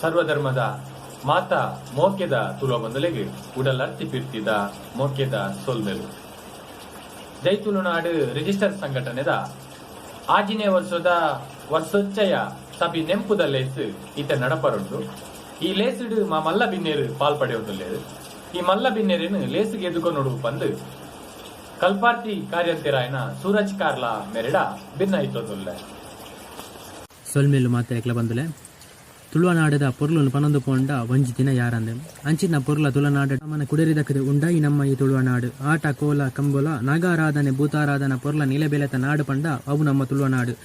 ಸರ್ವಧರ್ಮದ ಮಾತ ಮೋಕೆದ ತುಳುವ ಬಂಧುಲೆಗ್ ಉಡಲರ್ತಿ ಪಿರ್ತಿದ ಮೋಕೆದ ಸೊಲ್ಮೆಲು. ಜೈ ತುಳುನಾಡು ರಿಜಿಸ್ಟರ್ ಸಂಘಟನೆದ ಆಜಿನೇ ವರ್ಷದ ವರ್ಷೋಚ್ಚಯ ಸಭೆ ನೆಂಪುದ ಲೇಸ್ ಇತ್ತೆ ನಡಪರುಂಡು. ಈ ಲೇಸ್ಡ್ ಮಾ ಮಲ್ಲ ಬಿನ್ನೆರ್ ಪಾಲ್ ಪಡೆಯೊಂದುಲ್ಲೆರ್. ಈ ಮಲ್ಲ ಬಿನ್ನೆರೆನ್ ಲೇಸ್ಗ್ ಎದುಕೊನೊಡು ಪಂದ್ ಕಲ್ಪಾರ್ಥಿ ಕಾರ್ಯಂತೆರಾಯಿನ ಸೂರಜ್ ಕಾರ್ಲ ಮೆರೆಡ ಬಿನ್ನೈತೊಂದುಲ್ಲೆ. ಸೊಲ್ಮೆಲು ಮಾತೆರೆಗ್ಲ ಬಂದುಲೆ. ತುಳುವನಾಡುದ ಪೊರ್ಲುನು ಪನೊಂದು ಪೋಂಡ ಒಂಜಿ ದಿನ ಯಾರಂದ್. ಅಂಚಿನ ಪೊರ್ಲ ತುಳುನಾಡ್ ನಮನ ಕುಡರಿದಕ್ದ್ ಉಂಡಾಯಿ ನಮ್ಮ ಈ ತುಳುವನಾಡು. ಆಟ, ಕೋಲ, ಕಂಬುಲ, ನಾಗಾರಾಧನೆ, ಭೂತಾರಾಧನ ಪೊರ್ಲ ನಿಲೆಬೆಲೆತ ನಾಡ್ ಪಂಡ ಅವು ನಮ್ಮ ತುಳುವನಾಡು.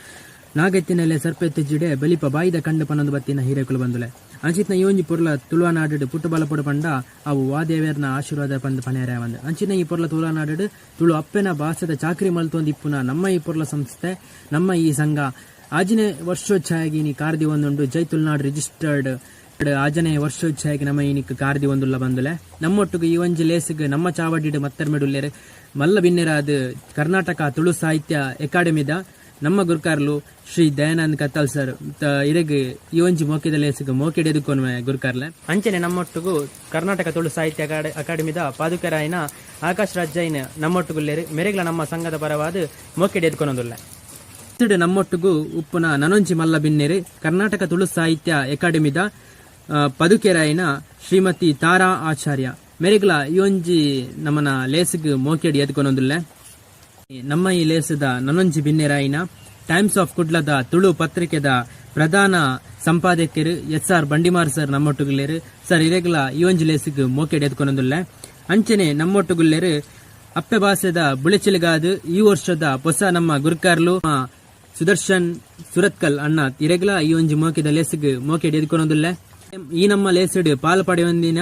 ನಾಗೆತ್ತಿನೆಲೆ ಸರ್ಪೆತ್ತ್ ಜಿಡೆ ಬಲಿಪ ಬಾಯಿದ ಕಂಡು ಪನೊಂದು ಬತ್ತಿನ ಹಿರಿಯಕುಲು ಬಂದುಲೆ. ಅಂಚಿತ್ನ ಈ ಒಂಜಿ ಪೊರ್ಲ ತುಳುವನಾಡುಡ್ ಪುಟ್ಟು ಬಲಪೊಡು ಪಂಡ ಅವು ವಾ ದೇವೆರ್ನ ಆಶೀರ್ವಾದ ಪಂದ್ ಪನೆರೆ ಆವಂದ್. ಅಂಚಿನ ಈ ಪೊರ್ಲ ತುಳುವನಾಡುಡ್ ತುಳು ಅಪ್ಪೆನ ಬಾಸೆದ ಚಾಕ್ರಿ ಮಲ್ತೊಂದು ಇಪ್ಪುನ ನಮ್ಮ ಈ ಪೊರ್ಲ ಸಂಸ್ಥೆ, ನಮ್ಮ ಈ ಸಂಘ ಆಜಿನೇ ವರ್ಷೋಚ್ಛಾಯಗ್ ಇನಿ ಕಾರ್ ದೀವೊಂದುಂಡು. ಜೈ ತುಳುನಾಡ್ ರಿಜಿಸ್ಟರ್ಡ್ ಆಜನೇ ವರ್ಷೋಚ್ಛಾಯಗ್ ನಮ ಇನಿಕ್ ಕಾರ್ ದೀವೊಂದುಲ್ಲ ಬಂದುಲೆ. ನಮ್ಮೊಟ್ಟುಗು ಈ ಒಂಜಿ ಲೇಸ್ಗ್ ನಮ್ಮ ಚಾವಡಿಡ್ ಮತ್ತರ್ಮೆಡ್ ಉಲ್ಲೆರ್ ಮಲ್ಲ ಬಿನ್ನೆರಾದ್ ಕರ್ನಾಟಕ ತುಳು ಸಾಹಿತ್ಯ ಅಕಾಡೆಮಿದ ನಮ್ಮ ಗುರ್ಕಾರ್ಲು ಶ್ರೀ ದಯಾನಂದ್ ಕತ್ತಲ್ ಸರ್. ಇರೆಗ್ ಈ ಒಂಜಿ ಮೋಕೆದ ಲೇಸ್ಗ್ ಮೋಕೆಡ್ ಎದುಕೊನುವೆ ಗುರ್ಕಾರ್ಲೆ. ಅಂಚನೆ ನಮ್ಮೊಟ್ಟುಗು ಕರ್ನಾಟಕ ತುಳು ಸಾಹಿತ್ಯ ಅಕಾಡೆಮಿದ ಪಾದುಕೆರಾಯಿನ ಆಕಾಶ್ ರಾಜ್ ಜೈನ್ ನಮ್ಮೊಟ್ಟುಗುಲ್ಲೆರ್. ಮೆರೆಗ್ಲ ನಮ್ಮ ಸಂಘದ ಪರವಾದ್ ಮೋಕೆಡ್ ಎದುಕೊನೊಂದುಲ್ಲೆ. ನಮ್ಮೊಟ್ಟುಗು ಉಪ್ಪುನ ನನೊಂಜಿ ಮಲ್ಲ ಬಿನ್ನೆರ್ ಕರ್ನಾಟಕ ತುಳು ಸಾಹಿತ್ಯ ಅಕಾಡೆಮಿದ ಪದುಕೆರಾಯಿನ ಶ್ರೀಮತಿ ತಾರಾ ಆಚಾರ್ಯ. ಮೆರೆಗ್ಲ ಈ ಒಂಜಿ ನಮನ ಲೇಸ್ಗ್ ಮೋಕೆಡ್ ಎದ್ಕೊನೊಂದುಲ್ಲೆ. ನಮ್ಮ ಈ ಲೇಸ್ದ ನನೊಂಜಿ ಬಿನ್ನೆರಾಯಿನ ಟೈಮ್ಸ್ ಆಫ್ ಕುಡ್ಲದ ತುಳು ಪತ್ರಿಕೆದ ಪ್ರಧಾನ ಸಂಪಾದಕರು ಎಸ್ ಆರ್ ಬಂಡಿಮಾರ್ ಸರ್ ನಮ್ಮೊಟ್ಟುಗುಲ್ಲೆರ್. ಸರ್, ಇರೆಗ್ಲ ಈ ಒಂಜಿ ಲೇಸ್ಗ್ ಮೋಕೆಡ್ ಎದ್ಕೊನೊಂದುಲ್ಲೆ. ಅಂಚನೆ ನಮ್ಮೊಟ್ಟುಗುಲ್ಲೆರ್ ಅಪ್ಪೆ ಬಾಸೆದ ಬುಳೆಚಿಲ್ಗಾದ್ ಈ ವರ್ಷದ ಹೊಸ ನಮ್ಮ ಗುರ್ಕಾರ್ಲು ಸುದರ್ಶನ್ ಸುರತ್ಕಲ್ ಅಣ್ಣ. ಇರೆಗ್ಲ ಈ ಒಂಜಿ ಮೋಕೆದ ಲೇಸ್ಗ್ ಮೋಕೆಡ್ ಎದ್ಕೊನೊಂದುಲ್ಲೆ. ಈ ನಮ್ಮ ಲೇಸ್ಡ್ ಪಾಲ್ ಪಡೆಯೊಂದಿನ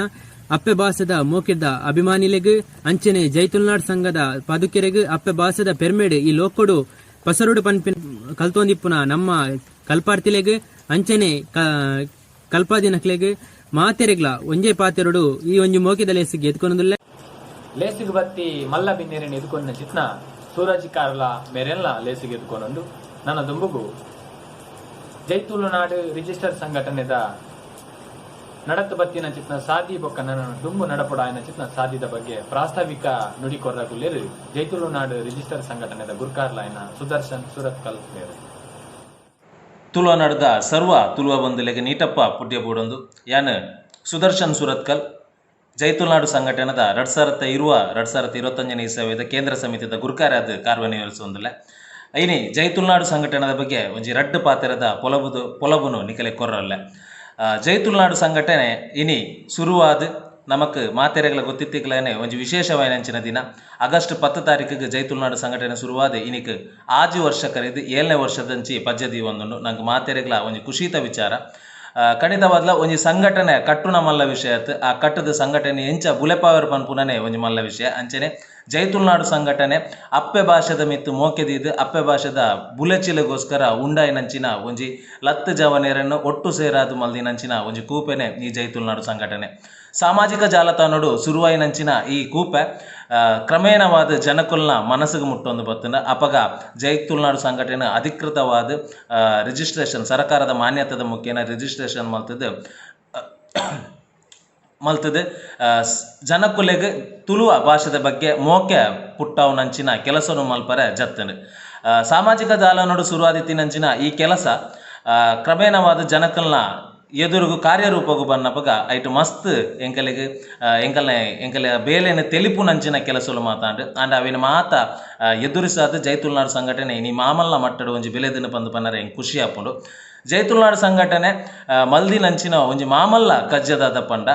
ಅಪ್ಪೆ ಬಾಸೆದ ಮೋಕೆದ ಅಭಿಮಾನಿಲೆಗ್, ಅಂಚನೆ ಜೈ ತುಳುನಾಡ್ ಸಂಘದ ಪದುಕೆರೆಗ್, ಅಪ್ಪೆ ಬಾಸೆದ ಪೆರ್ಮೆಡ್ ಈ ಲೋಕೊಡು ಪಸರುಡು ಪನ್ಪಿನ ಕಲ್ತೊಂದಿಪ್ಪುನ ನಮ್ಮ ಕಲ್ಪಾರ್ಥಿಲೆಗ್, ಅಂಚನೆ ಕಲ್ಪಾದಿನಕ್ಲೆಗ್ ಮಾತೆರೆಗ್ಲ ಒಂಜೇ ಪಾತೆರೊಡು ಈ ಒಂಜಿ ಮೋಕೆದ ಲೇಸ್ಗ್ ಎದ್ಕೊನೊಂದುಲ್ಲೆ. ಲೇಸ್ಗ್ ಬತ್ತಿ ಮಲ್ಲ ಬಿನ್ನೆರೆನ್ ಎದುಕೊನ್ನ ಚಿತ್ನ ಸೂರಜ್ ಕಾರ್ಲ ಮೇರೆನ್ಲ ಲೇಸ್ಗ್ ಎದುಕೊನೊಂದು ನನ ದುಂಬುಗು ಜೈ ತುಳುನಾಡು ರಿಜಿಸ್ಟರ್ ಸಂಘಟನೆದ ನಡತ್ ಬತ್ತಿನ ಚಿತ್ನ ಸಾದಿ ಬೊಕ್ಕ ನನ ದುಂಬು ನಡಪೊಡಾಯಿನ ಚಿತ್ನ ಸಾದಿದ ಬಗ್ಗೆ ಪ್ರಾಸ್ತಾವಿಕ ನುಡಿ ಕೊರ್ರಗುಲ್ಲೆರ್ ಜೈ ತುಳುನಾಡು ರಿಜಿಸ್ಟರ್ ಸಂಘಟನೆದ ಗುರ್ಕಾರ್ಲಾಯಿನ ಸುದರ್ಶನ್ ಸುರತ್ಕಲ್ ಮೇರ್. ತುಳುನಾಡ್ದ ಸರ್ವ ತುಳುವ ಬಂಧುಲೆಗ್ ನೀಟಪ್ಪ ಪುಡ್ಯ ಬೋಡೊಂದು ಯಾನ್ ಸುದರ್ಶನ್ ಸುರತ್ಕಲ್, ಜೈ ತುಳುನಾಡು ಸಂಘಟನೆದ 2020 2025ನೇ ಇಸವಿದ ಕೇಂದ್ರ ಸಮಿತಿದ ಗುರ್ಕಾರಾದ್ ಕಾರ್ಯನಿರ್ವಹಿಸೊಂದುಲ್ಲೆ. ಇನಿ ಜೈ ತುಳುನಾಡು ಸಂಘಟನೆದ ಬಗ್ಗೆ ಒಂಜಿ ರಡ್ಡ್ ಪಾತೆರದ ಪೊಲಬುದು ಪೊಲಬುನು ನಿಕಲೆ ಕೊರ್ರಲ್ಲೆ. ಜೈ ತುಳುನಾಡು ಸಂಘಟನೆ ಇನಿ ಸುರುವಾದ್ ನಮಕ್ ಮಾತೆರೆಗ್ಲ ಗೊತ್ತಿತ್ತಿಕ್ಲನೆ ಒಂಜಿ ವಿಶೇಷವಾಯಿನಂಚಿನ ದಿನ. ಆಗಸ್ಟ್ 10 ತಾರೀಕಿಗ್ ಜೈ ತುಳುನಾಡು ಸಂಘಟನೆ ಸುರುವಾದ್ ಇನಿಕ್ 6 ವರ್ಷ ಕರಿದ್ 7ನೇ ವರ್ಷದಂಚಿ ಪಜ್ಜೆ ದೀವೊಂದುಂಡು. ನಂಕ್ ಮಾತೆರೆಗ್ಲ ಒಂಜಿ ಖುಷಿತ ವಿಚಾರ. ಖಂಡಿತವಾದ್ಲ ಒಂಜಿ ಸಂಘಟನೆ ಕಟ್ಟುನ ಮಲ್ಲ ವಿಷಯ ಅತ್ತ್, ಆ ಕಟ್ಟುದ ಸಂಘಟನೆ ಎಂಚ ಬುಲೆಪಾವೆರ್ ಪನ್ಪುನನೇ ಒಂಜಿ ಮಲ್ಲ ವಿಷಯ. ಅಂಚನೆ ಜೈ ತುಳುನಾಡು ಸಂಘಟನೆ ಅಪ್ಪೆ ಭಾಷೆದ ಮಿತ್ತ್ ಮೋಕೆ ದೀದ್ ಅಪ್ಪೆ ಭಾಷೆದ ಬುಲೆಚಿಲಗೋಸ್ಕರ ಉಂಡಾಯಿನಂಚಿನ ಒಂಜಿ ಲತ್ತ್ ಜವನೆರೆನ್ ಒಟ್ಟು ಸೇರಾದ್ ಮಲ್ದಿನಂಚಿನ ಒಂಜಿ ಕೂಪೆನೆ ಈ ಜೈ ತುಳುನಾಡು ಸಂಘಟನೆ. ಸಾಮಾಜಿಕ ಜಾಲತಾಣೊಡು ಸುರುವಾಯಿನಂಚಿನ ಈ ಕೂಪೆ ಕ್ರಮೇಣವಾದ್ ಜನಕುಲ್ನ ಮನಸ್ಸುಗ್ ಮುಟ್ಟೊಂದು ಬತ್ತ್ಂಡ್. ಅಪಗ ಜೈ ತುಳುನಾಡು ಸಂಘಟನೆ ಅಧಿಕೃತವಾದ್ ರಿಜಿಸ್ಟ್ರೇಷನ್ ಸರಕಾರದ ಮಾನ್ಯತೆದ ಮುಖೇನ ರಿಜಿಸ್ಟ್ರೇಷನ್ ಮಲ್ತ್ದ್ ಮಲ್ತ್ದ್ ಜನಕುಲೆಗ್ ತುಳುವ ಭಾಷೆದ ಬಗ್ಗೆ ಮೋಕೆ ಪುಟ್ಟಾವುನಂಚಿನ ಕೆಲಸೊನು ಮಲ್ಪರೆ ಜತ್ತ್ಂಡ್. ಸಾಮಾಜಿಕ ಜಾಲನೊಡು ಸುರುವಾದಿತ್ತಿನಂಚಿನ ಈ ಕೆಲಸ ಕ್ರಮೇಣವಾದ್ ಜನಕಲ್ನ ಎದುರುಗು ಕಾರ್ಯರೂಪೊಗು ಬನ್ನಪಗ ಐಟ್ ಮಸ್ತ್ ಎಂಕಲೆಗ್ ಎಂಕಲ್ನ ಎಂಕಲೆ ಬೇಲೆನ್ ತೆಲಿಪುನಂಚಿನ ಕೆಲಸೊಲು ಮಾತಾಂಡ್. ಆಂಡ ಅವೆನ್ ಮಾತ ಎದುರಿಸಾದ್ ಜೈ ತುಳುನಾಡ್ ಸಂಘಟನೆ ಇನಿ ಮಾಮಲ್ಲ ಮಟ್ಟಡ್ ಒಂಜಿ ಬೆಲೆದಿನ ಪಂದ್ ಪನರೆ ಎಂಕ್ ಖುಷಿ ಆಪುಂಡು. ಜೈ ತುಳುನಾಡ್ ಸಂಘಟನೆ ಮಲ್ದಿನಂಚಿನ ಒಂಜಿ ಮಾಮಲ್ಲ ಕಜ್ಜ ದಾದ ಪಂಡ,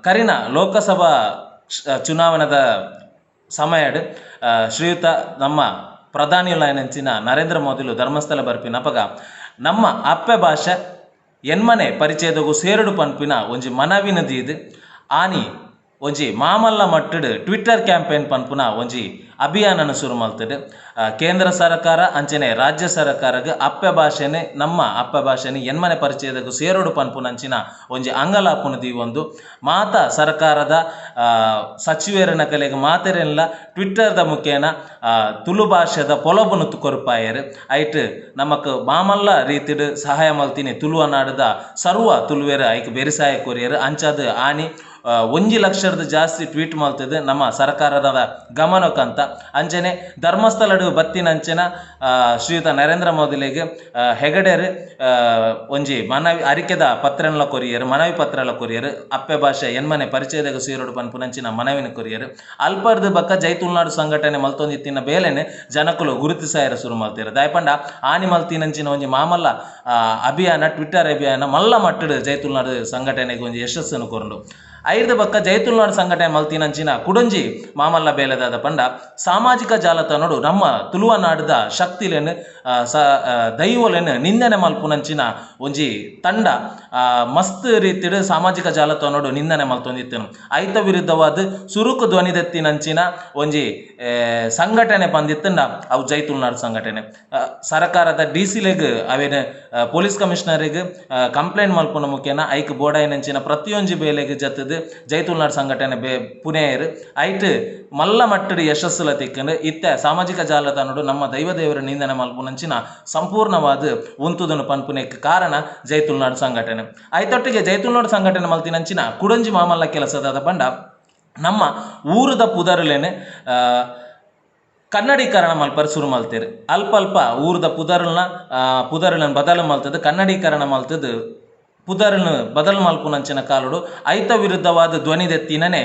ಕರಿನ ಲೋಕಸಭಾ ಚುನಾವಣೆದ ಸಮಯಡ್ ಶ್ರೀಯುತ ನಮ್ಮ ಪ್ರಧಾನಿಲಾಯಿನಂಚಿನ ನರೇಂದ್ರ ಮೋದಿಲು ಧರ್ಮಸ್ಥಳ ಬರ್ಪಿನಪಗ ನಮ್ಮ ಅಪ್ಪೆ ಭಾಷೆ ಎನ್ಮನೆ ಪರಿಚಯದಗು ಸೇರೊಡು ಪನ್ಪಿನ ಒಂಜಿ ಮನವಿನ್ ದೀದ್ ಆನಿ ಒಂಜಿ ಮಾಮಲ್ಲ ಮಟ್ಟಡ್ ಟ್ವಿಟ್ಟರ್ ಕ್ಯಾಂಪೇನ್ ಪನ್ಪುನ ಒಂಜಿ ಅಭಿಯಾನನ ಶುರು ಮಲ್ತುಂಡು. ಕೇಂದ್ರ ಸರ್ಕಾರ ಅಂಚನೆ ರಾಜ್ಯ ಸರ್ಕಾರಗ್ ಅಪ್ಪೆ ಭಾಷೆನೆ ನಮ್ಮ ಅಪ್ಪೆ ಭಾಷೆನೆ ಎನ್ಮನೆ ಪರಿಚಯದಗು ಸೇರೋಡು ಪನ್ಪುನಂಚಿನ ಒಂಜಿ ಅಂಗಲಾಪುನು ದೀವೊಂದು ಮಾತ ಸರ್ಕಾರದ ಸಚಿವೆರೆನ ಕಲೆಗ್ ಮಾತೆರೆನ್ಲ ಟ್ವಿಟ್ಟರ್ದ ಮುಖೇನ ತುಳು ಭಾಷೆದ ಪೊಲಬುನು ಕೊರ್ಪಾಯೆರ್. ಐಟ್ ನಮಕ್ ಮಾಮಲ್ಲ ರೀತಿಡ್ ಸಹಾಯ ಮಲ್ತಿನಿ ತುಳುವ ನಾಡುದ ಸರ್ವ ತುಳುವೆರ್ ಐಕ್ ಬೆರಿಸಾಯ ಕೊರಿಯೆರ್. ಅಂಚಾದ್ ಆನಿ ಒಂಜಿ ಲಕ್ಷರ್ದ್ ಜಾಸ್ತಿ ಟ್ವೀಟ್ ಮಲ್ತುದು ನಮ್ಮ ಸರ್ಕಾರದ ಗಮನಕ್ಕಂತ ಅಂಚನೆ ಧರ್ಮಸ್ಥಳಡ್ ಬತ್ತಿನಂಚಿನ ಶ್ರೀಯುತ ನರೇಂದ್ರ ಮೋದಿಲೆಗ್ ಹೆಗಡೆರ್ ಒಂಜಿ ಮನವಿ ಅರಿಕೆದ ಪತ್ರನ್ಲ ಕೊರಿಯೆರ್, ಮನವಿ ಪತ್ರಲ ಕೊರಿಯೆರ್. ಅಪ್ಪೆ ಭಾಷೆ ಎನ್ಮನೆ ಪರಿಚಯದಾಗ ಸೇರೊಡು ಪನ್ಪುನಂಚಿನ ಮನವಿನ ಕೊರಿಯೆರ್. ಅಲ್ಪರ್ದ್ ಬೊಕ್ಕ ಜೈ ತುಳುನಾಡು ಸಂಘಟನೆ ಮಲ್ತೊಂದಿತ್ತಿನ ಬೇಲೆನ್ ಜನಕುಲು ಗುರುತಿಸಾಯೆರೆ ಶುರು ಮಲ್ತೆರ್. ದಾಯೆ ಪಂಡ ಆನಿ ಮಲ್ತಿನಂಚಿನ ಒಂಜಿ ಮಾಮಲ್ಲ ಅಭಿಯಾನ, ಟ್ವಿಟ್ಟರ್ ಅಭಿಯಾನ ಮಲ್ಲ ಮಟ್ಟಡ್ ಜೈ ತುಳುನಾಡು ಸಂಘಟನೆಗ್ ಒಂಜಿ ಯಶಸ್ಸನ್ನು ಕೊರ್ಂಡು. ಐರ್ದ ಬೊಕ್ಕ ಜೈ ತುಳುನಾಡು ಸಂಘಟನೆ ಮಲ್ತಿನಂಚಿನ ಕುಡೊಂಜಿ ಮಾಮಲ್ಲ ಬೇಲೆದಾದ ಪಂಡ ಸಾಮಾಜಿಕ ಜಾಲತಾಣಡು ನಮ್ಮ ತುಳುವ ನಾಡುದ ಶಕ್ತಿಲೆನ್ ದೈವೊಲೆನ್ ನಿಂದನೆ ಮಲ್ಪುನಂಚಿನ ಒಂಜಿ ತಂಡ ಮಸ್ತ್ ರೀತಿಡ್ ಸಾಮಾಜಿಕ ಜಾಲತಾಣಡು ನಿಂದನೆ ಮಲ್ತೊಂದಿತ್ತನು. ಐತ ವಿರುದ್ಧವಾದ ಸುರುಕು ಧ್ವನಿದೆತ್ತಿನಂಚಿನ ಒಂಜಿ ಸಂಘಟನೆ ಪಂದಿತ್ತಂಡ ಅವು ಜೈ ತುಳುನಾಡು ಸಂಘಟನೆ. ಸರಕಾರದ ಡಿ ಸಿಲೆಗ್ ಅವೇನ್ ಪೊಲೀಸ್ ಕಮಿಷನರ್ಗ್ ಕಂಪ್ಲೇಂಟ್ ಮಲ್ಪುನ ಮುಖೇನ ಐಕ್ ಬೋಡಾಯಿನಂಚಿನ ಪ್ರತಿಯೊಂಜಿ ಬೇಲೆಗ್ ಜತ್ತುದು ಜೈ ತುಳುನಾಡು ಸಂಘಟನೆ ಬೇ ಪುಣೆಯರು. ಐಟ್ ಮಲ್ಲ ಮಟ್ಟಡ್ ಯಶಸ್ಸುಲ ತಿಕ್ಕಂಡು. ಇತ್ತೆ ಸಾಮಾಜಿಕ ಜಾಲತಾಣಡು ನಮ್ಮ ದೈವ ದೇವರ ನಿಂದನೆ ಮಲ್ಪುನಂಚಿನ ಸಂಪೂರ್ಣವಾದ ಉಂತುದನ್ನು ಪನ್ಪುನೆಕ್ ಕಾರಣ ಜೈ ತುಳುನಾಡು ಸಂಘಟನೆ. ಐತೊಟ್ಟಿಗೆ ಜೈ ತುಳುನಾಡು ಸಂಘಟನೆ ಮಲ್ತಿನಂಚಿನ ಕುಡೊಂಜಿ ಮಾಮಲ್ಲ ಕೆಲಸದಾದ ಪಂಡ ನಮ್ಮ ಊರುದ ಪುದರುಲೇನೆ ಕನ್ನಡೀಕರಣ ಮಲ್ಪರೆ ಶುರು ಮಲ್ತೆರ್. ಅಲ್ಪ ಅಲ್ಪ ಊರುದ ಪುದರುಲ್ನ ಪುದರುలను ಬದಲು ಮಲ್ತದು ಕನ್ನಡೀಕರಣ ಮಲ್ತದು ಪುದರ್ನ್ ಬದಲು ಮಲ್ಪುನಂಚಿನ ಕಾಲುಡು ಐತ ವಿರುದ್ಧವಾದ ಧ್ವನಿದೆತ್ತಿನನೆ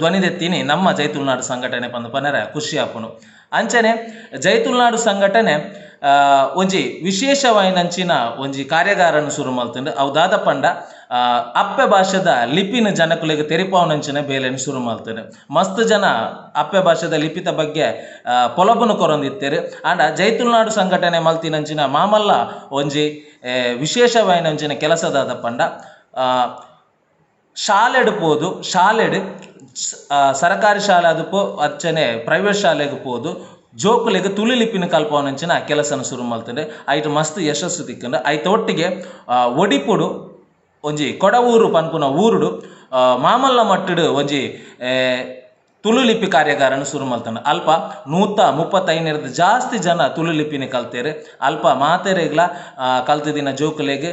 ಧ್ವನಿದೆತ್ತಿನಿ ನಮ್ಮ ಜೈ ತುಳುನಾಡು ಸಂಘಟನೆ ಪಂದ್ ಪನರೆ ಖುಷಿ ಆಪುಂಡು. ಅಂಚನೆ ಜೈ ತುಳುನಾಡು ಸಂಘಟನೆ ಒಂಜಿ ವಿಶೇಷವಾಯಿನಂಚಿನ ಒಂಜಿ ಕಾರ್ಯಾಗಾರನ್ ಶುರು ಮಲ್ತುಂಡು. ಅವು ದಾದ ಪಂಡ ಅಪ್ಪೆ ಭಾಷೆದ ಲಿಪಿನ ಜನಕುಲೆಗ್ ತೆರಿಪಾವನಂಚಿನ ಬೇಲೆನ್ ಶುರು ಮಲ್ತುಂಡು. ಮಸ್ತ್ ಜನ ಅಪ್ಪೆ ಭಾಷೆದ ಲಿಪಿತ ಬಗ್ಗೆ ಪೊಲಬುನು ಕೊರೊಂದಿತ್ತೆರ್. ಆಂಡ ಜೈ ತುಳುನಾಡು ಸಂಘಟನೆ ಮಲ್ತಿನಂಚಿನ ಮಾಮಲ್ಲ ಒಂಜಿ ವಿಶೇಷವಾಯಿನಂಚಿನ ಕೆಲಸ ದಾದ ಪಂಡ ಶಾಲೆಡ್ ಪೋದು ಶಾಲೆಡ್ ಸರಕಾರಿ ಶಾಲೆ ಆದುಪ್ಪು ಅಚ್ಚನೆ ಪ್ರೈವೇಟ್ ಶಾಲೆಗ್ ಪೋದು ಜೋಕುಲೆಗ್ ತುಳು ಲಿಪಿನ ಕಲ್ಪವನಂಚಿನ ಕೆಲಸನ ಶುರು ಮಲ್ತುಂಡು. ಐಟ್ ಮಸ್ತ್ ಯಶಸ್ಸು ತಿಕ್ಕುಂಡು. ಐತ ಒಟ್ಟಿಗೆ ಒಡಿಪುಡು ಒಂಜಿ ಕೊಡವೂರು ಪನ್ಪುನ ಊರುಡು ಮಾಮಲ್ಲ ಮಟ್ಟಡ್ ಒಂಜಿ ತುಳು ಲಿಪಿ ಕಾರ್ಯಾಗಾರನ ಶುರು ಮಲ್ತಂಡು. ಅಲ್ಪ 135 ಜಾಸ್ತಿ ಜನ ತುಳು ಲಿಪಿನ ಕಲ್ತೇರು. ಅಲ್ಪ ಮಾತೆರೆಗ್ಲ ಕಲ್ತಿದಿನ ಜೋಕುಲೆಗ್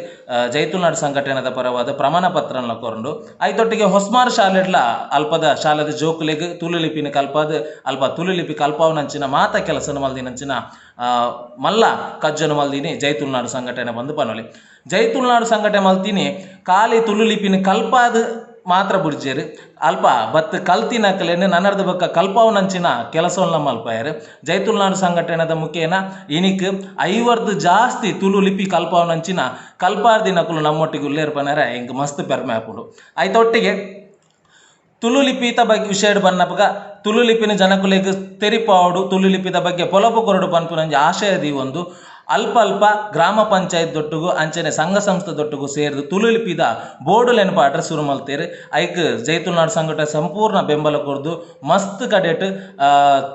ಜೈ ತುಳುನಾಡು ಸಂಘಟನೆದ ಪರವಾದ ಪ್ರಮಾಣ ಪತ್ರನ್ಲ ಕೊರ್ಂಡು. ಐತೊಟ್ಟಿಗೆ ಹೊಸ್ಮಾರ್ ಶಾಲೆಡ್ಲ ಅಲ್ಪದ ಶಾಲೆದ ಜೋಕುಲೆಗ್ ತುಳು ಲಿಪಿನ ಕಲ್ಪಾದ್ ಅಲ್ಪ ತುಳು ಲಿಪಿ ಕಲ್ಪಾವನಂಚಿನ ಮಾತ ಕೆಲಸನ ಮಲ್ದಿನಂಚಿನ ಮಲ್ಲ ಕಜ್ಜನು ಮಲ್ದಿನಿ ಜೈ ತುಳುನಾಡು ಸಂಘಟನೆ ಬಂದು ಪನೊಲಿ. ಜೈ ತುಳುನಾಡು ಸಂಘಟನೆ ಮಲ್ತಿನಿ ಖಾಲಿ ತುಳು ಲಿಪಿನ ಕಲ್ಪಾದ್ ಮಾತ್ರ ಬುಡ್ಜೇರು. ಅಲ್ಪ ಬತ್ ಕಲ್ತಿನಕಲೆನ್ ನನರ್ದ ಬೊಕ್ಕ ಕಲ್ಪಾವನಂಚಿನ ಕೆಲಸವನ್ನ ಮಲ್ಪಾಯೆರ್. ಜೈ ತುಳುನಾಡು ಸಂಘಟನೆದ ಮುಖೇನ ಇನಿಕ್ 50 ಜಾಸ್ತಿ ತುಳು ಲಿಪಿ ಕಲ್ಪಾವನಂಚಿನ ಕಲ್ಪಾರ್ದಿನಕುಲು ನಮ್ಮೊಟ್ಟಿಗೆ ಉಲ್ಲೇರ್ ಪನರೆ ಎಂಕ್ ಮಸ್ತ್ ಪೆರ್ಮೆ ಆಪುಂಡು. ಐತ ಒಟ್ಟಿಗೆ ತುಳು ಲಿಪಿತ ಬಗ್ಗೆ ವಿಷಯಡ್ ಬನ್ನಪಗ ತುಳು ಲಿಪಿನ ಜನಕುಲೆಗ್ ತೆರಿಪಾವೊಡು, ತುಳು ಲಿಪಿದ ಬಗ್ಗೆ ಪೊಲಬು ಕೊರೊಡು ಪನ್ಪುನಂಜಿ ಆಶಯ ದೀವೊಂದು ಅಲ್ಪ ಅಲ್ಪ ಗ್ರಾಮ ಪಂಚಾಯತ್ ದೊಟ್ಟುಗು ಅಂಚನೆ ಸಂಘ ಸಂಸ್ಥೆ ದೊಟ್ಟುಗು ಸೇರ್ದು ತುಳು ಲಿಪಿದ ಬೋರ್ಡುಲೆನ್ ಪಾಡ್ರೆ ಶುರು ಮಲ್ತೆರ್. ಐಕ್ ಜೈ ತುಳುನಾಡು ಸಂಘಟನೆ ಸಂಪೂರ್ಣ ಬೆಂಬಲ ಕೊರ್ದು ಮಸ್ತ್ ಕಡೆಟ್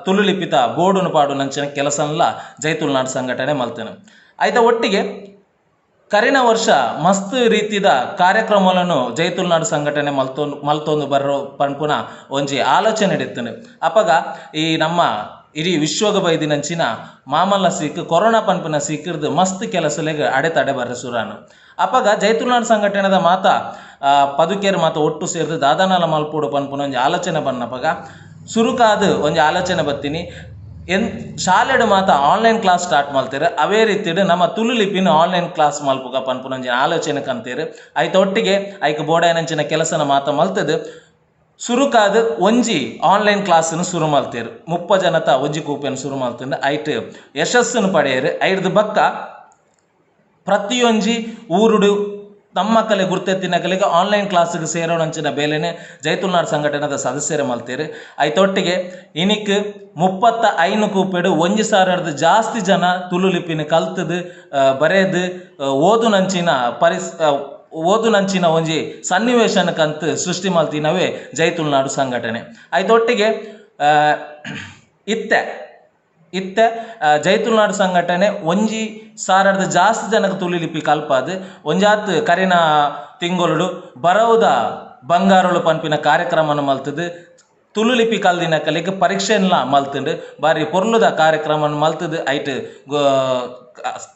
ತುಳು ಲಿಪಿತ ಬೋರ್ಡುನು ಪಾಡುನಂಚಿನ ಕೆಲಸನ್ಲ ಜೈ ತುಳುನಾಡು ಸಂಘಟನೆ ಮಲ್ತೇನೆ. ಐತ ಒಟ್ಟಿಗೆ ಕರಿನ ವರ್ಷ ಮಸ್ತ್ ರೀತಿದ ಕಾರ್ಯಕ್ರಮಗಳನ್ನು ಜೈ ತುಳುನಾಡು ಸಂಘಟನೆ ಮಲ್ತೊಂದು ಮಲ್ತೊಂದು ಬರೋ ಪನ್ಪುನ ಒಂಜಿ ಆಲೋಚನೆ ಇತ್ತುಂಡು. ಅಪಗ ಈ ನಮ್ಮ ಇಡೀ ವಿಶ್ವಗ ಬೈದಿನಂಚಿನ ಮಾಮಲ್ಲ ಸೀಕ್ ಕೊರೋನಾ ಪನ್ಪುನ ಸೀಕಿರ್ದು ಮಸ್ತ್ ಕೆಲಸಲೆಗ್ ಅಡೆತಡೆ ಬರ್ರೆ ಸುರಾನು. ಅಪಗ ಜೈ ತುಳುನಾಡು ಸಂಘಟನೆದ ಮಾತ ಪದುಕೆರ್ ಮಾತ ಒಟ್ಟು ಸೇರ್ದು ದಾದಾನಲ ಮಲ್ಪೊಡು ಪನ್ಪುನ ಒಂಜಿ ಆಲೋಚನೆ ಬನ್ನಪಗ ಸುರುಕಾದ್ ಒಂಜಿ ಆಲೋಚನೆ ಬತ್ತೀನಿ ಎನ್ ಶಾಲೆಡ್ ಮಾತ ಆನ್ಲೈನ್ ಕ್ಲಾಸ್ ಸ್ಟಾರ್ಟ್ ಮಲ್ತೆರ್. ಅವೇ ರೀತಿಡ್ ನಮ್ಮ ತುಳು ಲಿಪಿನ ಆನ್ಲೈನ್ ಕ್ಲಾಸ್ ಮಲ್ಪುಗ ಪನ್ಪುನ ಒಂಜಿ ಆಲೋಚನೆ ಕಂತೇರ್. ಐತ ಒಟ್ಟಿಗೆ ಐಕ್ ಬೋಡಾಯಿನಂಚಿನ ಕೆಲಸನ ಮಾತ ಮಲ್ತದ್ ಸುರುಕಾದ್ ಒಂಜಿ ಆನ್ಲೈನ್ ಕ್ಲಾಸ್ನ್ ಶುರು ಮಲ್ತೆರ್. 30 ಜನತ ಒಂಜಿ ಕೂಪೆನ್ ಶುರು ಮಲ್ತುಂಡು ಐಟ್ ಯಶಸ್ಸುನು ಪಡೆಯೆರ್. ಐರ್ದ್ ಬೊಕ್ಕ ಪ್ರತಿಯೊಂಜಿ ಊರುಡು ನಮ್ಮ ಕಲೆ ಗುರ್ತೆತ್ತಿನಕಲೆಗ್ ಆನ್ಲೈನ್ ಕ್ಲಾಸ್ಗ್ ಸೇರೋಣಂಚಿನ ಬೇಲೆನೆ ಜೈ ತುಳುನಾಡು ಸಂಘಟನೆದ ಸದಸ್ಯರ ಮಲ್ತೆರ್. ಐತೊಟ್ಟಿಗೆ ಇನಿಕ್ 35 ಕೂಪೆಡ್ 1000 ಜಾಸ್ತಿ ಜನ ತುಳು ಲಿಪಿನ ಕಲ್ತುದು ಬರೆದು ಓದುನಂಚಿನ ಓದುನಂಚಿನ ಒಂಜಿ ಸನ್ನಿವೇಶನ ಕಂತ್ ಸೃಷ್ಟಿ ಮಲ್ತಿನವೇ ಜೈ ತುಳುನಾಡು ಸಂಘಟನೆ. ಐತೊಟ್ಟಿಗೆ ಇತ್ತೆ ಇತ್ತೆ ಜೈ ತುಳುನಾಡ್ ಸಂಘಟನೆ ಒಂಜಿ ಸಾರರ್ದ್ ಜಾಸ್ತಿ ಜನಕ್ ತುಳು ಲಿಪಿ ಕಲ್ಪಾದ್ ಒಂಜಾತ್ ಕರಿನ ತಿಂಗೊಲುಡು ಬರವುದ ಬಂಗಾರೊಲು ಪನ್ಪಿನ ಕಾರ್ಯಕ್ರಮನ್ ಮಲ್ತ್ದ್ ತುಳು ಲಿಪಿ ಕಲ್ದಿನಕಲೆಗ್ ಪರೀಕ್ಷೆನ್ಲಾ ಮಲ್ತ್ಂಡ್. ಬಾರಿ ಪೊರ್ಲುದ ಕಾರ್ಯಕ್ರಮನ್ ಮಲ್ತ್ದ್ ಐಟ್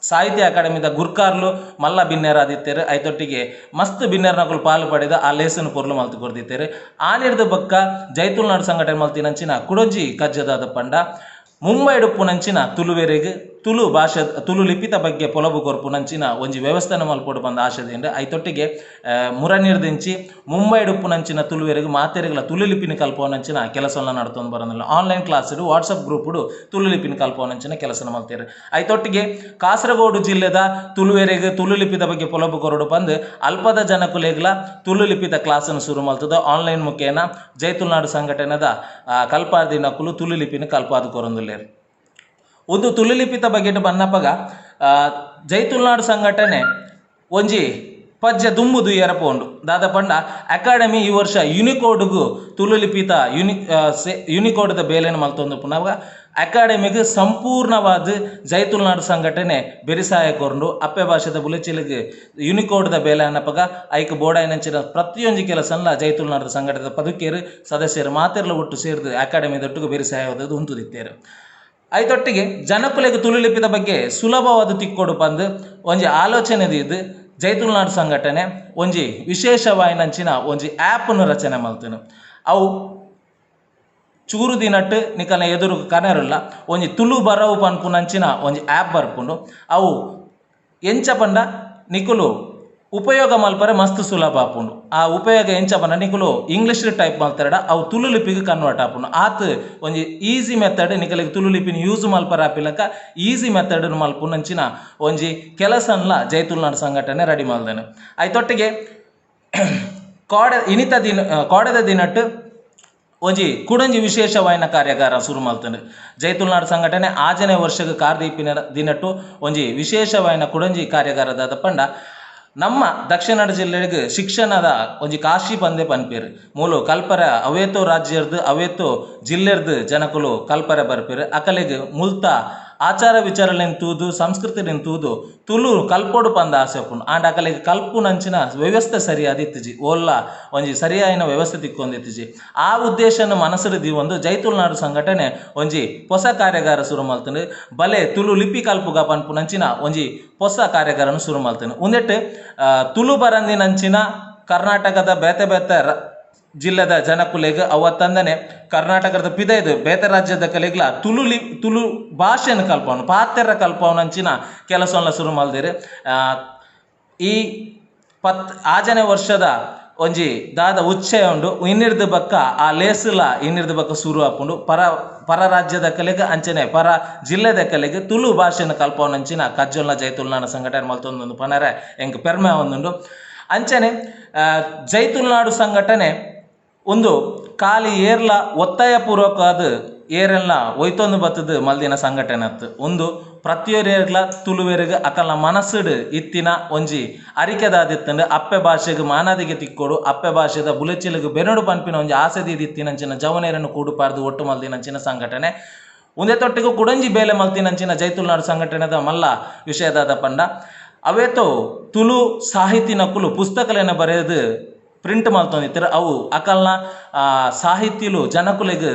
ಸಾಹಿತ್ಯ ಅಕಾಡೆಮಿದ ಗುರ್ಕಾರ್ಲು ಮಲ್ಲ ಬಿನ್ನೆರಾದಿತ್ತೆರ್. ಐತೊಟ್ಟಿಗೆ ಮಸ್ತ್ ಬಿನ್ನೆರ್ನಕುಲು ಪಾಲ್ ಪಡೆದ್ ಆ ಲೇಸ್ನ್ ಪೊರ್ಲು ಮಲ್ತ್ ಕೊರ್ದಿತ್ತೆರ್. ಆನಿರ್ದ್ ಬೊಕ್ಕ ಜೈ ತುಳುನಾಡ್ ಸಂಘಟನೆ ಮಲ್ತಿನಂಚಿನ ಕುಡೊಂಜಿ ಕಜ್ಜ ದಾದ ಪಂಡ ಮುಂಬೈಡ್ ಉಪ್ಪುನಂಚಿನ ತುಳುವೆರೆಗ್ ತುಳು ಭಾಷೆ ತುಳು ಲಿಪಿತ ಬಗ್ಗೆ ಪೊಲಬು ಕೊರ್ಪುನಂಚಿನ ಒಂಜಿ ವ್ಯವಸ್ಥೆನ್ ಮಲ್ಪೊಡು ಪಂದ್ ಆಶೆ ದೀಂಡ್. ಐತೊಟ್ಟಿಗೆ ಮುರನಿರ್ದಿಂಚಿ ಮುಂಬೈಡ್ ಉಪ್ಪುನಂಚಿನ ತುಳುವೆರೆಗ್ ಮಾತೆರೆಗ್ಲ ತುಳು ಲಿಪಿನ್ ಕಲ್ಪವುನಂಚಿನ ಕೆಲಸೊಲ ನಡತೊಂದು ಬರೊಂದುಲ್ಲ. ಆನ್ಲೈನ್ ಕ್ಲಾಸ್ಡ್ ವಾಟ್ಸಪ್ ಗ್ರೂಪ್ಡ್ ತುಳು ಲಿಪಿನ್ ಕಲ್ಪವುನಂಚಿನ ಕೆಲಸನ್ ಮಲ್ತೆರ್. ಐತೊಟ್ಟಿಗೆ ಕಾಸರಗೋಡು ಜಿಲ್ಲೆದ ತುಳುವೆರೆಗ್ ತುಳು ಲಿಪಿದ ಬಗ್ಗೆ ಪೊಲಬು ಕೊರೊಡು ಪಂದ್ ಅಲ್ಪದ ಜನಕುಲೆಗ್ಲ ತುಳು ಲಿಪಿತ ಕ್ಲಾಸ್ನ್ ಸುರು ಮಲ್ತ್ದ್ ಆನ್ಲೈನ್ ಮುಖೇನ ಜೈ ತುಳುನಾಡ್ ಸಂಘಟನೆದ ಕಲ್ಪಾದಿನಕುಲು ತುಳು ಲಿಪಿನ್ ಕಲ್ಪಾದ್ ಕೊರೊಂದುಲ್ಲೆರ್. ಉಂದು ತುಳು ಲಿಪಿತ ಬಗೆಟ್ ಬನ್ನಪಗ ಜೈ ತುಳುನಾಡ್ ಸಂಘಟನೆ ಒಂಜಿ ಪಜ್ಜೆ ದುಂಬು ತೂಯೆರೆ ಪೋಂಡು. ದಾದ ಪಂಡ ಅಕಾಡೆಮಿ ಈ ವರ್ಷ ಯುನಿಕೋಡ್ಗ್ ತುಳು ಲಿಪಿತ ಯುನಿ ಸೆ ಯುನಿಕೋಡ್ದ ಬೇಲೆನ್ ಮಲ್ತೊಂದುಪ್ಪುನಗ ಅಕಾಡೆಮಿಗ್ ಸಂಪೂರ್ಣವಾದ್ ಜೈ ತುಳುನಾಡ್ ಸಂಘಟನೆ ಬೆರಿಸಾಯ ಕೊರ್ಂಡು. ಅಪ್ಪೆ ಭಾಷೆದ ಬುಲೆಚಿಲ್ಗ್ ಯುನಿಕೋಡ್ದ ಬೇಲೆ ಆನಪಗ ಐಕ್ ಬೋಡಾಯಿನಂಚಿನ ಪ್ರತಿಯೊಂಜಿ ಕೆಲಸನ್ಲ ಜೈ ತುಳುನಾಡ್ ಸಂಘಟನೆದ ಪದುಕೆರ್ ಸದಸ್ಯೆರ್ ಮಾತೆರ್ಲ ಒಟ್ಟು ಸೇರ್ದ್ ಅಕಾಡೆಮಿದೊಟ್ಟುಗು ಬೆರಿಸಾಯ ಉಂತುದಿತ್ತೆರ್. ಐತೊಟ್ಟಿಗೆ ಜನಕುಲೆಗ್ ತುಳು ಲಿಪಿದ ಬಗ್ಗೆ ಸುಲಭವಾದ್ ತಿಕ್ಕೊಡು ಪಂದ್ ಒಂಜಿ ಆಲೋಚನೆ ದೀದ್ ಜೈ ತುಳುನಾಡ್ ಸಂಘಟನೆ ಒಂಜಿ ವಿಶೇಷವಾಯಿನಂಚಿನ ಒಂಜಿ ಆ್ಯಪ್ನ್ ರಚನೆ ಮಲ್ತ್ಂಡ್. ಅವು ಚೂರು ದಿನಟ್ ನಿಕಲ್ನ ಎದುರು ಕನರುಲ್ಲ ಒಂಜಿ ತುಳು ಬರವು ಪನ್ಪುನಂಚಿನ ಒಂಜಿ ಆ್ಯಪ್ ಬರ್ಪುಂಡು. ಅವು ಎಂಚ ಪಂಡ ನಿಕುಲು ಉಪಯೋಗ ಮಲ್ಪರೆ ಮಸ್ತ್ ಸುಲಭ ಆಪುಂಡು. ಆ ಉಪಯೋಗ ಎಂಚ ಪಂಡ ನಿಕುಲು ಇಂಗ್ಲೀಷ್ ಟೈಪ್ ಮಲ್ತೆರಡ ಅವು ತುಳು ಲಿಪಿಗ್ ಕನ್ವರ್ಟ್ ಆಪುಂಡು. ಆತ್ ಒಂಜಿ ಈಸಿ ಮೆಥಡ್ ನಿಕಲೆಗ್ ತುಳು ಲಿಪಿನ್ ಯೂಸ್ ಮಲ್ಪರೆ ಆಪಿಲಕ ಈಸಿ ಮೆಥಡ್ ಮಲ್ಪುನಂಚಿನ ಒಂಜಿ ಕೆಲಸನ್ಲ ಜೈ ತುಳುನಾಡ್ ಸಂಘಟನೆ ರೆಡಿ ಮಲ್ದೆನ್. ಐತೊಟ್ಟಿಗೆ ಕೋಡೆ ಇನಿತ ದಿನ ಕೋಡೆದ ದಿನಟ್ ಒಂಜಿ ಕುಡೊಂಜಿ ವಿಶೇಷವಾಯಿನ ಕಾರ್ಯಾಗಾರ ಸುರು ಮಲ್ತ್ಂಡ್. ಜೈ ತುಳುನಾಡ್ ಸಂಘಟನೆ ಆಜನೇ ವರ್ಷಗ್ ಕಾರ್ ದೀಪಿನ ದಿನಟ್ಟು ಒಂಜಿ ವಿಶೇಷವಾಯಿನ ಕುಡೊಂಜಿ ಕಾರ್ಯಾಗಾರ ದಾದ ಪಂಡ ನಮ್ಮ ದಕ್ಷಿಣ ಜಿಲ್ಲೆಗ್ ಶಿಕ್ಷಣದ ಒಂಜಿ ಕಾಶಿ ಪಂದೇ ಪನ್ಪೆರ್. ಮೂಲು ಕಲ್ಪರೆ ಅವೇತೋ ರಾಜ್ಯರ್ದ್ ಅವೇತೋ ಜಿಲ್ಲೆರ್ದ್ ಜನಕುಲು ಕಲ್ಪರೆ ಬರ್ಪೆರ್. ಅಕಲೆಗ್ ಮುಲ್ತ ಆಚಾರ ವಿಚಾರಲೆನ್ ತೂದು ಸಂಸ್ಕೃತಿಲೆನ್ ತೂದು ತುಳು ಕಲ್ಪೊಡು ಪಂದ್ ಆಸೆ ಉಪ್ಪುಂಡು. ಆಂಡ ಅಕಲೆಗ್ ಕಲ್ಪುನಂಚಿನ ವ್ಯವಸ್ಥೆ ಸರಿಯಾದ್ ಇತ್ತಿಜಿ. ಓಲ್ಲ ಒಂಜಿ ಸರಿಯಾಯಿನ ವ್ಯವಸ್ಥೆ ತಿಕ್ಕೊಂದಿತ್ತಿಜಿ. ಆ ಉದ್ದೇಶನ್ ಮನಸ್ಡ್ ದೀವೊಂದು ಜೈ ತುಳುನಾಡು ಸಂಘಟನೆ ಒಂಜಿ ಪೊಸ ಕಾರ್ಯಾಗಾರ ಸುರು ಮಲ್ತ್ಂಡ್. ಬಲೆ ತುಳು ಲಿಪಿ ಕಲ್ಪುಗ ಪನ್ಪುನಂಚಿನ ಒಂಜಿ ಪೊಸ ಕಾರ್ಯಾಗಾರನ್ ಸುರು ಮಲ್ತ್ಂಡ್. ಉಂದೆಟ್ ತುಳು ಬರಂದಿನಂಚಿನ ಕರ್ನಾಟಕದ ಬೇತೆ ಬೇತೆ ಜಿಲ್ಲೆದ ಜನಕುಲೆಗ್ ಅವತ್ತಂದನೆ ಕರ್ನಾಟಕದ ಪಿದಯ್ದ್ ಬೇತೆ ರಾಜ್ಯದಕಲೆಗ್ಲ ತುಳು ಲಿ ತುಳು ಭಾಷೆನ್ ಕಲ್ಪವನು ಪಾತೆರ ಕಲ್ಪವನಂಚಿನ ಕೆಲಸನ್ಲ ಸುರು ಮಲ್ದೆರ್. ಈ ಪತ್ತ್ ಆಜನೆ ವರ್ಷದ ಒಂಜಿ ದಾದ ಉಚ್ಚಯ ಉಂಡು ಇನ್ನಿರ್ದ್ ಬೊಕ್ಕ ಆ ಲೇಸುಲ ಇನ್ನಿರ್ದ್ ಬೊಕ್ಕ ಸುರು ಆಪುಂಡು. ಪರ ಪರ ರಾಜ್ಯದಕಲೆಗ್ ಅಂಚನೆ ಪರ ಜಿಲ್ಲೆದಕಲೆಗ್ ತುಳು ಭಾಷೆನ್ ಕಲ್ಪವನಂಚಿನ ಕಜ್ಜೊಲ್ನ ಜೈ ತುಳುನಾಡ ಸಂಘಟನೆ ಮಲ್ತೊಂದುಂಡು ಪನರೆ ಎಂಕ್ ಪೆರ್ಮೆ ಆವೊಂದುಂಡು. ಅಂಚನೆ ಜೈ ತುಳುನಾಡು ಸಂಘಟನೆ ಉಂದು ಕಾಲಿ ಏರ್ಲ ಒತ್ತಾಯ ಪೂರ್ವಕವಾದ್ ಏರೆನ್ಲ ಒಯ್ತೊಂದು ಬತ್ತ್ದ್ ಮಲ್ದಿನ ಸಂಘಟನೆ ಅತ್ತ್. ಉಂದು ಪ್ರತಿಯೊರಿಯಗ್ಲ ತುಳುವೆರೆಗ್ ಅಕಲ್ನ ಮನಸ್ಸ್ಡ್ ಇತ್ತಿನ ಒಂಜಿ ಅರಿಕೆದಾದಿತ್ತ್ಂಡ್. ಅಪ್ಪೆ ಭಾಷೆಗ್ ಮಾನಾದಿಗೆ ತಿಕ್ಕೊಡು, ಅಪ್ಪೆ ಭಾಷೆದ ಬುಲೆಚ್ಚಿಲ್ಗ್ ಬೆನೊಡು ಪನ್ಪಿನ ಒಂಜಿ ಆಸೆ ದೀದಿತ್ತಿನಂಚಿನ ಜವನೆರೆನ್ ಕೂಡುಪಾಡ್ದ್ ಒಟ್ಟು ಮಲ್ದಿನಂಚಿನ ಸಂಘಟನೆ. ಉಂದೆತೊಟ್ಟಿಗ್ ಕುಡೊಂಜಿ ಬೇಲೆ ಮಲ್ತಿನಂಚಿನ ಜೈ ತುಳುನಾಡ್ ಸಂಘಟನೆದ ಮಲ್ಲ ವಿಷಯ ದಾದ ಪಂಡ ಅವೇತೋ ತುಳು ಸಾಹಿತಿನಕುಲು ಪುಸ್ತಕಲೆನ್ ಬರೆದ್ ಪ್ರಿಂಟ್ ಮಲ್ತೊಂದಿತ್ತೆರ್. ಅವು ಅಕಲ್ನ ಸಾಹಿತಿಲು ಜನಕುಲೆಗ್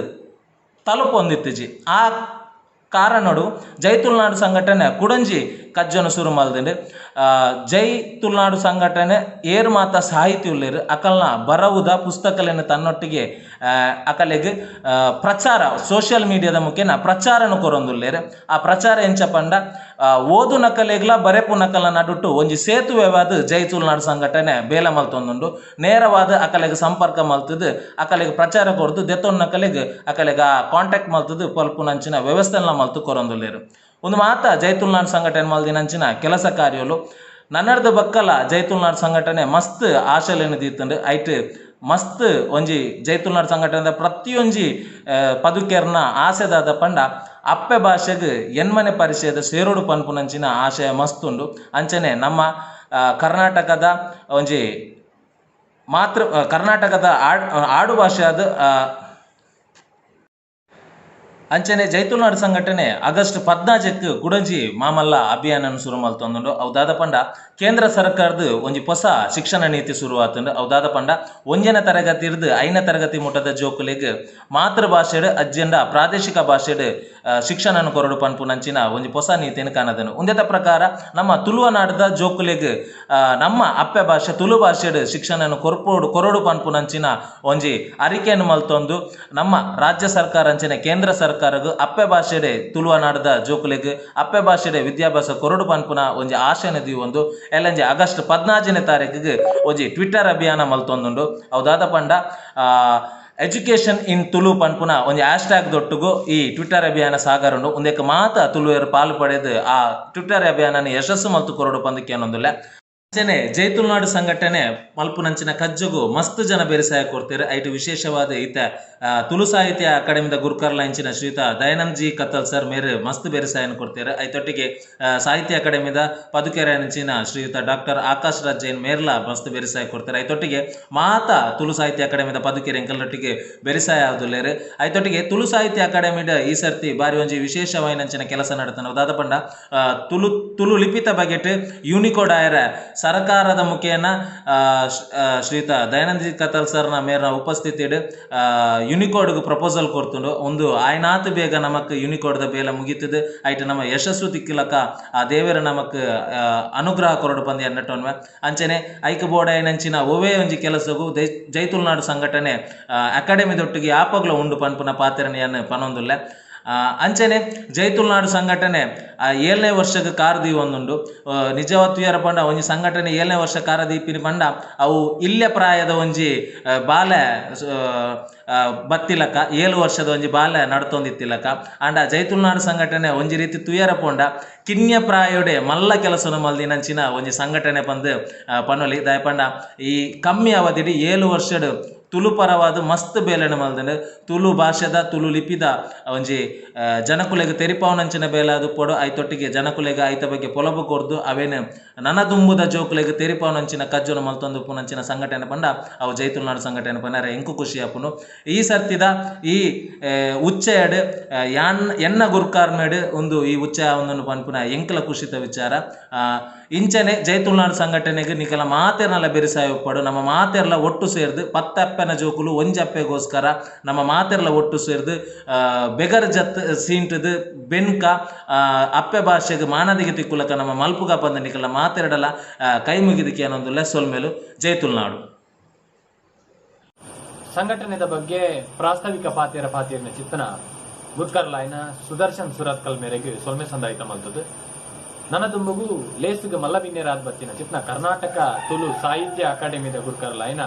ತಲುಪೊಂದಿತ್ತಿಜಿ. ಆ ಕಾರಣೊಡು ಜೈ ತುಳುನಾಡು ಸಂಘಟನೆ ಕುಡೊಂಜಿ ಕಜ್ಜೊನು ಸುರು ಮಲ್ದ್ಂಡ್. ಜೈ ತುಳುನಾಡು ಸಂಘಟನೆ ಏರ್ ಮಾತ ಸಾಹಿತಿ ಉಲ್ಲೆರ್ ಅಕಲ್ನ ಬರವುದ ಪುಸ್ತಕಲೆನ್ ತನ್ನೊಟ್ಟಿಗೆ ಅಕಲೆಗ್ ಪ್ರಚಾರ ಸೋಶಿಯಲ್ ಮೀಡಿಯಾದ ಮುಖೇನ ಪ್ರಚಾರನ್ ಕೊರೊಂದುಲ್ಲೆರ್. ಆ ಪ್ರಚಾರ ಎಂಚ ಪಂಡ ಓದುನಕಲೆಗ್ಲ ಬರೆಪುನಕಲ್ನ ನಡುಟು ಒಂಜಿ ಸೇತುವೆವಾದ್ ಜೈ ತುಳುನಾಡು ಸಂಘಟನೆ ಬೇಲೆ ಮಲ್ತೊಂದುಂಡು. ನೇರವಾದ್ ಅಕಲೆಗ್ ಸಂಪರ್ಕ ಮಲ್ತ್ದ್ ಅಕಲೆಗ್ ಪ್ರಚಾರ ಕೊರ್ದು ದೆತೊನ್ನಕಲೆಗ್ ಅಕಲೆಗ್ ಆ ಕಾಂಟ್ಯಾಕ್ಟ್ ಮಲ್ತ್ದ್ ಪಲ್ಪುನಂಚಿನ ವ್ಯವಸ್ಥೆನ್ಲ ಮಲ್ತ್ ಕೊರೊಂದುಲ್ಲೆರ್. ಉಂದು ಮಾತ ಜೈ ತುಳುನಾಡ್ ಸಂಘಟನೆ ಮಲ್ದಿನಂಚಿನ ಕೆಲಸ ಕಾರ್ಯೊಲು. ನನರ್ದ್ ಬೊಕ್ಕಲ ಜೈ ತುಳುನಾಡ್ ಸಂಘಟನೆ ಮಸ್ತ್ ಆಶೆಲೆನ್ ದೀತ್ಂಡ್. ಐಟ್ ಮಸ್ತ್ ಒಂಜಿ ಜೈ ತುಳುನಾಡ್ ಸಂಘಟನೆದ ಪ್ರತಿಯೊಂಜಿ ಪದುಕೆರ್ನ ಆಸೆ ದಾದ ಪಂಡ ಅಪ್ಪೆ ಭಾಷೆಗ್ ಎನ್ಮನೆ ಪರಿಚಯದ ಸೇರೊಡು ಪನ್ಪುನಂಚಿನ ಆಶಯ ಮಸ್ತ್ ಉಂಡು. ಅಂಚನೆ ನಮ್ಮ ಕರ್ನಾಟಕದ ಒಂಜಿ ಮಾತೃ ಕರ್ನಾಟಕದ ಆಡು ಭಾಷೆ ಆದ್. ಅಂಚನೆ ಜೈತುಲ್ನಾಡು ಸಂಘಟನೆ ಆಗಸ್ಟ್ 14ಕ್ ಕುಡಂಜಿ ಮಾಮಲ್ಲ ಅಭಿಯಾನ ಶುರು ಮಲ್ತೊಂದುಂಡು. ಅವು ದಾದ ಪಂಡ, ಕೇಂದ್ರ ಸರ್ಕಾರದ ಒಂಜಿ ಹೊಸ ಶಿಕ್ಷಣ ನೀತಿ ಶುರು ಆತುಂಡು. ಅವು ದಾದ ಪಂಡ, ಒಂಜನೇ ತರಗತಿ ಇರ್ದು ಐದನೇ ತರಗತಿ ಮುಟ್ಟದ ಜೋಕುಲೆಗ್ ಮಾತೃಭಾಷೆಡ್ ಅಜ್ಜಂಡ ಪ್ರಾದೇಶಿಕ ಭಾಷೆಡ್ ಶಿಕ್ಷಣನ ಕೊರಡು ಪನ್ಪುನಂಚಿನ ಒಂಜಿ ಹೊಸ ನೀತಿಯನ್ನು ಕಾಣದನು. ಉಂದೆತ ಪ್ರಕಾರ ನಮ್ಮ ತುಳುವನಾಡದ ಜೋಕುಲೆಗ್ ನಮ್ಮ ಅಪ್ಪೆ ಭಾಷೆ ತುಳು ಭಾಷೆಡ್ ಶಿಕ್ಷಣನ ಕೊರ್ಪೋಡು ಕೊರಡು ಪನ್ಪುನಂಚಿನ ಒಂಜಿ ಅರಿಕೆಯನ್ನು ಮಲ್ತೊಂದು, ನಮ್ಮ ರಾಜ್ಯ ಸರ್ಕಾರ ಅಂಚನೆ ಕೇಂದ್ರ ಸರ್ಕಾರಗ್ ಅಪ್ಪೆ ಭಾಷೆಡೆ ತುಳುವನಾಡದ ಜೋಕುಲೆಗ್ ಅಪ್ಪೆ ಭಾಷೆಡೆ ವಿದ್ಯಾಭ್ಯಾಸ ಕೊರಡು ಪನ್ಪುನ ಒಂಜಿ ಆಶೆನ ದೀವೊಂದು ಎಲ್ಲಂಜಿ ಆಗಸ್ಟ್ 14ನೇ ತಾರೀಕಿಗೆ ಒಂಜಿ ಟ್ವಿಟರ್ ಅಭಿಯಾನ ಮಲ್ತೊಂದುಂಡು. ಅವು ದಾದ ಪಂಡ, ಎಜುಕೇಶನ್ ಇನ್ ತುಳು ಪನ್ಪುನ ಒಂಜಿ ಹ್ಯಾಶ್ ಟ್ಯಾಗ್ ದೊಟ್ಟುಗು ಈ ಟ್ವಿಟರ್ ಅಭಿಯಾನ ಸಾಗರುಂಡು. ಉಂದೆಕ್ ಮಾತ ತುಳುವೆರ್ ಪಾಲು ಪಡೆದು ಆ ಟ್ವಿಟರ್ ಅಭಿಯಾನನ ಯಶಸ್ಸು ಮಲ್ತು ಕೊರಡು ಪಂದ್ ಕೇನೊಂದುಲ್ಲೆ. ಅಂಚನೆ ಜೈತುಲ್ನಾಡು ಸಂಘಟನೆ ಮಲ್ಪುನಂಚಿನ ಕಜ್ಜಗು ಮಸ್ತ್ ಜನ ಬೆರಿಸಾಯ ಕೊರ್ತೆರ್. ಐಟ್ ವಿಶೇಷವಾದ ಈತ ತುಳು ಸಾಹಿತ್ಯ ಅಕಾಡೆಮಿದ ಗುರ್ಕರ್ಲ ಇಂಚಿನ ಶ್ರೀಯುತ ದಯಾನಂದ್ ಜಿ ಕತ್ತಲ್ ಸರ್ ಮೇರ್ ಮಸ್ತ್ ಬೆರಿಸಾಯನ ಕೊರ್ತೆರ್. ಐತೊಟ್ಟಿಗೆ ಸಾಹಿತ್ಯ ಅಕಾಡೆಮಿದ ಪದುಕೆರೆ ಅಂಚಿನ ಶ್ರೀಯುತ ಡಾಕ್ಟರ್ ಆಕಾಶ್ ರಾಜ್ ಜೈನ್ ಮೇರ್ಲ ಮಸ್ತ್ ಬೆರಿಸಾಯ ಕೊರ್ತೆರ್. ಐತೊಟ್ಟಿಗೆ ಮಾತ ತುಳು ಸಾಹಿತ್ಯ ಅಕಾಡೆಮಿದ ಪದುಕೆರೆ ಎಂಕಲ್ನೊಟ್ಟಿಗೆ ಬೆರಿಸಾಯ ಆದುಲ್ಲೆರ್. ಐತೊಟ್ಟಿಗೆ ತುಳು ಸಾಹಿತ್ಯ ಅಕಾಡೆಮಿದ ಈ ಸರ್ತಿ ಬಾರಿ ಒಂಜಿ ವಿಶೇಷವಾಯಿನಂಚಿನ ಕೆಲಸ ನಡತನ. ದಾದ ಪಂಡ, ತುಳು ತುಳು ಲಿಪಿತ ಬಗೆಟ್ ಯೂನಿಕೋಡ್ ಆಯರ ಸರ್ಕಾರದ ಮುಖೇನ ಶ್ರೀಯುತ ದಯಾನಂದ ಜಿ ಕತ್ತಲ್ ಸರ್ನ ಮೇರ್ನ ಉಪಸ್ಥಿತಿಡ್ ಯುನಿಕೋಡ್ಗೆ ಪ್ರಪೋಸಲ್ ಕೊರ್ತುಂಡು. ಒಂದು ಆಯ್ನಾತ್ ಬೇಗ ನಮಕ್ ಯುನಿಕೋಡ್ದ ಬೇಲೆ ಮುಗಿತದು, ಐಟ್ ನಮ್ಮ ಯಶಸ್ಸು ತಿಕ್ಕಿಲಕ ಆ ದೇವರ ನಮಕ್ ಅನುಗ್ರಹ ಕೊರಡು ಪಂದ್ ಎನ್ನಟೊನ್ವೆ. ಅಂಚನೆ ಐಕ್ ಬೋರ್ಡ್ ಐನಂಚಿನ ಒವೇ ಒಂಜಿ ಕೆಲಸಗು ಜೈತುಲ್ನಾಡು ಸಂಘಟನೆ ಅಕಾಡೆಮಿದೊಟ್ಟಿಗೆ ಯಾಪಗ್ಲ ಉಂಡು ಪನ್ಪುನ ಪಾತೆರನೆಯನ್ನು ಪನೊಂದುಲ್ಲೆ. ಅಂಚನೆ ಜೈತುಲ್ನಾಡು ಸಂಘಟನೆ ಏಳನೇ ವರ್ಷಕ್ಕೆ ಕಾರ್ ದೀವೊಂದುಂಡು. ನಿಜವಾದ್ ತೂಯರ ಪಂಡ, ಒಂಜಿ ಸಂಘಟನೆ ಏಳನೇ ವರ್ಷ ಕಾರ ದೀಪಿನಿ ಪಂಡ ಅವು ಇಲ್ಯ ಪ್ರಾಯದ ಒಂಜಿ ಬಾಲೆ ಬತ್ತಿಲಕ, 7 ವರ್ಷದ ಒಂಜಿ ಬಾಲೆ ನಡ್ತೊಂದಿತ್ತಿಲಕ. ಆಂಡ ಜೈತುಲ್ನಾಡು ಸಂಘಟನೆ ಒಂಜಿ ರೀತಿ ತುಯರ ಪೋಂಡ ಕಿನ್ಯ ಪ್ರಾಯೋಡೆ ಮಲ್ಲ ಕೆಲಸನ ಮಲ್ದಿನಂಚಿನ ಒಂಜಿ ಸಂಘಟನೆ ಪಂದ್ ಪನೊಲಿ. ದಾಯೆ ಪಂಡ ಈ ಕಮ್ಮಿ ಅವಧಿಡ್ 7 ವರ್ಷಡ್ ತುಳು ಪರವಾದ ಮಸ್ತ್ ಬೇಲೆನ್ ಮಲ್ದ್ಂಡ್. ತುಳು ಭಾಷೆದ, ತುಳು ಲಿಪಿದ ಒಂಜಿ ಜನಕುಲೆಗ್ ತೆರಿಪಾವುನಂಚಿನ ಬೇಲೆ ಆದುಪ್ಪೊಡು, ಐತೊಟ್ಟಿಗೆ ಜನಕುಲೆಗ್ ಐತ ಬಗ್ಗೆ ಪೊಲಬು ಕೊರ್ದು ಅವೇನು ನನ ದುಂಬುದ ಜೋಕುಲೆಗ್ ತೆರಿಪಾವುನಂಚಿನ ಕಜ್ಜೊನು ಮಲ್ತೊಂದು ಉಪ್ಪುನಂಚಿನ ಸಂಘಟನೆ ಪಂಡ ಅವು ಜೈತುಲ್ನಾಡು ಸಂಘಟನೆ ಪನರೆ ಎಂಕು ಖುಷಿ ಆಪುಂಡು. ಈ ಸರ್ತಿದ ಈ ಉಚ್ಚಯಡ್ ಯಾನ್ ಎನ್ನ ಗುರ್ಕಾರ್ಮೆಡ್ ಒಂದು ಈ ಉಚ್ಚಯ ಒಂದನ್ನು ಪನ್ಪುನ ಎಂಕಲ ಖುಷಿತ ವಿಚಾರ. ಇಂಚನೆ ಜೈತುಲ್ನಾಡು ಸಂಘಟನೆಗೆ ನಿಕಲ ಮಾತೆರ್ನಲ ಬೆರಿಸಾಯ ಉಪ್ಪಡು. ನಮ್ಮ ಮಾತೆರ್ಲ ಒಟ್ಟು ಸೇರ್ದು, 10 ಅಪ್ಪೆನ ಜೋಕುಲು ಒಂಜಿ ಅಪ್ಪೆಗೋಸ್ಕರ ನಮ್ಮ ಮಾತೆರ್ಲ ಒಟ್ಟು ಸೇರ್ದು ಬೆಗರ್ ಜತ್ ಸೀಂಟದು ಬೆನ್ಕ ಅಪ್ಪೆ ಭಾಷೆಗೆ ಮಾನದಿಗೆ ತಿಕ್ಕುಲಕ ನಮ್ಮ ಮಲ್ಪುಗ ಪಂದ ನಿಕಲ ಮಾತೆರಡಲ ಕೈ ಮುಗಿದಕ್ಕೆ ಏನೊಂದುಲ್ಲ. ಸೊಲ್ಮೆಲು. ಜೈ ತುಳುನಾಡು. ಸಂಘಟನೆದ ಬಗ್ಗೆ ಪ್ರಾಸ್ತಾವಿಕ ಪಾತೆರ ಪಾತೆರಿನ ಚಿತ್ತನ ಗುರ್ಕರ್ಲಾಯ್ನ ಸುದರ್ಶನ್ ಸುರತ್ಕಲ್ ಮೇರೆಗೆ ಸೊಲ್ಮೆ ಸಂದಾಯಿತ ಮಲ್ತದು, ನನ್ನ ದುಂಬುಗು ಲೇಸುಗ ಮಲ್ಲಬಿನ್ಯರಾದ್ ಬತ್ತಿನ ಚಿತ್ನ ಕರ್ನಾಟಕ ತುಳು ಸಾಹಿತ್ಯ ಅಕಾಡೆಮಿದ ಗುರ್ಕರ್ಲಾಯ್ನ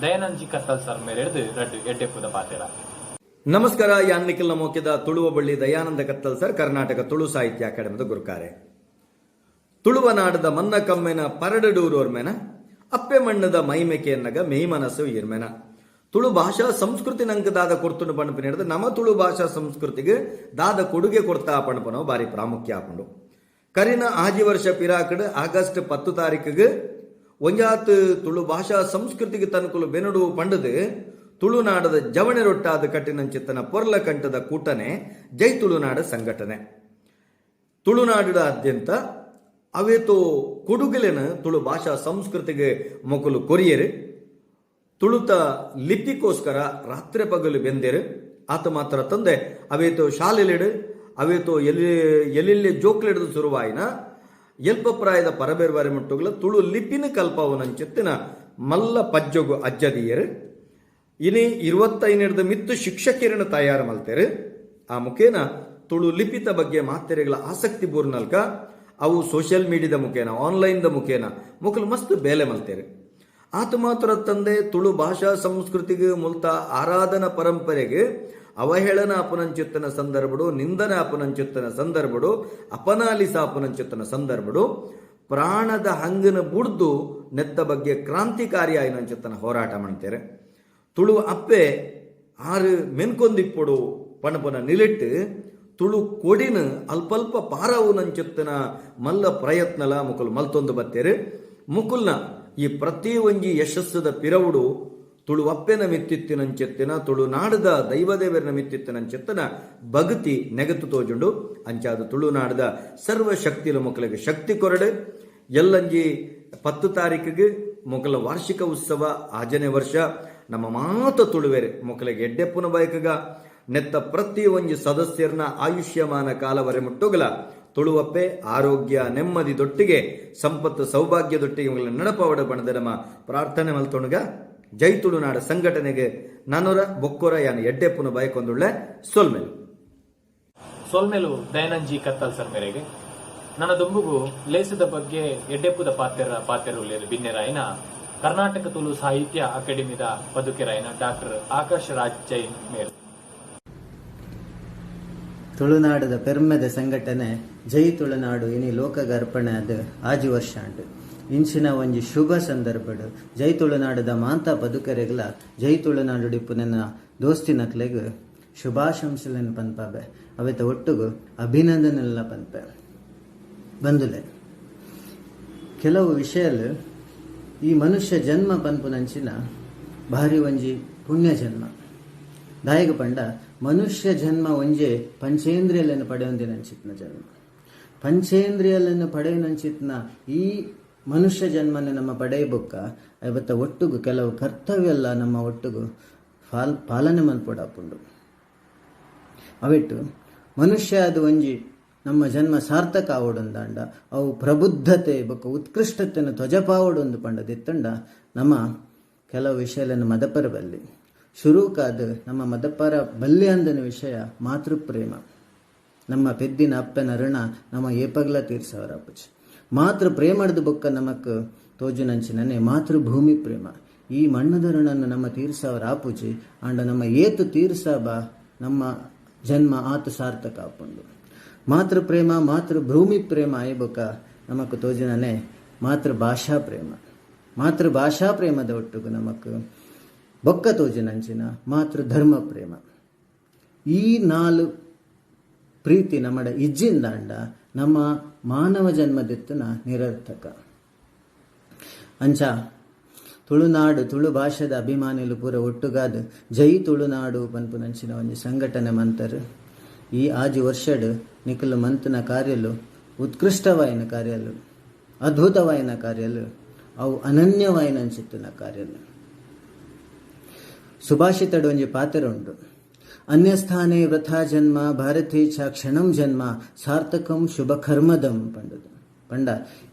ದಯಾನಂದ್ ಜಿ ಕತ್ತಲ್ ಸರ್ ಮೇರೆಡ್ದು ರಡ್ಡು ಎಡ್ಡೆಪ್ಪುದ ಪಾತೆರ. ನಮಸ್ಕಾರ. ಯಾನ್ ನಿಖಿಲ್ ಮೋಕೆದ ತುಳುವ ಬಳ್ಳಿ ದಯಾನಂದ ಕತ್ತಲ್ ಸರ್, ಕರ್ನಾಟಕ ತುಳು ಸಾಹಿತ್ಯ ಅಕಾಡೆಮಿದ ಗುರುಕಾರೆ. ತುಳುವ ನಾಡದ ಮನ್ನ ಕಮ್ಮೆನ ಪರಡಡೂರೋರ್ಮೆನ, ಅಪ್ಪೆ ಮಣ್ಣದ ಮೈಮೆಕೆ ಎನ್ನಗ ಮೇಯ್ ಮನಸ್ಸು ಈರ್ಮೆನ. ತುಳು ಭಾಷಾ ಸಂಸ್ಕೃತಿ ನಂಕ್ ದಾದ ಕೊರ್ತುಂಡು ಪಣಪಿನ ಹಿಡಿದು ನಮ್ಮ ತುಳು ಭಾಷಾ ಸಂಸ್ಕೃತಿಗೆ ದಾದ ಕೊಡುಗೆ ಕೊಡ್ತಾ ಪಣಪನೋ ಬಾರಿ ಪ್ರಾಮುಖ್ಯ ಆಪುಂಡು. ಕರಿನ 6 ವರ್ಷ ಪಿರಾಕಡ್ ಆಗಸ್ಟ್ 10 ತಾರೀಕಿಗೆ ಒಂಜಾತ್ ತುಳು ಭಾಷಾ ಸಂಸ್ಕೃತಿಗೆ ತನ್ಕುಲು ಬೆನುಡು ಪಂಡದು ತುಳುನಾಡದ ಜವಣೆ ರೊಟ್ಟಾದ ಕಟ್ಟಿನಂಚಿತ್ತನ ಪೊರ್ಲ ಕಂಠದ ಕೂಟನೆ ಜೈ ತುಳುನಾಡ ಸಂಘಟನೆ. ತುಳುನಾಡಾದ್ಯಂತ ಅವೇತೋ ಕೊಡುಗೆಲೆನ ತುಳು ಭಾಷಾ ಸಂಸ್ಕೃತಿಗೆ ಮೊಕಲು ಕೊರಿಯರು. ತುಳುತ ಲಿಪಿಗೋಸ್ಕರ ರಾತ್ರಿ ಪಗಲು ಬೆಂದೆರು. ಆತ ಮಾತ್ರ ತಂದೆ ಅವೇತೋ ಶಾಲೆಲೆಡು ಅವೇತೋ ಎಲ್ಲಿ ಎಲ್ಲೆಲ್ಲಿ ಜೋಕ್ಲೆಡ್ದು ಶುರುವಾಯಿನ ಎಲ್ಪ ಪ್ರಾಯದ ಪರಬೇರ್ವಾರಿ ಮುಟ್ಟುಗಳ ತುಳು ಲಿಪಿನ ಕಲ್ಪವನಂಚಿತ್ತಿನ ಮಲ್ಲ ಪಜ್ಜೊಗು ಅಜ್ಜದಿಯರು. ಇನಿ 25ರ್ದ ಮಿತ್ತು ಶಿಕ್ಷಕಿಯರನ್ನು ತಯಾರು ಮಲ್ತೇರು. ಆ ಮುಖೇನ ತುಳು ಲಿಪಿತ ಬಗ್ಗೆ ಮಾತೆರೆಗಳ ಆಸಕ್ತಿ ಬೂರ್ನಲ್ಕ ಅವು ಸೋಷಿಯಲ್ ಮೀಡಿಯಾದ ಮುಖೇನ, ಆನ್ಲೈನ್ದ ಮುಖೇನ ಮುಖಲು ಮಸ್ತ್ ಬೇಲೆ ಮಲ್ತೇರು. ಆತ ಮಾತ್ರ ತಂದೆ ತುಳು ಭಾಷಾ ಸಂಸ್ಕೃತಿಗೆ ಮುಲ್ತ ಆರಾಧನಾ ಪರಂಪರೆಗೆ ಅವಹೇಳನ ಅಪನಂಚುತ್ತನ ಸಂದರ್ಭಡು, ನಿಂದನ ಅಪನಂಚುತ್ತನ ಸಂದರ್ಭಡು, ಅಪನಾಲಿಸ ಅಪನಂಚುತ್ತನ ಸಂದರ್ಭಡು ಪ್ರಾಣದ ಹಂಗನ ಬುಡ್ದು ನೆತ್ತ ಬಗ್ಗೆ ಕ್ರಾಂತಿಕಾರಿ ಆಯಿನಂಚುತ್ತನ ಹೋರಾಟ ಮಾಡ್ತಾರೆ. ತುಳು ಅಪ್ಪೆ ಆರು ಮೆನ್ಕೊಂದಿಪ್ಪೊಡು ಪಣಪನ ನಿಲಿಟ್ಟು ತುಳು ಕೊಡಿನ ಅಲ್ಪಲ್ಪ ಪಾರವು ನಂಚುತ್ತನ ಮಲ್ಲ ಪ್ರಯತ್ನಲ ಮುಕುಲ್ ಮಲ್ತೊಂದು ಬತ್ತೇರು. ಮುಕುಲ್ನ ಈ ಪ್ರತಿ ಒಂಜಿ ಯಶಸ್ಸದ ಪಿರವುಡು ತುಳುವಪ್ಪೆನ ಮಿತ್ತಿತ್ತಿನಂಚೆತ್ತಿನ, ತುಳುನಾಡದ ದೈವದೇವರನ ಮಿತ್ತಿತ್ತಿನಂಚೆತ್ತನ ಭಕ್ತಿ ನೆಗತು ತೋಜುಂಡು. ಅಂಚಾದ ತುಳುನಾಡದ ಸರ್ವ ಶಕ್ತಿಲ ಮೊಕಲೆಗ್ ಶಕ್ತಿ ಕೊರಡು. ಎಲ್ಲಂಜಿ 10 ತಾರೀಕಿಗೆ ಮೊಕಲ ವಾರ್ಷಿಕ ಉತ್ಸವ, ಆಜನೇ ವರ್ಷ. ನಮ್ಮ ಮಾತ ತುಳುವೆರೆ ಮೊಕಲೆಗೆ ಎಡ್ಡೆಪ್ಪುನ ಬಯಕಗ. ನೆತ್ತ ಪ್ರತಿ ಒಂಜಿ ಸದಸ್ಯರನ ಆಯುಷ್ಯಮಾನ ಕಾಲವರೆ ಮುಟ್ಟುಗಲ ತುಳುವಪ್ಪೆ ಆರೋಗ್ಯ ನೆಮ್ಮದಿ ದೊಟ್ಟಿಗೆ, ಸಂಪತ್ತು ಸೌಭಾಗ್ಯದೊಟ್ಟಿಗೆ ನಡಪವಡ ಬಣದ ನಮ್ಮ ಪ್ರಾರ್ಥನೆ ಮಲ್ತೊಣಗ. ಜೈ ತುಳುನಾಡ ಸಂಘಟನೆಗೆ ನಾನೊರ ಬೊಕ್ಕೊರ ಯಾನ್ ಎಡ್ಡೆಪ್ಪುನ ಬಯಕೊಂದುಳ್ಳೆ. ಸೊಲ್ಮೆಲು. ಸೊಲ್ಮೆಲು ದಯಾನಂಜಿ ಕತ್ತಲ್ ಸರ್ ಮೇರೆಗೆ. ನನ್ನ ದುಂಬುಗು ಲೇಸದ ಬಗ್ಗೆ ಎಡ್ಡೆಪ್ಪುದ ಪಾತೆರ ಪಾತೆರುಲ್ಲೇರು ಬಿನ್ನೆರಾಯಿನ ಕರ್ನಾಟಕ ತುಳು ಸಾಹಿತ್ಯ ಅಕಾಡೆಮಿದ ಪದುಕೆರಾಯಿನ ಡಾಕ್ಟರ್ ಆಕಾಶ್ ರಾಜ್ ಜೈನ್ ಮೇರ್. ತುಳುನಾಡದ ಪೆರ್ಮೆದ ಸಂಘಟನೆ ಜೈ ತುಳುನಾಡು ಇನಿ ಲೋಕಗರ್ಪಣೆ ಅದು 6 ವರ್ಷ ಆಂಡ್. ಇಂಚಿನ ಒಂಜಿ ಶುಭ ಸಂದರ್ಭಡ್ ಜೈ ತುಳುನಾಡದ ಮಾಂತ ಪದುಕರೆಗ್ಲ, ಜೈ ತುಳುನಾಡು ಡಿಪ್ಪುನೆನ ದೋಸ್ತಿನಕ್ಲೆಗ್ ಶುಭಾಶಂಸಲೆನ್ ಪನ್ಪಾಬೆ, ಅವೆತ ಒಟ್ಟುಗು ಅಭಿನಂದನೆಲ್ಲ ಪನ್ಪೆ. ಬಂದುಲೆ, ಕೆಲವು ವಿಷಯಲು ಈ ಮನುಷ್ಯ ಜನ್ಮ ಪನ್ಪುನಂಚಿನ ಭಾರಿ ಒಂಜಿ ಪುಣ್ಯ ಜನ್ಮ. ದಾಯಗ ಪಂಡ ಮನುಷ್ಯ ಜನ್ಮ ಒಂಜೆ ಪಂಚೇಂದ್ರಿಯಲನ್ನು ಪಡೆಯೊಂದಿನಂಚಿತ್ನ ಜನ್ಮ. ಪಂಚೇಂದ್ರಿಯಲನ್ನು ಪಡೆಯುನಂಚಿತ್ನ ಈ ಮನುಷ್ಯ ಜನ್ಮನ ನಮ್ಮ ಪಡೆಯಬೊಕ್ಕ ಐವತ್ತ ಒಟ್ಟುಗು ಕೆಲವು ಕರ್ತವ್ಯ ಎಲ್ಲ ನಮ್ಮ ಒಟ್ಟುಗು ಪಾಲನೆ ಮನ್ಪೊಡಾಪುಂಡು. ಅವಿಟ್ಟು ಮನುಷ್ಯ ಅದು ಒಂಜಿ ನಮ್ಮ ಜನ್ಮ ಸಾರ್ಥಕ ಆವೊಡೊಂದಾಂಡ, ಅವು ಪ್ರಬುದ್ಧತೆ ಬೊಕ್ಕ ಉತ್ಕೃಷ್ಟತೆಯನ್ನು ತ್ವಜಪಾವೊಡೊಂದು ಪಂಡ ದಿತ್ತಂಡ ನಮ್ಮ ಕೆಲವು ವಿಷಯಗಳನ್ನು ಮದಪರ ಬಲ್ಲಿ. ಶುರುಕಾದ ನಮ್ಮ ಮದಪರ ಬಲ್ಲಿ ಅಂದನ ವಿಷಯ ಮಾತೃಪ್ರೇಮ. ನಮ್ಮ ಪೆದ್ದಿನ ಅಪ್ಪನ ಋಣ ನಮ್ಮ ಏಪಗ್ಲ ತೀರ್ಸವರ ಅಪ್ಪುಚಿ. ಮಾತೃ ಪ್ರೇಮಡ್ದು ಬೊಕ್ಕ ನಮಕ್ ತೋಜುನಂಚಿನನೆ ಮಾತೃಭೂಮಿ ಪ್ರೇಮ. ಈ ಮಣ್ಣದ ಋಣನ್ನು ನಮ್ಮ ತೀರ್ಸವರ ಆಪುಜಿ. ಆಂಡ ನಮ್ಮ ಏತು ತೀರ್ಸಬ ನಮ್ಮ ಜನ್ಮ ಆತು ಸಾರ್ಥಕ ಆಪುಂಡು. ಮಾತೃ ಪ್ರೇಮ, ಮಾತೃಭೂಮಿ ಪ್ರೇಮ ಆಯ್ಬೊಕ್ಕ ನಮಕ್ ತೋಜುನನೆ ಮಾತೃಭಾಷಾ ಪ್ರೇಮ. ಮಾತೃಭಾಷಾ ಪ್ರೇಮದ ಒಟ್ಟುಗು ನಮಕ್ ಬೊಕ್ಕ ತೋಜುನಂಚಿನ ಮಾತೃ ಧರ್ಮ ಪ್ರೇಮ. ಈ ನಾಲು ಪ್ರೀತಿ ನಮ್ಮಡ ಇಜ್ಜಿಂದಾಂಡ ನಮ್ಮ ಮಾನವ ಜನ್ಮದೆತ್ತುನ ನಿರರ್ಥಕ. ಅಂಚ ತುಳುನಾಡು, ತುಳು ಭಾಷೆದ ಅಭಿಮಾನಿಲು ಪೂರ ಒಟ್ಟುಗಾದ್ ಜೈ ತುಳುನಾಡು ಪನ್ಪುನಂಚಿನ ಒಂಜಿ ಸಂಘಟನೆ ಮಂತರ್. ಈ 6 ವರ್ಷಡ್ ನಿಕುಲು ಮಂತನ ಕಾರ್ಯಲು ಉತ್ಕೃಷ್ಟವಾಯಿನ ಕಾರ್ಯಲು, ಅದ್ಭುತವಾಯಿನ ಕಾರ್ಯಲು, ಅವು ಅನನ್ಯವಾಯಿನ ಅಂಚಿತ್ತಿನ ಕಾರ್ಯಲು. ಸುಭಾಷಿತಡು ಒಂಜಿ ಪಾತೆರ ಉಂಡು: "ಅನ್ಯಸ್ಥಾನೇ ವೃಥಾ ಜನ್ಮ, ಭಾರತೇ ಚ ಕ್ಷಣಂ ಜನ್ಮ ಸಾರ್ಥಕಂ ಶುಭ ಕರ್ಮದಂ" ಪಂಡದು. ಪಂಡ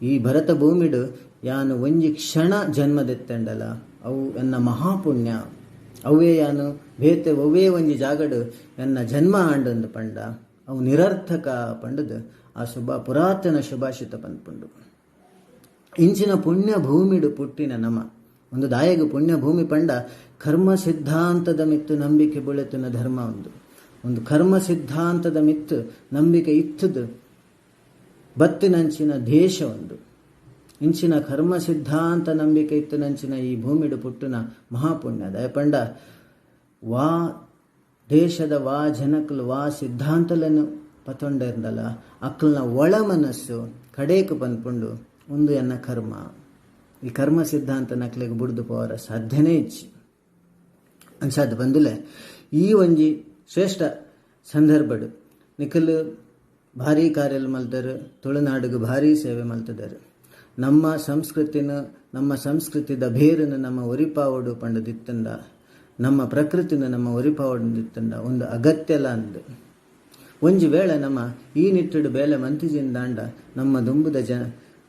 ಈ ಭರತ ಭೂಮಿಡು ಯಾನು ಒಂಜಿ ಕ್ಷಣ ಜನ್ಮದೆತ್ತಂಡಲ ಅವು ಎನ್ನ ಮಹಾಪುಣ್ಯ. ಅವೇ ಯಾನು ಬೇತೆ ಒವ್ವೇ ಒಂಜಿ ಜಾಗಡು ಎನ್ನ ಜನ್ಮ ಆಂಡೊಂದು ಪಂಡ ಅವು ನಿರರ್ಥಕ ಪಂಡದು ಆ ಪುರಾತನ ಶುಭಾಷಿತ ಪನ್ಪುಂಡು. ಇಂಚಿನ ಪುಣ್ಯ ಭೂಮಿಡು ಪುಟ್ಟಿನ ನಮ ಒಂದು ದಾಯಗ ಪುಣ್ಯ ಭೂಮಿ ಪಂಡ ಕರ್ಮ ಸಿದ್ಧಾಂತದ ಮಿತ್ತು ನಂಬಿಕೆ ಬುಳೆತುನ ಧರ್ಮ. ಒಂದು ಒಂದು ಕರ್ಮ ಸಿದ್ಧಾಂತದ ಮಿತ್ತು ನಂಬಿಕೆ ಇತ್ತದು ಬತ್ತಿನಂಚಿನ ದೇಶ ಒಂದು. ಇಂಚಿನ ಕರ್ಮ ಸಿದ್ಧಾಂತ ನಂಬಿಕೆ ಇತ್ತು ನಂಚಿನ ಈ ಭೂಮಿಡು ಪುಟ್ಟುನ ಮಹಾಪುಣ್ಯ. ದಯಪಂಡ ವಾ ದೇಶದ ವಾ ಜನಕಲು ವಾ ಸಿದ್ಧಾಂತలను ಪತೊಂಡಿರ್ದಲ್ಲ, ಅಕ್ಕಲ್ನ ಒಳ ಮನಸ್ಸು ಕಡೇಕು ಪನ್ಪುಂಡು ಒಂದು ಎನ್ನ ಕರ್ಮ. ಈ ಕರ್ಮ ಸಿದ್ಧಾಂತ ನಕ್ಲೆಗ್ ಬುಡ್ದು ಪೋವರ ಸಾಧ್ಯನೇ ಇಚ್ಚಿ. ಅನ್ಸಾದ್ ಬಂದುಲೆ, ಈ ಒಂಜಿ ಶ್ರೇಷ್ಠ ಸಂದರ್ಭಡು ನಿಖಲು ಭಾರೀ ಕಾರ್ಯಲು ಮಲ್ತರು, ತುಳುನಾಡಿಗೆ ಭಾರೀ ಸೇವೆ ಮಲ್ತದರು. ನಮ್ಮ ಸಂಸ್ಕೃತಿನ, ನಮ್ಮ ಸಂಸ್ಕೃತಿದ ಬೇರನ್ನು ನಮ್ಮ ಒರಿಪಾವಡು ಪಂಡದಿತ್ತಂಡ, ನಮ್ಮ ಪ್ರಕೃತಿನ ನಮ್ಮ ಒರಿಪಾವಡು ದಿತ್ತಂಡ ಒಂದು ಅಗತ್ಯಲ ಅಂದು. ಒಂಜಿ ವೇಳೆ ನಮ್ಮ ಈ ನಿಟ್ಟುಡು ಬೇಲೆ ಮಂತಿಜಿಂದಾಂಡ ನಮ್ಮ ದುಂಬುದ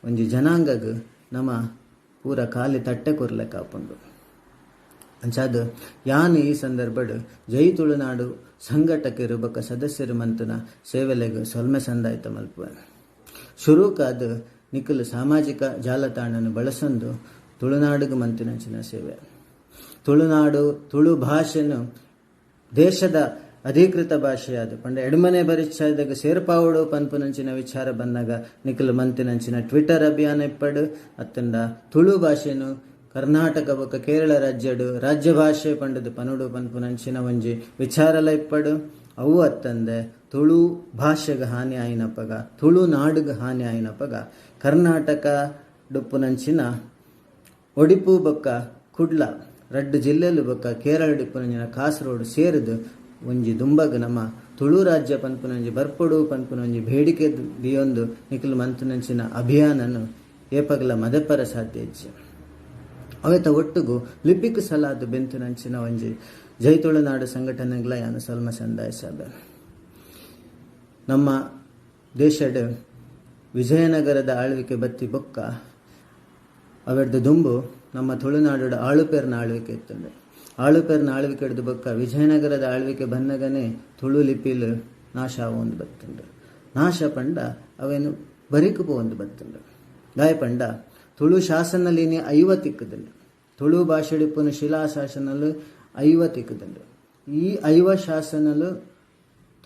ಒಂಜಿ ಜನಾಂಗಗ್ ನಮ್ಮ ಪೂರ ಖಾಲಿ ತಟ್ಟೆ ಕೊರ್ಲೆಕ್ ಆಪುಂಡು. ಅಂಚಾದ್ ಯಾನ್ ಈ ಸಂದರ್ಭಡ್ ಜೈ ತುಳುನಾಡು ಸಂಘಟಕರು ಬೊಕ್ಕ ಸದಸ್ಯರು ಮಂತುನ ಸೇವೆಲೆಗ್ ಸೊಲ್ಮೆ ಸಂದಾಯ್ತ ಮಲ್ಪುವೆ. ಶುರುಕಾದ್ ನಿಕುಲು ಸಾಮಾಜಿಕ ಜಾಲತಾಣನು ಬಳಸೊಂದು ತುಳುನಾಡುಗ್ ಮಂತಿನಂಚಿನ ಸೇವೆ, ತುಳುನಾಡು ತುಳು ಭಾಷೆನು ದೇಶದ ಅಧಿಕೃತ ಭಾಷೆಯಾದ ಪಂಡ ಎಡ್ಮನೆ ಪರಿಚ್ಛೇದಗ ಸೇರ್ಪಾವಡು ಪನ್ಪುನಂಚಿನ ವಿಚಾರ ಬಂದಾಗ ನಿಕುಲು ಮಂತಿನಂಚಿನ ಟ್ವಿಟರ್ ಅಭಿಯಾನ ಇಪ್ಪಡು, ಅತ್ತಂಡ ತುಳು ಭಾಷೆನು ಕರ್ನಾಟಕ ಬೊಕ್ಕ ಕೇರಳ ರಾಜ್ಯಡು ರಾಜ್ಯ ಭಾಷೆ ಪಂಡದು ಪನುಡು ಪನ್ಪುನಂಚಿನ ಒಂಜಿ ವಿಚಾರಲ ಇಪ್ಪಡು. ಅವು ಅತ್ತಂದೆ ತುಳು ಭಾಷೆಗೆ ಹಾನಿ ಆಯಿನಪಗ, ತುಳು ನಾಡುಗೆ ಹಾನಿ ಆಯಿನಪಗ ಕರ್ನಾಟಕ ಡುಪ್ಪುನಂಚಿನ ಒಡಿಪು ಬೊಕ್ಕ ಕುಡ್ಲ ರಡ್ಡ್ ಜಿಲ್ಲೆಲು ಬೊಕ್ಕ ಕೇರಳಡ್ ಇಪ್ಪುನಂಚಿನ ಕಾಸ್ರೋಡ್ ಸೇರ್ದ್ ಒಂಜಿ ದುಂಬಗ್ ನಮ್ಮ ತುಳು ರಾಜ್ಯ ಪನ್ಪುನ ಒಂಜಿ ಬರ್ಪೊಡು ಪನ್ಪುನ ಒಂಜಿ ಬೇಡಿಕೆ ದೀಯೊಂದು ನಿಕುಲು ಮಂತುನಂಚಿನ ಅಭಿಯಾನನ್ ಏಪಗ್ಲ ಮದಪರ ಸಾಧ್ಯ ಇಜ್ಜಿ. ಅವೆತ ಒಟ್ಟುಗು ಲಿಪಿಕ್ ಸಲಾದ್ ಬೆಂತುನಂಚಿನ ಒಂಜಿ ಜೈ ತುಳುನಾಡು ಸಂಘಟನೆಗ್ಲ ಯಾನ್ ಸೊಲ್ಮೆ ಸಂದಾಯಿಸಾಬೆ. ನಮ್ಮ ದೇಶಡ್ ವಿಜಯನಗರದ ಆಳ್ವಿಕೆ ಬತ್ತಿ ಬೊಕ್ಕ ಅವೆಡ್ದ್ ದುಂಬು ನಮ್ಮ ತುಳುನಾಡು ಆಳುಪೆರ್ನ ಆಳ್ವಿಕೆ ಇತ್ತುಂಡು. ಆಳುಪೆರ್ನ ಆಳ್ವಿಕೆ ಹಿಡ್ದು ಬೊಕ್ಕ ವಿಜಯನಗರದ ಆಳ್ವಿಕೆ ಬನ್ನಗನೆ ತುಳು ಲಿಪಿಲು ನಾಶ ಆವೊಂದು ಬತ್ತುಂಡು. ನಾಶ ಪಂಡ ಅವೇನು ಬರಿಕ್ ಪೋವೊಂದು ಬತ್ತುಂಡು. ದಾಯ ಪಂಡ ತುಳು ಶಾಸನಲಿನಿ 50 ತಿಕ್ಕುದುಂಡು. ತುಳು ಭಾಷೆಡಿಪ್ಪುನ ಶಿಲಾ ಶಾಸನಲು 50 ತಿಕ್ಕುದುಂಡು. ಈ 50 ಶಾಸನಲು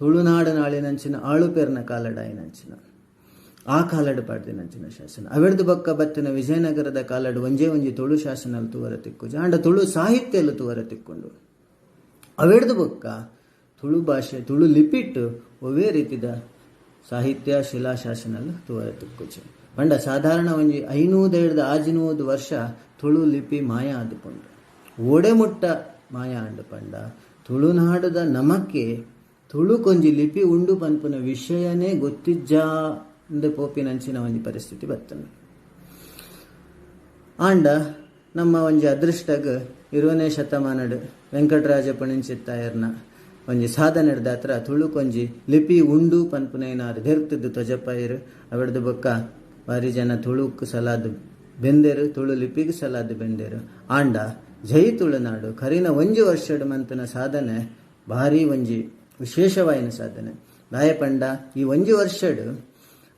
ತುಳುನಾಡು ನಾಳಿನಂಚಿನ ಆಳುಪೆರ್ನ ಕಾಲಡಾಯಿನಂಚಿನ ಆ ಕಾಲಡ್ ಪಾಡ್ದಿನಂಚಿನ ಶಾಸನ. ಅವೆಡ್ದು ಬೊಕ್ಕ ಬತ್ತಿನ ವಿಜಯನಗರದ ಕಾಲಡ್ ಒಂಜೇ ಒಂಜಿ ತುಳು ಶಾಸನಲು ತೂವರ ತಿಕ್ಕುಜಿ, ಆಂಡ ತುಳು ಸಾಹಿತ್ಯಲು ತೂವರ ತಿಕ್ಕೊಂಡು. ಅವೆಡ್ದು ಬೊಕ್ಕ ತುಳು ಭಾಷೆ ತುಳು ಲಿಪಿಟ್ ಒವ್ವೇ ರೀತಿದ ಸಾಹಿತ್ಯ ಶಿಲಾಶಾಸನಲು ತೂವರ ತಿಕ್ಕುಜಿ. ಪಂಡ ಸಾಧಾರಣ ಒಂಜಿ 500 600 ವರ್ಷ ತುಳು ಲಿಪಿ ಮಾಯ ಆದುಪುಂಡು. ಓಡೆ ಮುಟ್ಟ ಮಾಯ ಆಂಡು ಪಂಡ ತುಳುನಾಡದ ನಮಕ್ಕೆ ತುಳುಕೊಂಜಿ ಲಿಪಿ ಉಂಡು ಪನ್ಪುನ ವಿಷಯನೇ ಗೊತ್ತಿಜ್ಜಾ ಇಂದು ಪೋಪಿನಂಚಿನ ಒಂಜಿ ಪರಿಸ್ಥಿತಿ ಬರ್ತದೆ. ಆಂಡ ನಮ್ಮ ಒಂಜಿ ಅದೃಷ್ಟಗ್ 20ನೇ ಶತಮಾನಡ್ ವೆಂಕಟರಾಜ ಪುಣಿಂಚಿತ್ತಾಯರ್ನ ಒಂಜಿ ಸಾಧನೆ ದಾತ್ರ ತುಳುಕೊಂಜಿ ಲಿಪಿ ಉಂಡು ಪನ್ಪುನೈನಾರು ದೆರ್ತಿದ್ದು ತೊಜಪಾಯರು. ಅವೆಡ್ದು ಬೊಕ್ಕ ಬಾರಿ ಜನ ತುಳುಕ್ ಸಲಾದ್ ಬೆಂದೆರು, ತುಳು ಲಿಪಿಗೆ ಸಲಾದ್ ಬೆಂದೆರು. ಆಂಡ ಜೈ ತುಳುನಾಡು ಕರಿನ ಒಂಜಿ ವರ್ಷಡ್ ಮಂತನ ಸಾಧನೆ ಭಾರಿ ಒಂಜಿ ವಿಶೇಷವಾಯಿನ ಸಾಧನೆ. ದಾಯ ಪಂಡ ಈ ಒಂಜಿ ವರ್ಷಡ್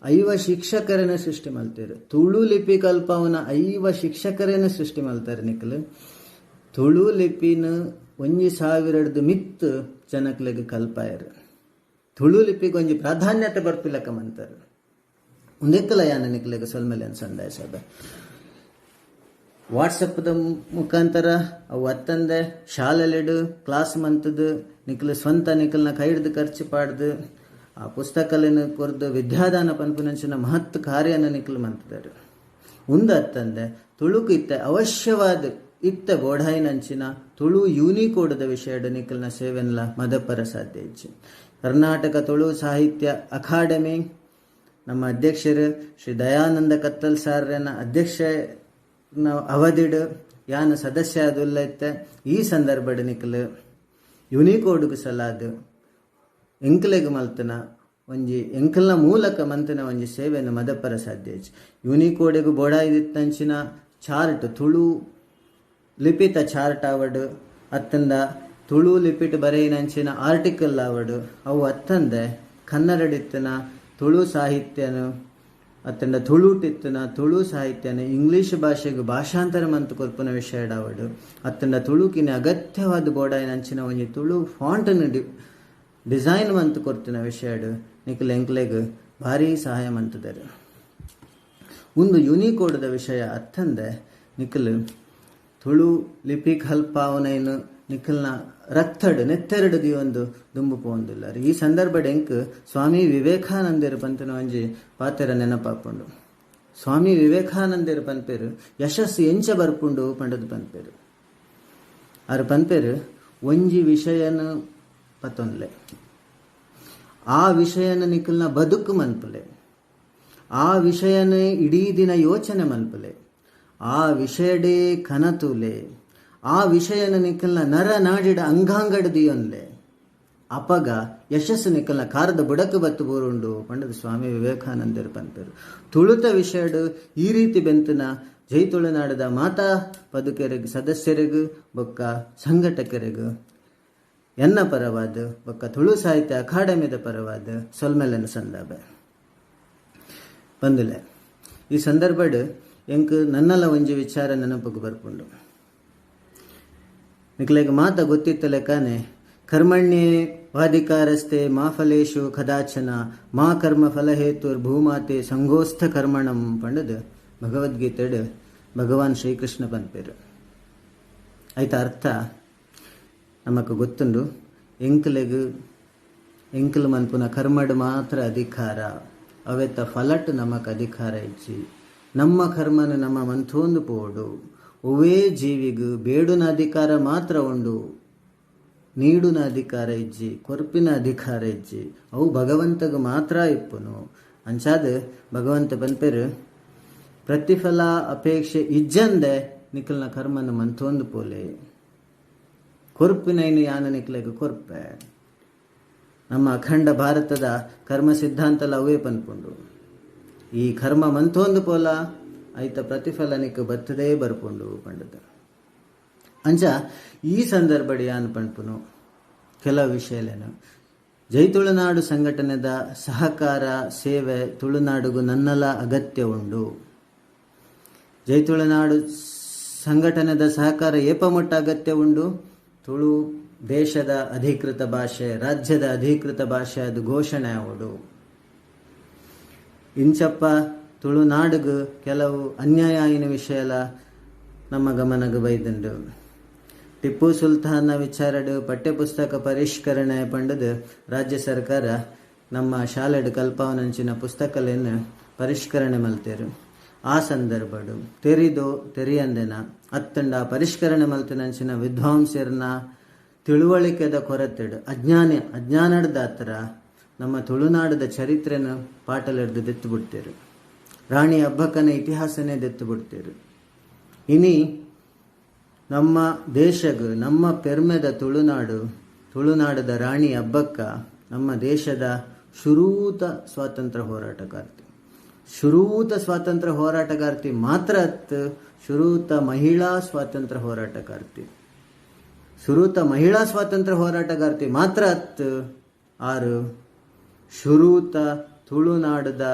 50 ಶಿಕ್ಷಕರನ್ನ ಸೃಷ್ಟಿ ಮಲ್ತೇರು. ತುಳು ಲಿಪಿ ಕಲ್ಪವನ 50 ಶಿಕ್ಷಕರನ್ನ ಸೃಷ್ಟಿ ಮಲ್ತಾರೆ ನಿಕಲು. ತುಳು ಲಿಪಿನ 1000 ಮಿತ್ ಜನಕ್ಲೆಗ್ ಕಲ್ಪಾಯರು. ತುಳು ಲಿಪಿಗೆ ಒಂಜಿ ಪ್ರಾಧಾನ್ಯತೆ ಬರ್ಪಿಲಕ ಮಂತಾರೆ. ಉಂದೆಕ್ಕಲ ಯಾನ ನಿಕ್ಲೆಗ್ ಸೊಲ್ಮೆಲೆ ಸಂದಾಯ ಸಭೆ ವಾಟ್ಸಪ್ದ ಮುಖಾಂತರ ಅವು ಅತ್ತಂದೆ ಶಾಲೆಲೆಡು ಕ್ಲಾಸ್ ಮಂತದ್ದು ನಿಕ್ಲು ಸ್ವಂತ ನಿಕಲ್ನ ಕೈ ಹಿಡ್ದು ಖರ್ಚು ಪಾಡ್ದು ಆ ಪುಸ್ತಕಲೆನ್ ಕೊರ್ದು ವಿದ್ಯಾದಾನ ಪನ್ಪುನಂಚಿನ ಮಹತ್ ಕಾರ್ಯನ ನಿಕ್ಲು ಮಂತದರು. ಉಂದು ಅತ್ತಂದೆ ತುಳುಕು ಇತ್ತೆ ಅವಶ್ಯವಾದ ಇತ್ತ ಬೋಡಾಯಿನಂಚಿನ ತುಳು ಯೂನಿಕೋಡ್ದ ವಿಷಯಡ್ ನಿಕಲ್ನ ಸೇವೆನ್ಲ ಮದಪರ ಸಾಧ್ಯ ಇಜ್ಜಿ. ಕರ್ನಾಟಕ ತುಳು ಸಾಹಿತ್ಯ ಅಕಾಡೆಮಿ ನಮ್ಮ ಅಧ್ಯಕ್ಷರು ಶ್ರೀ ದಯಾನಂದ ಕತ್ತಲ್ ಸಾರ್ರನ ಅಧ್ಯಕ್ಷ ಅವಧಿಡ್ ಯಾನ ಸದಸ್ಯ ಆದುಲ್ಲ ಇತ್ತೆ. ಈ ಸಂದರ್ಭಡ್ ನಿಕಲ್ ಯುನಿಕೋಡ್ಗ್ ಸಲಾದ್ ಎಂಕಲೆಗ್ ಮಲ್ತನ ಒಂಜಿ ಎಂಕಲ್ನ ಮೂಲಕ ಮಂತನ ಒಂಜಿ ಸೇವೆಯನ್ನು ಮದಪರ ಸಾಧ್ಯ ಇಜ್ಜಿ. ಯೂನಿಕೋಡಿಗೆ ಬೋಡಾಯಿದಿತ್ತಂಚಿನ ಚಾರ್ಟ್ ತುಳು ಲಿಪಿತ ಚಾರ್ಟ್ ಆವಡ್ ಅತ್ತಂದ ತುಳು ಲಿಪಿಟ್ ಬರೆಯಿನಂಚಿನ ಆರ್ಟಿಕಲ್ ಆವಡ್ ಅವು ಅತ್ತಂದೆ ಕನ್ನಡಡಿತ್ತನ ತುಳು ಸಾಹಿತ್ಯನು ಅತ್ತಂಡ ತುಳುಟಿತ್ತನ ತುಳು ಸಾಹಿತ್ಯನ ಇಂಗ್ಲೀಷ್ ಭಾಷೆಗೆ ಭಾಷಾಂತರ ಮಂತು ಕೊರ್ಪುನ ವಿಷಯ ಆವಡ್ ಅತ್ತಂಡ ತುಳುಕಿನ ಅಗತ್ಯವಾದ ಬೋಡಾಯಿನಂಚಿನ ಒಂಜಿ ತುಳು ಫಾಂಟನ್ನು ಡಿಸೈನ್ ಮಂತು ಕೊರ್ತಿನ ವಿಷಯಡ್ ನಿಕಲ್ ಎಂಕ್ಲೆಗ್ ಭಾರೀ ಸಹಾಯ ಮಂತುದರು. ಒಂದು ಯುನಿಕೋಡ್ದ ವಿಷಯ ಅತ್ತಂದೆ ನಿಕಲ್ ತುಳು ಲಿಪಿ ಕಲ್ಪಾವನೈನು ನಿಕಲ್ನ ರಕ್ತಡ್ ನೆತ್ತೆರಡು ದಿಯೊಂದು ದುಂಬು ಪೋವೊಂದುಲ್ಲಾರ್. ಈ ಸಂದರ್ಭಡ್ ಎಂಕ್ ಸ್ವಾಮಿ ವಿವೇಕಾನಂದೆರ್ ಪಂತನ ಒಂಜಿ ಪಾತೆರ ನೆನಪಾಪುಂಡು. ಸ್ವಾಮಿ ವಿವೇಕಾನಂದೆರ್ ಪನ್ಪೆರ್ ಯಶಸ್ಸು ಎಂಚ ಬರ್ಪುಂಡು ಪಂಡದ್ ಪನ್ಪೆರ್. ಆರ್ ಪನ್ಪೆರ್ ಒಂಜಿ ವಿಷಯನ ಪತ್ತೊನ್ಲೆ, ಆ ವಿಷಯನ ನಿಕಲ್ನ ಬದುಕು ಮನ್ಪುಲೆ, ಆ ವಿಷಯನ ಇಡೀ ದಿನ ಯೋಚನೆ ಮನ್ಪುಲೆ, ಆ ವಿಷಯಡೇ ಕನತುಲೆ, ಆ ವಿಷಯನ ನಿಕಲ್ನ ನರ ನಾಡಿಡ ಅಂಗಾಂಗಡ ದಿಯೊನ್ಲೆ, ಅಪಗ ಯಶಸ್ಸು ನಿಕಲ್ನ ಕಾರದ ಬುಡಕು ಬತ್ತು ಬೂರುಂಡು ಪಂಡದ ಸ್ವಾಮಿ ವಿವೇಕಾನಂದರು ಪನ್ಪೆರು. ತುಳುತ ವಿಷಯಡ್ ಈ ರೀತಿ ಬೆಂತನ ಜೈ ತುಳುನಾಡದ ಮಾತಾ ಪದುಕೆರೆಗ್ ಸದಸ್ಯರಿಗೂ ಬೊಕ್ಕ ಸಂಘಟಕರಿಗೂ ಎನ್ನ ಪರವಾದ ಬೊಕ್ಕ ತುಳು ಸಾಹಿತ್ಯ ಅಕಾಡೆಮಿದ ಪರವಾದ ಸೊಲ್ಮೆಲೆನ ಸಂದಾಬೆ ಬಂದುಲೆ. ಈ ಸಂದರ್ಭಡ್ ಎಂಕ್ ನನ್ನಲ ಒಂಜಿ ವಿಚಾರ ನೆನಪುಗು ಬರ್ಪುಂಡು. ನಿಕ್ಲೆಗ್ ಮಾತ ಗೊತ್ತಿತ್ತ ಲೆಕ್ಕನೆ ಕರ್ಮಣ್ಯೇ ವಾಧಿಕಾರಸ್ತೆ ಮಾ ಫಲೇಶು ಕದಾಚನ ಮಾ ಕರ್ಮ ಫಲಹೇತುರ್ ಭೂಮಾತೆ ಸಂಗೋಸ್ಥ ಕರ್ಮಣಂ ಪಂಡದು ಭಗವದ್ಗೀತೆಡ್ ಭಗವಾನ್ ಶ್ರೀಕೃಷ್ಣ ಪನ್ಪೆರು. ಐತ ಅರ್ಥ ನಮಕ್ ಗೊತ್ತುಂಡು. ಎಂಕ್ಲೆಗ್ ಎಂಕ್ಲು ಮನ್ಪುನ ಕರ್ಮಡ್ ಮಾತ್ರ ಅಧಿಕಾರ, ಅವೆತ ಫಲಟ್ ನಮಕ್ ಅಧಿಕಾರ ಇಜ್ಜಿ. ನಮ್ಮ ಕರ್ಮನ ನಮ್ಮ ಮಂಥೋಂದು ಪೋಡು. ಒವ್ವೇ ಜೀವಿಗ್ ಬೇಡುನ ಅಧಿಕಾರ ಮಾತ್ರ ಉಂಡು, ನೀಡುನ ಅಧಿಕಾರ ಇಜ್ಜಿ, ಕೊರ್ಪಿನ ಅಧಿಕಾರ ಇಜ್ಜಿ, ಅವು ಭಗವಂತಗ್ ಮಾತ್ರ ಇಪ್ಪುನು. ಅಂಚಾದ್ ಭಗವಂತ ಪನ್ಪೆರ್ ಪ್ರತಿಫಲ ಅಪೇಕ್ಷೆ ಇಜ್ಜಂದೆ ನಿಕಲ್ನ ಕರ್ಮನ ಮಂತೊಂದು ಪೋಲೆ, ಕೊರ್ಪಿನೈನು ಯಾನ ನಿಕ್ಲೆಗ್ ಕೊರ್ಪೆ. ನಮ್ಮ ಅಖಂಡ ಭಾರತದ ಕರ್ಮ ಸಿದ್ಧಾಂತಲ ಅವೇ ಪನ್ಪುಂಡು. ಈ ಕರ್ಮ ಮಂತೊಂದು ಪೋಲ ಐತ ಪ್ರತಿಫಲ ನಿಕ್ ಬತ್ತದೇ ಬರ್ಪುಂಡು ಪಂಡದ. ಅಂಚ ಈ ಸಂದರ್ಭಡ್ ಯಾನ್ ಪನ್ಪುನು ಕೆಲವು ವಿಷಯಲೇನು. ಜೈ ತುಳುನಾಡು ಸಂಘಟನೆದ ಸಹಕಾರ ಸೇವೆ ತುಳುನಾಡುಗು ನನ್ನಲ ಅಗತ್ಯ ಉಂಡು. ಜೈ ತುಳುನಾಡು ಸಂಘಟನೆದ ಸಹಕಾರ ಏಪ ಮುಟ್ಟ ಅಗತ್ಯ ಉಂಡು? ತುಳು ದೇಶದ ಅಧಿಕೃತ ಭಾಷೆ, ರಾಜ್ಯದ ಅಧಿಕೃತ ಭಾಷೆ ಅದು ಘೋಷಣೆ ಆವೊಡು. ಇಂಚಪ್ಪ ತುಳುನಾಡುಗು ಕೆಲವು ಅನ್ಯಾಯ ಆಯಿನ ವಿಷಯಲ ನಮ್ಮ ಗಮನಗ್ ಬೈದುಂಡು. ಟಿಪ್ಪು ಸುಲ್ತಾನ ವಿಚಾರಡ್ ಪಠ್ಯಪುಸ್ತಕ ಪರಿಷ್ಕರಣೆ ಪಂಡದು ರಾಜ್ಯ ಸರ್ಕಾರ ನಮ್ಮ ಶಾಲೆಡ್ ಕಲ್ಪಾವನಂಚಿನ ಪುಸ್ತಕಲೆನ್ ಪರಿಷ್ಕರಣೆ ಮಲ್ತೇರು. ಆ ಸಂದರ್ಭಡು ತೆರಿದೋ ತೆರಿಯಂದೆನ ಅತ್ತಂಡ ಪರಿಷ್ಕರಣೆ ಮಲ್ತಿನಂಚಿನ ವಿದ್ವಾಂಸರ್ನ ತಿಳುವಳಿಕೆದ ಕೊರತೆಡು ಅಜ್ಞಾನಡ್ದಾತ್ರ ನಮ್ಮ ತುಳುನಾಡದ ಚರಿತ್ರೆನ ಪಾಟಲೆಡ್ದು ದೆತ್ತು ಬಿಡ್ತೇರು. ರಾಣಿ ಅಬ್ಬಕ್ಕನ ಇತಿಹಾಸನೇ ದೆತ್ತು ಬಿಡ್ತೇರು. ಇನಿ ನಮ್ಮ ದೇಶಗ್ ನಮ್ಮ ಪೆರ್ಮೆದ ತುಳುನಾಡು, ತುಳುನಾಡದ ರಾಣಿ ಅಬ್ಬಕ್ಕ ನಮ್ಮ ದೇಶದ ಶುರೂತ ಸ್ವಾತಂತ್ರ್ಯ ಹೋರಾಟಗಾರ್ತಿ. ಶುರೂತ ಸ್ವಾತಂತ್ರ್ಯ ಹೋರಾಟಗಾರ್ತಿ ಮಾತ್ರ ಅತ್, ಶುರೂತ ಮಹಿಳಾ ಸ್ವಾತಂತ್ರ್ಯ ಹೋರಾಟಗಾರ್ತಿ. ಶುರೂತ ಮಹಿಳಾ ಸ್ವಾತಂತ್ರ್ಯ ಹೋರಾಟಗಾರ್ತಿ ಮಾತ್ರ ಅತ್, ಆರು ಶುರೂತ ತುಳುನಾಡದ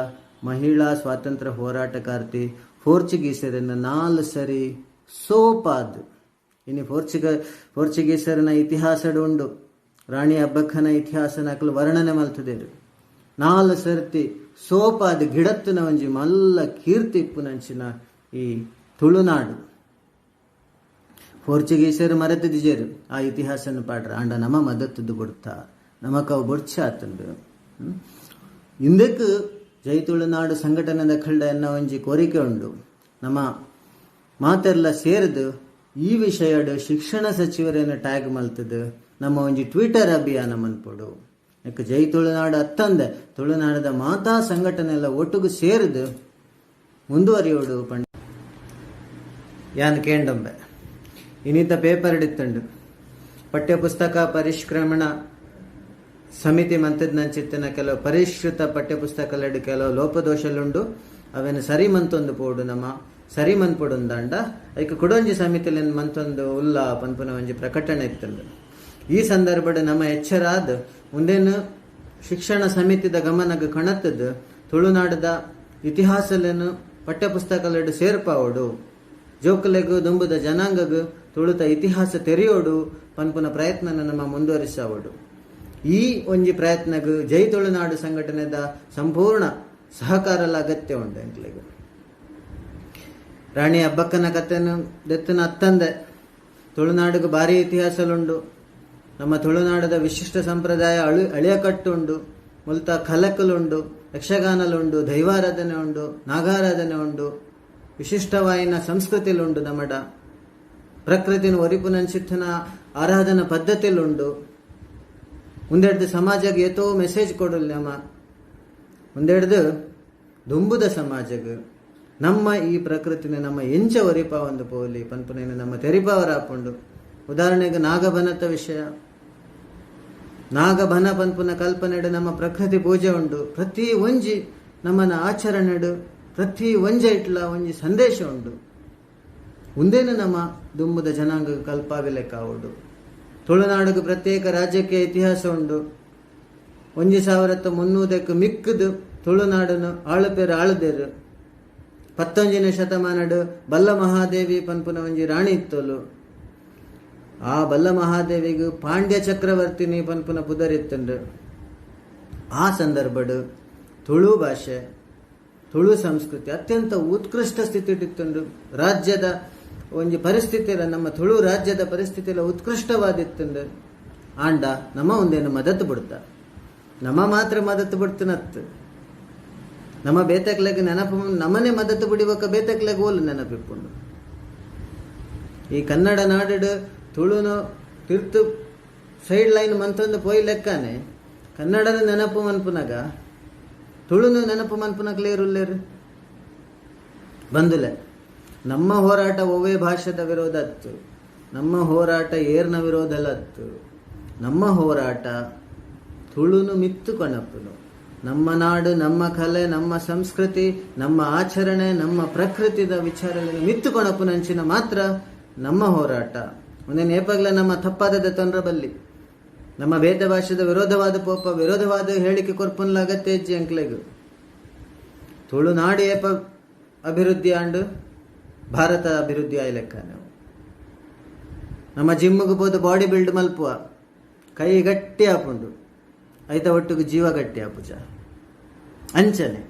ಮಹಿಳಾ ಸ್ವಾತಂತ್ರ್ಯ ಹೋರಾಟಗಾರ್ತಿ. ಪೋರ್ಚುಗೀಸರನ್ನ 4 ಸರಿ ಸೋಪಾದ್. ಇನಿ ಪೋರ್ಚುಗೀಸರನ ಇತಿಹಾಸಡು ಉಂಡು, ರಾಣಿ ಅಬ್ಬಕ್ಕನ ಇತಿಹಾಸನ ಅಕಲು ವರ್ಣನೆ ಮಲ್ತದೇರು. 4 ಸರ್ತಿ ಸೋಪಾದ ಗಿಡತ್ತಿನ ಒಂಜಿ ಮಲ್ಲ ಕೀರ್ತಿ ಇಪ್ಪುನಂಚಿನ ಈ ತುಳುನಾಡು. ಪೋರ್ಚುಗೀಸರು ಮರೆತದಿಜೇರು ಆ ಇತಿಹಾಸನ ಪಾಡ್ರ, ಆಂಡ ನಮ ಮದತ್ತದ್ದು ಬುಡ್ತಾ ನಮಕವು ಬೊಡ್ಚ ಆತಂಡು. ಇಂದಕ್ಕೆ ಜೈ ತುಳುನಾಡು ಸಂಘಟನೆದ ಖಂಡ ಎನ್ನ ಒಂಜಿ ಕೋರಿಕೆ ಉಂಡು. ನಮ್ಮ ಮಾತೆಲ್ಲ ಸೇರಿದು ಈ ವಿಷಯಡ್ ಶಿಕ್ಷಣ ಸಚಿವರನ್ನು ಟ್ಯಾಗ್ ಮಲ್ತದು ನಮ್ಮ ಒಂಜಿ ಟ್ವಿಟರ್ ಅಭಿಯಾನ ಮನ್ಪೊಡು. ಯಾಕೆ ಜೈ ತುಳುನಾಡು ಅತ್ತಂದೆ ತುಳುನಾಡದ ಮಾತಾ ಸಂಘಟನೆ ಎಲ್ಲ ಒಟ್ಟುಗು ಸೇರಿದು ಮುಂದುವರಿಯೋಡು ಪಂಡ ಯಾನ್ ಕೇಂಡೊಂಬೆ. ಇನ್ನಿತ ಪೇಪರ್ ಇತ್ತಂಡು ಪಠ್ಯಪುಸ್ತಕ ಪರಿಷ್ಕ್ರಮಣ ಸಮಿತಿ ಮಂತದ ಕೆಲವು ಪರಿಷ್ಕೃತ ಪಠ್ಯಪುಸ್ತಕಲೆಡ್ ಕೆಲವು ಲೋಪದೋಷಲುಂಡು, ಅವೆನ್ ಸರಿ ಮಂತೊಂದು ಪೋಡು ನಮ್ಮ ಸರಿ ಮನ್ಪೊಡುಂದಾಂಡ ಐಕ್ ಕುಡೊಂಜಿ ಸಮಿತಿಲೆನ್ ಮಂತೊಂದು ಉಲ್ಲ ಪನ್ಪುನ ಒಂಜಿ ಪ್ರಕಟಣೆ ಇತ್ತಂಡು. ಈ ಸಂದರ್ಭಡ್ ನಮ್ಮ ಎಚ್ಚರಾದ್ ಉಂದೇನು ಶಿಕ್ಷಣ ಸಮಿತಿದ ಗಮನಗ್ ಕಣತ್ತದ್ ತುಳುನಾಡದ ಇತಿಹಾಸಲೆನು ಪಠ್ಯಪುಸ್ತಕಲೆಡ್ ಸೇರ್ಪಾವೊಡು, ಜೋಕುಲೆಗು ದುಂಬುದ ಜನಾಂಗಗ್ ತುಳುತ ಇತಿಹಾಸ ತೆರೆಯೋಡು ಪನ್ಪುನ ಪ್ರಯತ್ನನ ನಮ್ಮ ಮುಂದುವರಿಸಾವೊಡು. ಈ ಒಂಜಿ ಪ್ರಯತ್ನಗ್ ಜೈ ತುಳುನಾಡು ಸಂಘಟನೆದ ಸಂಪೂರ್ಣ ಸಹಕಾರಲ ಅಗತ್ಯ ಉಂಡು. ಎಂಕ್ಲೆಗ್ ರಾಣಿ ಅಬ್ಬಕ್ಕನ ಕಥೆನು ದೆತ್ತನ ಅತ್ತಂದೆ ತುಳುನಾಡುಗು ಭಾರಿ ಇತಿಹಾಸಲುಂಡು. ನಮ್ಮ ತುಳುನಾಡದ ವಿಶಿಷ್ಟ ಸಂಪ್ರದಾಯ ಅಳಿಯಕಟ್ಟುಂಡು, ಮುಲ್ತ ಕಲಕಲುಂಡು, ಯಕ್ಷಗಾನಲುಂಡು, ದೈವಾರಾಧನೆ ಉಂಡು, ನಾಗಾರಾಧನೆ ಉಂಡು, ವಿಶಿಷ್ಟವಾಯಿನ ಸಂಸ್ಕೃತಿಲುಂಡು, ನಮ್ಮಡ ಪ್ರಕೃತಿನ ಒರಿಪುನಂಚಿತ್ತನ ಆರಾಧನಾ ಪದ್ಧತಿಲುಂಡು. ಒಂದೆಡ್ದು ಸಮಾಜಕ್ಕೆ ಏತೋ ಮೆಸೇಜ್ ಕೊಡಲ್ ನಮ್ಮ ಒಂದೆಡ್ದು ದುಂಬುದ ಸಮಾಜಗ್ ನಮ್ಮ ಈ ಪ್ರಕೃತಿನ ನಮ್ಮ ಎಂಚ ಒರಿಪ ಒಂದು ಪೋಲಿ ಪನ್ಪುನೇನು ನಮ್ಮ ತೆರಿಪಾವರ ಹಾಪುಂಡು. ಉದಾಹರಣೆಗೆ ನಾಗಬನತ ವಿಷಯ, ನಾಗಬನ ಪನ್ಪುನ ಕಲ್ಪನೆಡು ನಮ್ಮ ಪ್ರಕೃತಿ ಪೂಜೆ ಉಂಡು. ಪ್ರತಿ ಒಂಜಿ ನಮ್ಮನ ಆಚರಣೆಡು ಪ್ರತಿ ಒಂಜೆ ಇಟ್ಲ ಒಂಜಿ ಸಂದೇಶ ಉಂಡು. ಉಂದೇನು ನಮ್ಮ ದುಂಬುದ ಜನಾಂಗ ಕಲ್ಪಾವಿಲೆಕ್ಕಾವುಡು. ತುಳುನಾಡುಗು ಪ್ರತ್ಯೇಕ ರಾಜ್ಯಕ್ಕೆ ಇತಿಹಾಸ ಉಂಡು. 1300ಕ್ಕೆ ಮಿಕ್ಕದು ತುಳುನಾಡನ್ನು ಆಳುಪೇರು ಆಳುದೇರು. 19ನೇ ಶತಮಾನಡು ಬಲ್ಲ ಮಹಾದೇವಿ ಪನ್ಪುನ ಒಂಜಿ ರಾಣಿ ಇತ್ತೋಲು. ಆ ಬಲ್ಲ ಮಹಾದೇವಿಗೆ ಪಾಂಡ್ಯ ಚಕ್ರವರ್ತಿನಿ ಪನ್ಪುನ ಪುದರಿತ್ತಂಡು. ಆ ಸಂದರ್ಭಡು ತುಳು ಭಾಷೆ ತುಳು ಸಂಸ್ಕೃತಿ ಅತ್ಯಂತ ಉತ್ಕೃಷ್ಟ ಸ್ಥಿತಿಟ್ಟಿತ್ತುಂಡು. ರಾಜ್ಯದ ಒಂಜಿ ಪರಿಸ್ಥಿತಿಲ ನಮ್ಮ ತುಳು ರಾಜ್ಯದ ಪರಿಸ್ಥಿತಿಲ ಉತ್ಕೃಷ್ಟವಾದಿತ್ತುಂಡು. ಆಂಡ ನಮ್ಮ ಒಂದೇನು ಮದತ್ತು ಬಿಡ್ತ, ನಮ್ಮ ಮಾತ್ರ ಮದತ್ತು ಬಿಡ್ತನತ್ತು ನಮ್ಮ ಬೇತಕ್ಲೆಗ್ ನೆನಪು, ನಮ್ಮನೆ ಮದತ್ತು ಬಿಡಿಬೇಕ ಬೇತಕ್ಲೆಗ್ ಓಲು ನೆನಪಿಪ್ಪುಂಡು. ಈ ಕನ್ನಡ ನಾಡು ತುಳುನು ತಿರ್ತು ಸೈಡ್ ಲೈನ್ ಮಂತೊಂದು ಪೋಯಿ ಲೆಕ್ಕನೆ ಕನ್ನಡದ ನೆನಪು ಮನ್ಪುನಗ ತುಳುನು ನೆನಪು ಮನ್ಪುನಕ್ಲೇರುಲ್ಲೇರು ಬಂದುಲೆ. ನಮ್ಮ ಹೋರಾಟ ಒವ್ವೇ ಭಾಷೆದ ವಿರೋಧ ಅತ್ತು, ನಮ್ಮ ಹೋರಾಟ ಏರ್ನ ವಿರೋಧಲತ್ತು, ನಮ್ಮ ಹೋರಾಟ ತುಳುನು ಮಿತ್ತು ಕೊಣಪ್ಪುನು. ನಮ್ಮ ನಾಡು, ನಮ್ಮ ಕಲೆ, ನಮ್ಮ ಸಂಸ್ಕೃತಿ, ನಮ್ಮ ಆಚರಣೆ, ನಮ್ಮ ಪ್ರಕೃತಿದ ವಿಚಾರಗಳನ್ನು ಮಿತ್ತು ಕೊಣಪ್ಪುನಂಚಿನ ಮಾತ್ರ ನಮ್ಮ ಹೋರಾಟ. ಒಂದೇ ನೇಪಗ್ಲ ನಮ್ಮ ತಪ್ಪಾದದ ತೊಂದರೆ ಬಲ್ಲಿ ನಮ್ಮ ಭೇದ ಭಾಷೆದ ವಿರೋಧವಾದ ಪೋಪ ವಿರೋಧವಾದ ಹೇಳಿಕೆ ಕೊರ್ಪುನ್ಲ ಅಗತ್ಯ ಹೆಜ್ಜೆ ಅಂಕ್ಲೆಗು. ತುಳುನಾಡು ಏಪ ಅಭಿವೃದ್ಧಿ ಆಂಡು ಭಾರತ ಅಭಿವೃದ್ಧಿ ಆಯ್ಲೆಕ್ಕ. ನಾವು ನಮ್ಮ ಜಿಮ್ಗೆ ಪೋದು ಬಾಡಿ ಬಿಲ್ಡ್ ಮಲ್ಪುವ, ಕೈ ಗಟ್ಟಿ ಆಪುಂಡು, ಐತ ಒಟ್ಟಿಗೆ ಜೀವ ಗಟ್ಟಿ ಆಪುಜ. ಅಂಚನೆ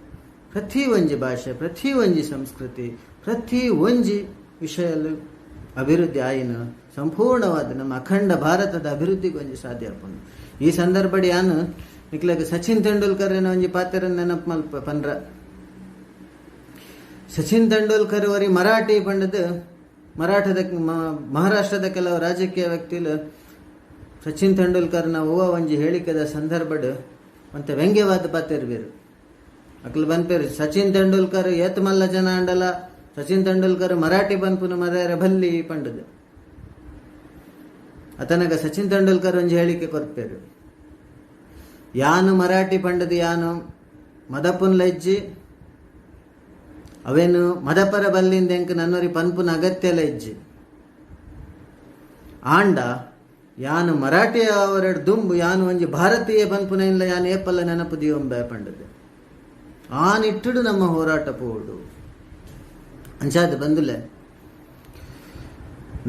ಪ್ರತಿ ಒಂಜಿ ಭಾಷೆ, ಪ್ರತಿ ಒಂಜಿ ಸಂಸ್ಕೃತಿ, ಪ್ರತಿ ಒಂಜಿ ವಿಷಯಲ್ಲೂ ಅಭಿವೃದ್ಧಿ ಆಯಿನ ಸಂಪೂರ್ಣವಾದ ನಮ್ಮ ಅಖಂಡ ಭಾರತದ ಅಭಿವೃದ್ಧಿಗೆ ಒಂಜಿ ಸಾಧ್ಯ ಆಪುಂಡು. ಈ ಸಂದರ್ಭಡಿ ಯಾನು ನಿಕ್ಲಗ ಸಚಿನ್ ತೆಂಡೂಲ್ಕರ್ ಒಂಜಿ ಪಾತ್ರ ನೆನಪು ಮಲ್ಪ ಪನ್ರ. ಸಚಿನ್ ತೆಂಡೂಲ್ಕರ್ ವರಿ ಮರಾಠಿ ಪಂಡದು ಮರಾಠದ ಮಹಾರಾಷ್ಟ್ರದ ಕೆಲವು ರಾಜಕೀಯ ವ್ಯಕ್ತಿಲು ಸಚಿನ್ ತೆಂಡೂಲ್ಕರ್ನ ಓವ ಒಂಜಿ ಹೇಳಿಕೆದ ಸಂದರ್ಭಡ್ ಒಂತೆ ವ್ಯಂಗ್ಯವಾದ ಪಾತಿರ್ಬೇರು. ಅಕ್ಲು ಬನ್ಪೇರು ಸಚಿನ್ ತೆಂಡೂಲ್ಕರ್ ಏತ್ ಮಲ್ಲ ಜನ ಅಂಡಲ ಸಚಿನ್ ತೆಂಡೂಲ್ಕರ್ ಮರಾಠಿ ಪನ್ಪುನ ಮರ್ಯಾರ ಬಲ್ಲಿ ಪಂಡದು. ಅತನಗ ಸಚಿನ್ ತೆಂಡೂಲ್ಕರ್ ಒಂಜಿ ಹೇಳಿಕೆ ಕೊರ್ಪೇರು, ಯಾನು ಮರಾಠಿ ಪಂಡದು ಯಾನು ಮದಪುನ್ ಲಜ್ಜಿ ಅವೇನು ಮದಪರ ಬಲ್ಲಿಂದ ಎಂಕ್ ನನ್ನೊರಿ ಪನ್ಪುನ ಅಗತ್ಯ ಲಜ್ಜಿ ಆಂಡ ಯಾನು ಮರಾಠಿ ಅವರೆಡ್ ದುಂಬು ಯಾನು ಒಂಜಿ ಭಾರತೀಯ ಪನ್ಪುನ ಇಲ್ಲ ಯಾನು ಏಪಲ್ಲ ನೆನಪು ದಿಯೊಂಬೆ ಪಂಡದು. ಆ ನಿಟ್ಟುಡು ನಮ್ಮ ಹೋರಾಟ ಪೋಡು. ಅಂಚಾದ ಬಂದುಲೆ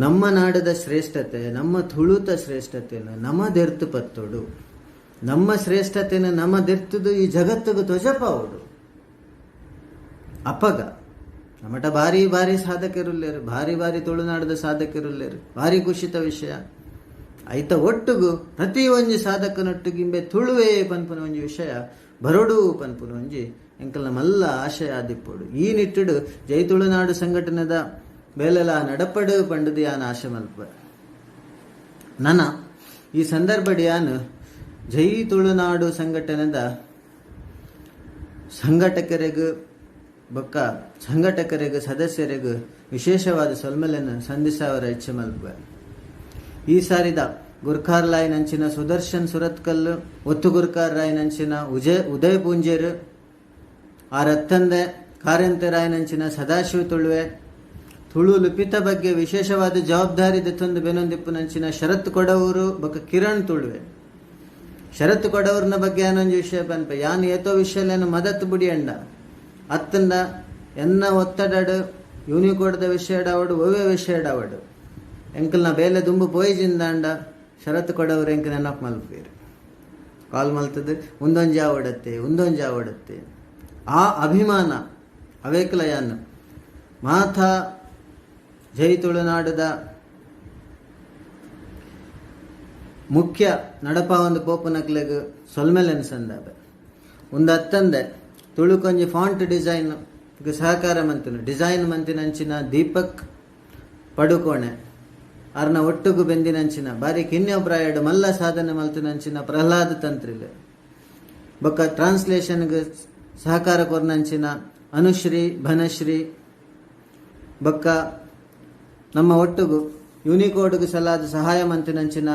ನಮ್ಮ ನಾಡದ ಶ್ರೇಷ್ಠತೆ, ನಮ್ಮ ತುಳುತ ಶ್ರೇಷ್ಠತೆಯನ್ನು ನಮ್ಮ ದೆರ್ತು ಪತ್ತೋಡು, ನಮ್ಮ ಶ್ರೇಷ್ಠತೆಯನ್ನು ನಮ್ಮ ದೆರ್ತುದು ಈ ಜಗತ್ತಿಗೆ ಧ್ವಜಪಾವುಡು. ಅಪಗ ನಮ್ಮಟ ಭಾರಿ ಭಾರಿ ಸಾಧಕರುಲ್ಲೇರು, ಭಾರಿ ಭಾರಿ ತುಳುನಾಡದ ಸಾಧಕರುಲ್ಲೇರು, ಭಾರಿ ಖುಷಿತ ವಿಷಯ. ಐತ ಒಟ್ಟುಗು ಪ್ರತಿ ಒಂಜಿ ಸಾಧಕನೊಟ್ಟುಗಿಂಬೆ ತುಳುವೆ ಪನ್ಪುನ ಒಂಜಿ ವಿಷಯ ಬರೋಡು ಪನ್ಪುನ ಒಂಜಿ ಎಂಕಲ್ನ ಮಲ್ಲ ಆಶಯ ಆದಿಪ್ಪೋಡು. ಈ ನಿಟ್ಟುಡು ಜೈ ತುಳುನಾಡು ಸಂಘಟನೆದ ಬೇಲೆಲ ನಡಪಡು ಪಂಡದು ಯಾನ್ ಆಶೆ ಮಲ್ಪ. ನನ ಈ ಸಂದರ್ಭಡ್ ಯಾನ್ ಜೈ ತುಳುನಾಡು ಸಂಘಟನೆದ ಸಂಘಟಕರಿಗೂ ಬೊಕ್ಕ ಸಂಘಟಕರಿಗೂ ಸದಸ್ಯರಿಗೂ ವಿಶೇಷವಾದ ಸೊಲ್ಮೆಲೆನ್ ಸಂಧಿಸಾವರ ಇಚ್ಛೆ ಮಲ್ಪ. ಈ ಸಾರಿದ ಗುರ್ಖಾರ್ ಲಾಯ್ ನಂಚಿನ ಸುದರ್ಶನ್ ಸುರತ್ಕಲ್, ಒತ್ತು ಗುರ್ಕಾರ್ ರಾಯ್ ನಂಚಿನ ಉದಯ್ ಪೂಂಜೇರು, ಆ ರತ್ತಂದೆ ಕಾರಂತೆ ರಾಯ್ ನಂಚಿನ ಸದಾಶಿವ ತುಳುವೆ, ತುಳು ಲಿಪಿತ ಬಗ್ಗೆ ವಿಶೇಷವಾದ ಜವಾಬ್ದಾರಿ ದತ್ತೊಂದು ಬೆನೊಂದಿಪ್ಪು ನಂಚಿನ ಶರತ್ ಕೊಡವೂರು ಬೊಕ್ಕ ಕಿರಣ್ ತುಳುವೆ. ಶರತ್ ಕೊಡವೂರ್ನ ಬಗ್ಗೆ ಏನೊಂದು ವಿಷಯ ಪನ್ಪ, ಯಾನ್ ಏತೋ ವಿಷಯಲೇನು ಮದತ್ ಬುಡಿಯಂಡ ಅತ್ತಂಡ ಎನ್ನ ಒತ್ತಡಡು ಯೂನಿಕೋಡ್ದ ವಿಷಯಡಾವಡು ಒವ್ವೆ ವಿಷಯಡಾವಡು ಎಂಕಲ್ನ ಬೇಲೆ ದುಂಬು ಪೋಯಿಜಿಂದಾಂಡ ಶರತ್ ಕೊಡವರು ಎಂಕ್ ನೆನಪು ಮಲ್ಪೇರು ಕಾಲ್ ಮಲ್ತದ್ದು ಒಂದೊಂದು ಜಾವಡತ್ತೆ ಒಂದೊಂದು ಜಾವಡತ್ತೆ. ಆ ಅಭಿಮಾನ ಅವೇಕಲ ಯಾನ್ ಮಾಥಾ ಜೈ ತುಳುನಾಡದ ಮುಖ್ಯ ನಡಪ ಒಂದು ಪೋಪನಕ್ಲೆಗ್ ಸೊಲ್ಮೆಲೆನ್ ಸಂದಾಬೆ. ಒಂದು ಅತ್ತಂದೆ ತುಳುಕೊಂಜಿ ಫಾಂಟ್ ಡಿಸೈನ್ ಸಹಕಾರ ಮಂತಿನ ಡಿಸೈನ್ ಮಂತಿನಂಚಿನ ದೀಪಕ್ ಪಡುಕೋಣೆ ಅರ್ನ ಒಟ್ಟುಗು ಬೆಂದಿನಂಚಿನ ಬಾರಿ ಕಿನ್ಯೊಬ್ರಾಯಡ್ ಮಲ್ಲ ಸಾಧನೆ ಮಲ್ತಿನಂಚಿನ ಪ್ರಹ್ಲಾದ ತಂತ್ರಿಲ್ ಬೊಕ್ಕ ಟ್ರಾನ್ಸ್ಲೇಷನ್ಗೆ ಸಹಕಾರ ಕೊರ್ನಂಚಿನ ಅನುಶ್ರೀ ಬನಶ್ರೀ ಬೊಕ್ಕ ನಮ್ಮ ಒಟ್ಟುಗು ಯೂನಿಕೋಡ್ಗೆ ಸಲಾದ ಸಹಾಯ ಮಂತಿನಂಚಿನ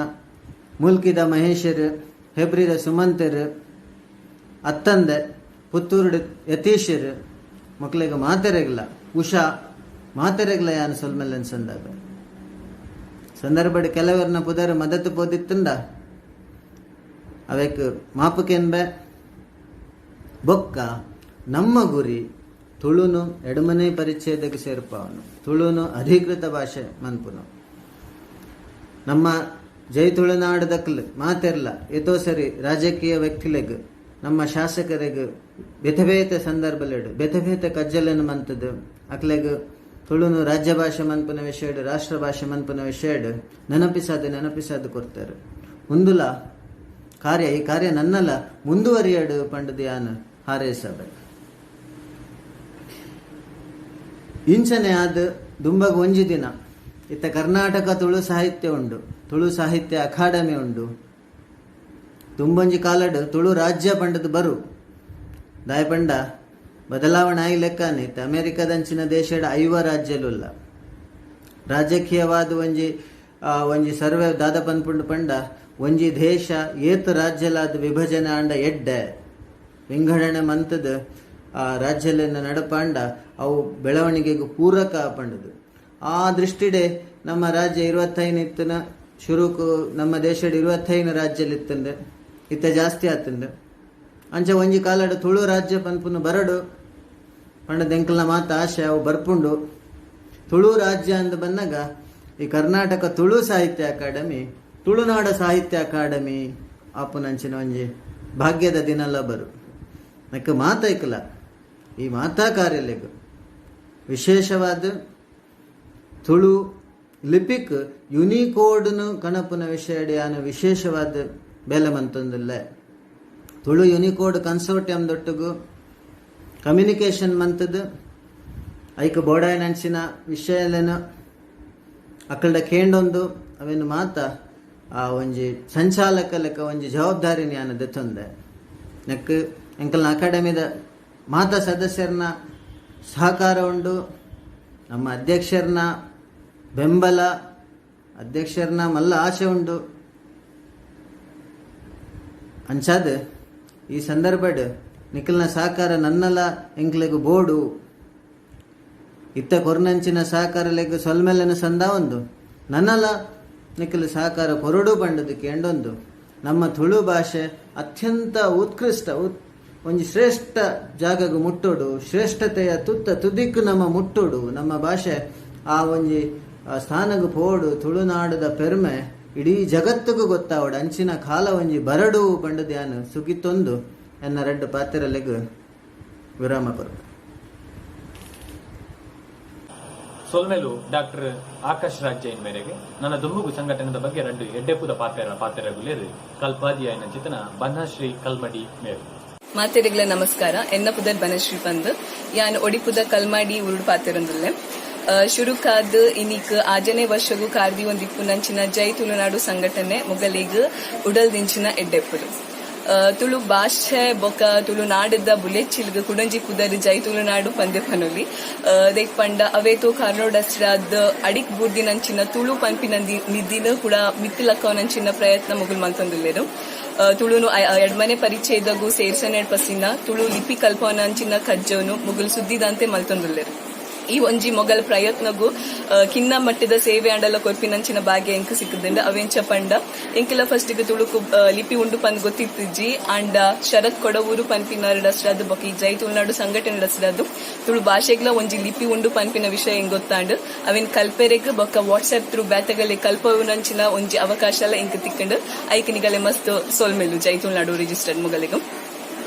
ಮುಲ್ಕಿದ ಮಹೇಶರ್, ಹೆಬ್ರಿದ ಸುಮಂತರ್, ಅತ್ತಂದೆ ಪುತ್ತೂರುಡು ಯತೀಶರ್ ಮಕ್ಕಳಿಗೆ ಮಾತೆರೆಗ್ಲ ಉಷಾ ಮಾತೆರೆಗ್ಲ ಯಾನ್ ಸೊಲ್ಮೆಲ್ಲನ್ ಸಂದರ್ಭ ಸಂದರ್ಭಡ್ ಕೆಲವರ್ನ ಪುದರ್ ಮದತ್ತು ಪೋದಿತ್ತಂಡ ಅವೆಕ್ ಮಾಪುಕೆನ್ಬೆ. ಬೊಕ್ಕ ನಮ್ಮ ಗುರಿ ತುಳುನು ಎಡಮನೆ ಪರಿಚ್ಛೇದಕ್ಕೆ ಸೇರ್ಪವನು, ತುಳುನು ಅಧಿಕೃತ ಭಾಷೆ ಮನ್ಪುನು. ನಮ್ಮ ಜೈ ತುಳುನಾಡದಕ್ಲು ಮಾತೆರ್ಲ ಏತೋ ಸರಿ ರಾಜಕೀಯ ವ್ಯಕ್ತಿಲೆಗ್ ನಮ್ಮ ಶಾಸಕರಿಗೆ ಬೇತೆ ಬೇತೆ ಸಂದರ್ಭಲೆಡು ಬೇತೆ ಬೇತೆ ಕಜ್ಜಲನ್ನು ಮಂತದ್ದು ಅಕ್ಲೆಗ್ ತುಳುನು ರಾಜ್ಯ ಭಾಷೆ ಮನ್ಪುನ ವಿಷಯಡ್ ರಾಷ್ಟ್ರ ಭಾಷೆ ಮನ್ಪುನ ವಿಷಯಡ್ ನೆನಪಿಸಾದ ನೆನಪಿಸಾದ ಕೊರ್ತಾರೆ. ಉಂದುಲ ಕಾರ್ಯ ಈ ಕಾರ್ಯ ನನ್ನಲ್ಲ ಮುಂದುವರಿಯಡು ಪಂಡದು ಯಾನ್ ಹಾರೈಸಬೆ. ಇಂಚನೆ ಆದ ದುಂಬಗ್ ಒಂಜಿ ದಿನ ಇತ್ತ ಕರ್ನಾಟಕ ತುಳು ಸಾಹಿತ್ಯ ಉಂಡು, ತುಳು ಸಾಹಿತ್ಯ ಅಕಾಡೆಮಿ ಉಂಡು. ದುಂಬೊಂಜಿ ಕಾಲಡ್ ತುಳು ರಾಜ್ಯ ಪಂಡದ್ ಬರು ದಾಯ ಪಂಡ ಬದಲಾವಣೆ ಆಯಿ ಲೆಕ್ಕನೆ. ಇತ್ತ ಅಮೆರಿಕದಂಚಿನ ದೇಶಡ್ 50 ರಾಜ್ಯಲುಲ್ಲ. ರಾಜಕೀಯವಾದ ಒಂಜಿ ಒಂಜಿ ಸರ್ವೆ ದಾದ ಪನ್ಪುಂಡು ಪಂಡ, ಒಂಜಿ ದೇಶ ಏತ್ ರಾಜ್ಯಲಾದ ವಿಭಜನೆ ಆಂಡ ಎಡ್ಡೆ, ವಿಂಗಡಣೆ ಮಂತದ ಆ ರಾಜ್ಯಲೆನ ನಡಪಾಂಡ ಅವು ಬೆಳವಣಿಗೆಗೆ ಪೂರಕ ಪಂಡದು. ಆ ದೃಷ್ಟಿಡೆ ನಮ್ಮ ರಾಜ್ಯ 25 ಇತ್ತನ ಶುರುಕು, ನಮ್ಮ ದೇಶಡ್ 25 ರಾಜ್ಯಲಿತ್ತಂದೆ, ಇತ್ತ ಜಾಸ್ತಿ ಆತಂದೆ. ಅಂಚ ಒಂಜಿ ಕಾಲಡ್ ತುಳು ರಾಜ್ಯ ಪನ್ಪುನು ಬರಡು ಪಂಡದ ಎಂಕಲ್ನ ಮಾತ ಆಶೆ, ಅವು ಬರ್ಪುಂಡು. ತುಳು ರಾಜ್ಯ ಅಂದ್ ಬನ್ನಗ ಈ ಕರ್ನಾಟಕ ತುಳು ಸಾಹಿತ್ಯ ಅಕಾಡೆಮಿ ತುಳುನಾಡ ಸಾಹಿತ್ಯ ಅಕಾಡೆಮಿ ಆಪುನಂಚಿನ ಒಂಜಿ ಭಾಗ್ಯದ ದಿನಲ ಬರು. ನಕ್ಕ ಮಾತೈಕಲ ಈ ಮಾತಾ ಕಾರ್ಯಲೆಗ್ ವಿಶೇಷವಾದ ತುಳು ಲಿಪಿಕ್ ಯುನಿಕೋಡ್ನು ಕಣಪುನ ವಿಷಯಡೆ ಯಾನು ವಿಶೇಷವಾದ ಬೇಲೆ ಮಂತೊಂದುಲ್ಲೆ. ತುಳು ಯುನಿಕೋಡ್ ಕನ್ಸೋರ್ಟಿಯಂ ದೊಟ್ಟುಗು ಕಮ್ಯುನಿಕೇಶನ್ ಮಂತದ್ ಐಕ್ ಬೋಡಾಯಿನಂಚಿನ ವಿಷಯಲೇನು ಅಕ್ಕಲ್ಡ ಕೇಂಡೊಂದು ಅವೇನು ಮಾತ ಆ ಒಂಜಿ ಸಂಚಾಲಕ ಲೆಕ್ಕ ಒಂಜಿ ಜವಾಬ್ದಾರಿ ಯಾನು ದೆತ್ತೊಂದೆ. ನೆಕ್ ಎಂಕಲ್ನ ಅಕಾಡೆಮಿದ ಮಾತ ಸದಸ್ಯರನ್ನ ಸಹಕಾರ ಉಂಡು, ನಮ್ಮ ಅಧ್ಯಕ್ಷರನ್ನ ಬೆಂಬಲ, ಅಧ್ಯಕ್ಷರನ್ನ ಮಲ್ಲ ಆಶೆ ಉಂಡು. ಅಂಚಾದ ಈ ಸಂದರ್ಭಡ್ ನಿಖಲ್ನ ಸಹಕಾರ ನನ್ನಲ ಎಂಕ್ಲೆಗ್ ಬೋಡು. ಇತ್ತ ಕೊರ್ನಂಚಿನ ಸಹಕಾರ ಲೆಗ್ ಸೊಲ್ಮೆಲೆನ ಸಂದ ಒಂದು ನನ್ನಲ ನಿಖಲ್ ಸಹಕಾರ ಕೊರಡು ಪಂಡದು ಕೇಂಡೊಂದು, ನಮ್ಮ ತುಳು ಭಾಷೆ ಅತ್ಯಂತ ಉತ್ಕೃಷ್ಟ ಒಂಜಿ ಶ್ರೇಷ್ಠ ಜಾಗಗ್ ಮುಟ್ಟೋಡು, ಶ್ರೇಷ್ಠತೆಯ ತುತ್ತ ತುದಿಕ್ಕು ನಮ್ಮ ಮುಟ್ಟೋಡು, ನಮ್ಮ ಭಾಷೆ ಆ ಒಂಜಿ ಸ್ಥಾನಗ್ ಪೋಡು, ತುಳುನಾಡದ ಪೆರ್ಮೆ ಇಡೀ ಜಗತ್ತಿಗೂ ಗೊತ್ತಾವಡು, ಅಂಚಿನ ಕಾಲ ಒಂಜಿ ಬರಡು ಪಂಡದು ಯಾನು ಸುಗಿತೊಂದು ಎನ್ನ ರಡ್ಡು ಪಾತೆರಲೆಗ್ ವಿರಾಮ ಕೊರು. ಸೊಲ್ಮೆಲು ಡಾಕ್ಟರ್ ಆಕಾಶ್ ರಾಜ್ ಜೈನ್ ಮೇರೆಗೆ. ನನ್ನ ದುಂಬುಗು ಸಂಘಟನೆದ ಬಗ್ಗೆ ರಡ್ಡು ಎಡ್ಡೆಪುದ ಪಾತೆರ ಪಾತೆರಗುಲೇರು ಕಲ್ಪಾದಿಯಾಯಿನ ಚಿತನ ಬನಶ್ರೀ ಕಲ್ಮಡಿ ಮೇರು. ಮಾತೆರೆಗ್ಲ ನಮಸ್ಕಾರ. ಎನ್ನ ಪುದರ್ ಬನಶ್ರೀ ಪಂದ್. ಯಾನ್ ಒಡಿಪುದ ಕಲ್ಮಾಡಿ ಉರುಡು ಪಾತೆರಂದುಲ್ಲೆ. ಶುರುಕಾದ್ ಇನಿಕ್ ಆಜನೇ ವರ್ಷಗು ಕಾರ್ದಿ ಒಂದಿಪ್ಪುನಂಚಿನ ಜೈ ತುಳುನಾಡು ಸಂಘಟನೆ ಮೊಗಲಿಗ್ ಉಡಲ್ ದಿಂಚಿನ ಎಡ್ಡೆಪ್ಪುಲು. ತುಳು ಭಾಷೆ ಬೊಕ ತುಳುನಾಡದ ಬುಲೆಚ್ಚಿಲ್ಗ್ ಕುಡೊಂಜಿ ಪುದರ್ ಜೈ ತುಳುನಾಡು ಪಂದೆ ಪನೊಲಿ. ದೇಕ್ ಪಂಡ ಅವೇತೋ ಕಾರಣೋಡಸ್ರಾದ್ ಅಡಿಕ್ ಬೂರ್ದಿನಂಚಿನ ತುಳು ಪನ್ಪಿನ ನಿಧಿನ ಕೂಡ ಮಿತ್ತ್ ಲಕ್ಕವನಂಚಿನ ಪ್ರಯತ್ನ ಮೊಗುಲ್ ಮಲ್ತೊಂದುಲ್ಲೆರ್. ತುಳುನು ಎಡ್ಮನೆ ಪರಿಚಯದಗು ಸೇರ್ಸನೆ ಪಸಿನ ತುಳು ಲಿಪಿ ಕಲ್ಪವನಂಚಿನ ಕಜ್ಜೋನು ಮುಗುಲ್ ಸುದ್ದಿದಂತೆ ಮಲ್ತೊಂದುಲ್ಲೆರ್. ಈ ಒಂಜಿ ಮೊಗಲ್ ಪ್ರಯತ್ನಗು ಕಿನ್ನ ಮಟ್ಟದ ಸೇವೆ ಅಂಡಲ ಕೊರ್ಪಿನಂಚಿನ ಭಾಗ್ಯ ಎಂಕ್ ಸಿಕ್ಕುದುಂಡು. ಅವೆಂಚ ಪಂಡ, ಎಂಕೆಲ ಫಸ್ಟ್ ತುಳುಕು ಲಿಪಿ ಉಂಡು ಪಂದ್ ಗೊತ್ತಿತ್ತಿಜ್ಜಿ. ಅಂಡ ಶರತ್ ಕೊಡವೂರು ಪನ್ಪಿನ ಡಸ್ರಾದ್ ಬೊಕ ಈ ಜೈ ತುಳುನಾಡು ಸಂಘಟನೆ ಡಸ್ರಾದ್ ತುಳು ಭಾಷೆಗ್ಲ ಒಂಜಿ ಲಿಪಿ ಉಂಡು ಪನ್ಪಿನ ವಿಷಯ ಎಂಕ್ ಗೊತ್ತಾಂಡ್. ಅವೆನ್ ಕಲ್ಪೆರೆಗ್ ಬೊಕ್ಕ ವಾಟ್ಸ್ಆಪ್ ಥ್ರೂ ಬ್ಯಾತಗಲೆ ಕಲ್ಪವುನಂಚಿನ ಒಂಜಿ ಅವಕಾಶ ಎಲ್ಲ ಎಂಕ್ ತಿಕ್ಕಂಡ್. ಐಕ್ ನಿಗಲೆ ಮಸ್ತ್ ಸೊಲ್ಮೆಲು, ಜೈ ತುಳುನಾಡು ರಿಜಿಸ್ಟರ್ಡ್ ಮೊಗಲಿಗ್.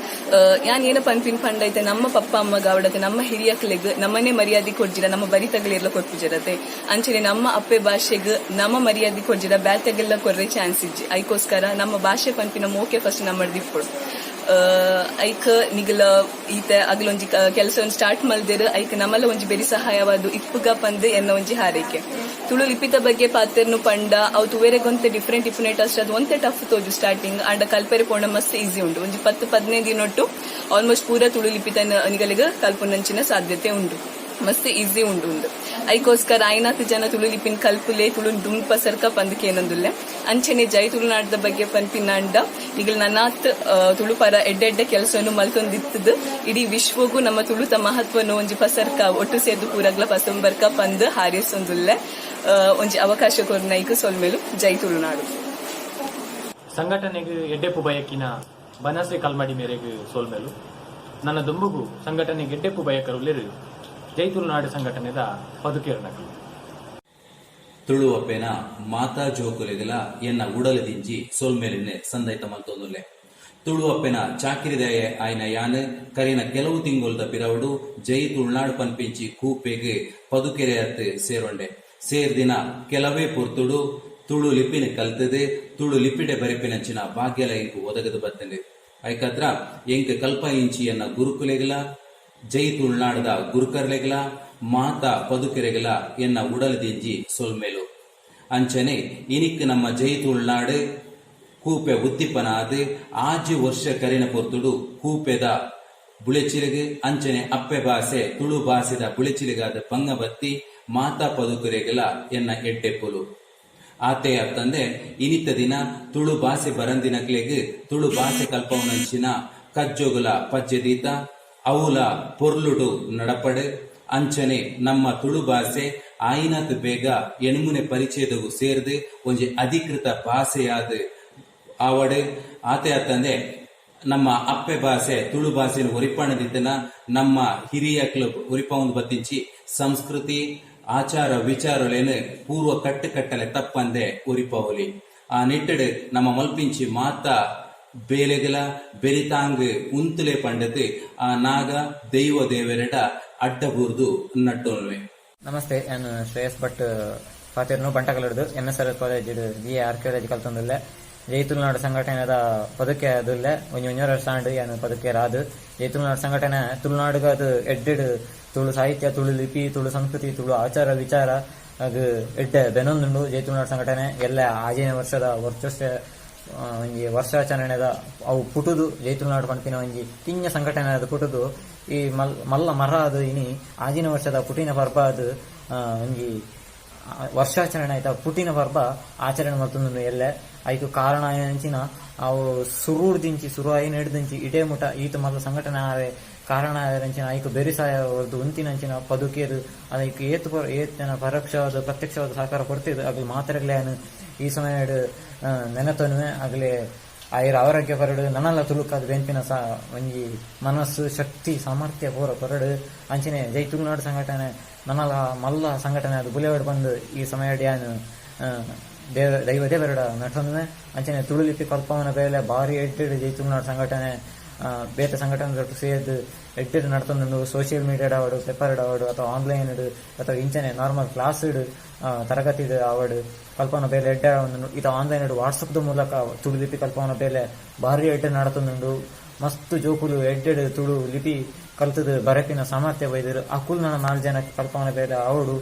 ಯಾನ್ ಏನ ಪನ್ಪಿನ್ ಪಂಡ, ಐತೆ ನಮ್ಮ ಪಪ್ಪ ಅಮ್ಮ ಗಾವಡತೆ ನಮ್ಮ ಹಿರಿಯಕ್ಲೆಗ್ ನಮ್ಮನೆ ಮರ್ಯಾದೆ ಕೊಡ್ಜಿರ ನಮ್ಮ ಬರಿತಗಳಿರ್ಲ ಕೊರ್ಪುಜರತೆ. ಅಂಚನೆ ನಮ್ಮ ಅಪ್ಪೆ ಭಾಷೆಗ್ ನಮ್ಮ ಮರ್ಯಾದೆ ಕೊಡ್ಜಿರ ಬ್ಯಾತೆಗೆಲ್ಲ ಕೊರ್ರೆ ಚಾನ್ಸ್ ಇಜ್ಜಿ. ಐಕೋಸ್ಕರ ನಮ್ಮ ಭಾಷೆ ಪನ್ಪಿನ ಮೋಕೆ ಫಸ್ಟ್ ನಮ್ಮ ದಿಪ್ಪೊಡು. ಐಕ್ ನಿಗಲ ಈತ ಅಗಲೊಂಜಿ ಕೆಲಸ ಸ್ಟಾರ್ಟ್ ಮಲ್ದಿರ್, ಐಕ್ ನಮ್ಮಲ ಒಂಜಿ ಬೆರಿ ಸಹಾಯವಾದ ಇಪ್ಪುಗ ಪಂದ್ ಎನ್ನ ಒಂಜಿ ಹಾರೈಕೆ. ತುಳು ಲಿಪಿತ ಬಗ್ಗೆ ಪಾತೆರ್ನು ಪಂಡ, ಅವು ತುವೆರೆಗೊಂತೆ ಡಿಫ್ರೆಂಟ್ ಇಪ್ಪುನೇಟ್ ಅಷ್ಟೇ ಅದು ಒಂತೆ ಟಫ್ ತೋಜು ಸ್ಟಾರ್ಟಿಂಗ್. ಅಂಡ ಕಲ್ಪೆರೆ ಪೋಣ ಮಸ್ತ್ ಈಸಿ ಉಂಡು. ಒಂಜಿ 10-15 ದಿನೊಟ್ಟು ಆಲ್ಮೋಸ್ಟ್ ಪೂರ ತುಳು ಲಿಪಿತ ನಿಗಲಿಗ ಕಲ್ಪುನಂಚಿನ ಸಾಧ್ಯತೆ ಉಂಡು, ಮಸ್ತ್ ಈಸಿ ಉಂಡು ಉಂಡು. ಐಕೋಸ್ಕರ ಐನಾತ್ ಜನ ತುಳು ಲಿಪಿನ್ ಕಲ್ಪುಲೆ, ತುಳು ದುಂಡ್ ಪಸರ್ಕ ಪಂದ್ ಕೇನಂದುಲ್ಲೆ. ಅಂಚನೆ ಜೈ ತುಳುನಾಡದ ಬಗ್ಗೆ ಪನ್ಪಿನಾಂಡ, ನಿಗಲ್ ನನಾತ್ ತುಳು ಪರ ಎಡ್ಡೆ ಎಡ್ಡೆ ಕೆಲಸವನ್ನು ಮಲ್ತೊಂದಿತ್ತದು ಇಡೀ ವಿಶ್ವಗೂ ನಮ್ಮ ತುಳುತ ಮಹತ್ವನು ಒಂಜಿ ಪಸರ್ಕ, ಒಟ್ಟು ಸೇರ್ದು ಪೂರಗ್ಲ ಪಸಂಬರ್ಕ ಪಂದ್ ಹಾರೈಸೊಂದುಲ್ಲೆ. ಒಂಜಿ ಅವಕಾಶ ಕೊರ್ನೈಕ್ ಸೊಲ್ಮೆಲು. ಜೈ ತುಳುನಾಡು. ಸಂಘಟನೆಗೆ ಎಡ್ಡೆಪ್ಪು ಬಯಕಿನ ಬನಸೆ ಕಲ್ಮಡಿ ಮೇರೆಗೆ ಸೋಲ್ಮೇಲು. ನನ್ನ ದುಂಬುಗು ಸಂಘಟನೆಗೆ ಎಡ್ಡೆಪ್ಪು ಬಯಕರುಲ್ಲೆರು ಜೈ ತುಳುನಾಡು ಸಂಘಟನೆದ ಪದುಕೇರ್ನಕಲು. ತುಳುವಪ್ಪೆನ ಮಾತಾ ಜೋಕುಲೆಗಲ ಎನ್ನ ಉಡಲ ದಿಂಜಿ ಸೊಲ್ಮೆಲಿನ ಸಂದೈತ ಮಲ್ತೊಂದುಲ್ಲೆ. ತುಳುವಪ್ಪೆನ ಚಾಕಿರಿದಾಯ ಆಯ್ನ ಯಾನ್ ಕರಿನ ಕೆಲವು ತಿಂಗೊಲ್ದ ಪಿರವುಡು ಜೈ ತುಳುನಾಡು ಪನ್ಪಿಂಚಿ ಕೂಪೆಗ್ ಪದುಕೆರೆಯತ್ ಸೇರೊಂಡೆ. ಸೇರ್ದಿನ ಕೆಲವೇ ಪೊರ್ತುಡು ತುಳು ಲಿಪಿನ ಕಲ್ತದೆ ತುಳು ಲಿಪಿಡೆ ಬರಿಪಿನಂಚಿನ ಭಾಗ್ಯಲ ಎಂಕ್ ಒದಗದು ಬತ್ತಂಡು. ಐಕದ್ರ ಎಂಕ್ ಕಲ್ಪ ಇಂಚಿ ಎನ್ನ ಗುರುಕುಲೆಗಲ, ಜೈ ತುಳುನಾಡದ ಗುರುಕರ್ಲೆಗಲ. ಮಾತ ಪದುಕೆರೆಗಳ ಎನ್ನ ಉಡಲ್ ದಿಂಜಿ ಸೊಲ್ಮೆಲು. ಅಂಚನೆ ಇನಿಕ್ ನಮ್ಮ ಜೈ ತುಳುನಾಡು ಕೂಪೆ ಉದ್ದಿಪನಾದ್ 6 ವರ್ಷ ಕರಿನ ಪೊರ್ತುಡು ಕೂಪೆದ ಬುಳೆಚಿಲಿಗ್ ಅಂಚನೆ ಅಪ್ಪೆ ಬಾಸೆ ತುಳು ಬಾಸೆದ ಬುಳೆಚಿಲಿಗಾದ ಬಂಗ ಬತ್ತಿ ಮಾತಾ ಪದುಕೆರೆಗಳ ಎನ್ನ ಎಡ್ಡೆಪ್ಪುಲು. ಆತೆ ಅತ್ತಂದೆ ಇನಿತ ದಿನ ತುಳು ಬಾಸೆ ಬರಂದಿನಕ್ಲೆಗ್ ತುಳು ಬಾಸೆ ಕಲ್ಪವನಂಚಿನ ಕಜ್ಜೊಗುಲ ಪಜ್ಜೆ ದೀತ, ಅವುಲ ಪೊರ್ಲುಡು ನಡಪಡು. ಅಂಚನೆ ನಮ್ಮ ತುಳು ಬಾಸೆ ಆಯಿನಾತ್ ಬೇಗ ಎಣ್ಮನೆ ಪರಿಚಯದಗು ಸೇರ್ದು ಒಂಜಿ ಅಧಿಕೃತ ಭಾಷೆಯಾದ ಆವಡ್. ಆತೆ ಅತ್ತಂದೆ ನಮ್ಮ ಅಪ್ಪೆ ಭಾಷೆ ತುಳು ಭಾಷೆನ ಒರಿಪಾಣದಿತ್ತನ ನಮ್ಮ ಹಿರಿಯಕ್ಲು ಒರಿಪಾವೊಂದು ಬತ್ತಿಂಚಿ ಸಂಸ್ಕೃತಿ ಆಚಾರ ವಿಚಾರಲೇನು ಪೂರ್ವ ಕಟ್ಟುಕಟ್ಟಲೆ ತಪ್ಪಂದೆ ಒರಿಪಾವಲಿ. ಆ ನಿಟ್ಟಡು ನಮ್ಮ ಮಲ್ಪಿಂಚಿ ಮಾತ ಬೇಲೆಗಲ ಬೆರಿತಾಂಗ್ ಉಂತುಲೆ ಪಂಡತ್ ಆ ನಾಗ ದೈವ ದೇವರೆಡ ಅಡ್ಡಬೂರ್ದು ನಟ್ಟೋನ್ವೆ. ನಮಸ್ತೆ, ನಾನು ಶ್ರೇಯಸ್ ಭಟ್ ಪಾತೆರ್ನು ಬಂಟಕಲರ್ದು ಎಮ್ ಎಸ್ ಆರ್ ಕಾಲೇಜ್ ಬಿ ಎ ಆರ್ಕಿಯಾಲಜಿ ಕಲ್ತೊಂದುಲ್ಲೆ. ಜೈ ತುಳುನಾಡು ಸಂಘಟನೆದ ಪದಕ್ಕೆ ಅದುಲ್ಲೆ. ಒಂಜಿ ಒಂಜೊರ ವರ್ಷ ಯಾನು ಪದಕ್ಕೆ ರಾದು. ಜೈ ತುಳುನಾಡು ಸಂಘಟನೆ ತುಳುನಾಡುಗ ಅದು ಎಡ್ಡೆಡ್ ತುಳು ಸಾಹಿತ್ಯ, ತುಳು ಲಿಪಿ, ತುಳು ಸಂಸ್ಕೃತಿ, ತುಳು ಆಚಾರ ವಿಚಾರ ಅದು ಎಡ್ಡೆ ಬೆನೊಂದುಂಡು. ಜೈ ತುಳುನಾಡು ಸಂಘಟನೆ ಎಲ್ಲ 6ನೇ ವರ್ಷದ ವರ್ಷ ಒಂಜಿ ವರ್ಷಾಚರಣೆದ ಅವು ಪುಟುದು ಜೈ ತುಳುನಾಡು ಪನ್ಪಿನ ಒಂಜಿ ಕಿಂಜ ಸಂಘಟನೆ ಅದು ಪುಟುದು ಈ ಮಲ್ಲ ಮರ ಅದು ಇನಿ 6ನೇ ವರ್ಷದ ಪುಟಿನ ಪರ್ಬ ಅದು ಒಂಜಿ ವರ್ಷಾಚರಣೆ ಆಯ್ತಾ ಪುಟಿನ ಪರ್ಬ ಆಚರಣೆ ಮಲ್ತೊಂದುಂಡು ಎಲ್ಲೆ. ಐಕ್ ಕಾರಣ ಅಂಚಿನ ಅವು ಸುರುಡ್ದಿಂಚಿ ಸುರು ಆಯಿ ಹಿಡ್ದಿಂಚಿ ಇಡೇ ಮುಟ ಈತ ಮಲ್ಲ ಸಂಘಟನೆ ಆವೆ ಕಾರಣ ಅಂಚಿನ ಐಕ್ ಬೆರಿಸಾಯ ಹೊರ್ದು ಉಂತಿನಂಚಿನ ಪದುಕೇರು ಅದಕ್ಕೆ ಏತ್ ಪರ ಏತ್ ಜನ ಪರೋಕ್ಷವಾದ ಪ್ರತ್ಯಕ್ಷವಾದ ಸಹಕಾರ ಕೊಡ್ತಿದ್ದು ಅಗ್ಲು ಮಾತೆರೆಗ್ಲೇ ಈ ಸಮಯಡ್ ನೆನತೊನುವೆ. ಅಗಲೇ ಆಯಿರ ಆರೋಗ್ಯ ಪರಡು, ನನಲ ತುಳುಕಾದ ಬೆನ್ಪಿನ ಸಾ ಒಂಜಿ ಮನಸ್ಸು ಶಕ್ತಿ ಸಾಮರ್ಥ್ಯ ಪೂರ ಪರಡು. ಅಂಚನೆ ಜೈ ತುಳುನಾಡು ಸಂಘಟನೆ ನನಲ ಮಲ್ಲ ಸಂಘಟನೆ ಅದು ಬುಲೆವಡ್ ಬಂದು ಈ ಸಮಯಡ್ ಯಾನ್ ದೇವ ದೈವ ದೇವರಡ ನಟೊನುವೆ. ಅಂಚನೆ ತುಳು ಲಿಪಿ ಕಲ್ಪವನ ಬೇಲೆ ಭಾರಿ ಎಡ್ಡೆಡ್ ಜೈ ತುಳುನಾಡು ಸಂಘಟನೆ ಬೇತೆ ಸಂಘಟನೆ ಸೇರ್ದು ಎಡ್ಡೆಡ್ ನಡ್ತೊಂದುಂಡು. ಸೋಷಿಯಲ್ ಮೀಡಿಯಾಡ್ ಆವಡ್, ಪೇಪರ್ ಆವಡ್, ಅಥವಾ ಆನ್ಲೈನ್ ಅಥವಾ ಇಂಚನೆ ನಾರ್ಮಲ್ ಕ್ಲಾಸ್ ತರಗತಿ ಆವಡ್ ಕಲ್ಪವನ ಬೇಲೆ ಎಡ್ಡೆ ಆವೊಂದುಂಡು. ಇತ್ತ ಆನ್ಲೈನ್ ವಾಟ್ಸಪ್ ಮೂಲಕ ತುಳು ಲಿಪಿ ಕಲ್ಪವನ ಬೇಲೆ ಭಾರಿ ಎಡ್ಡೆ ನಡತೊಂದುಂಡು. ಮಸ್ತ್ ಜೋಕುಲು ಎಡ್ಡೆಡ್ ತುಳು ಲಿಪಿ ಕಲ್ತದು ಬರೆಪಿನ ಸಾಮರ್ಥ್ಯ ಬೈದರು. ಅಕುಲು ನನ್ನ 4 ಜನಕ್ಕೆ ಕಲ್ಪವನ ಬೇಲೆ ಆವಡು.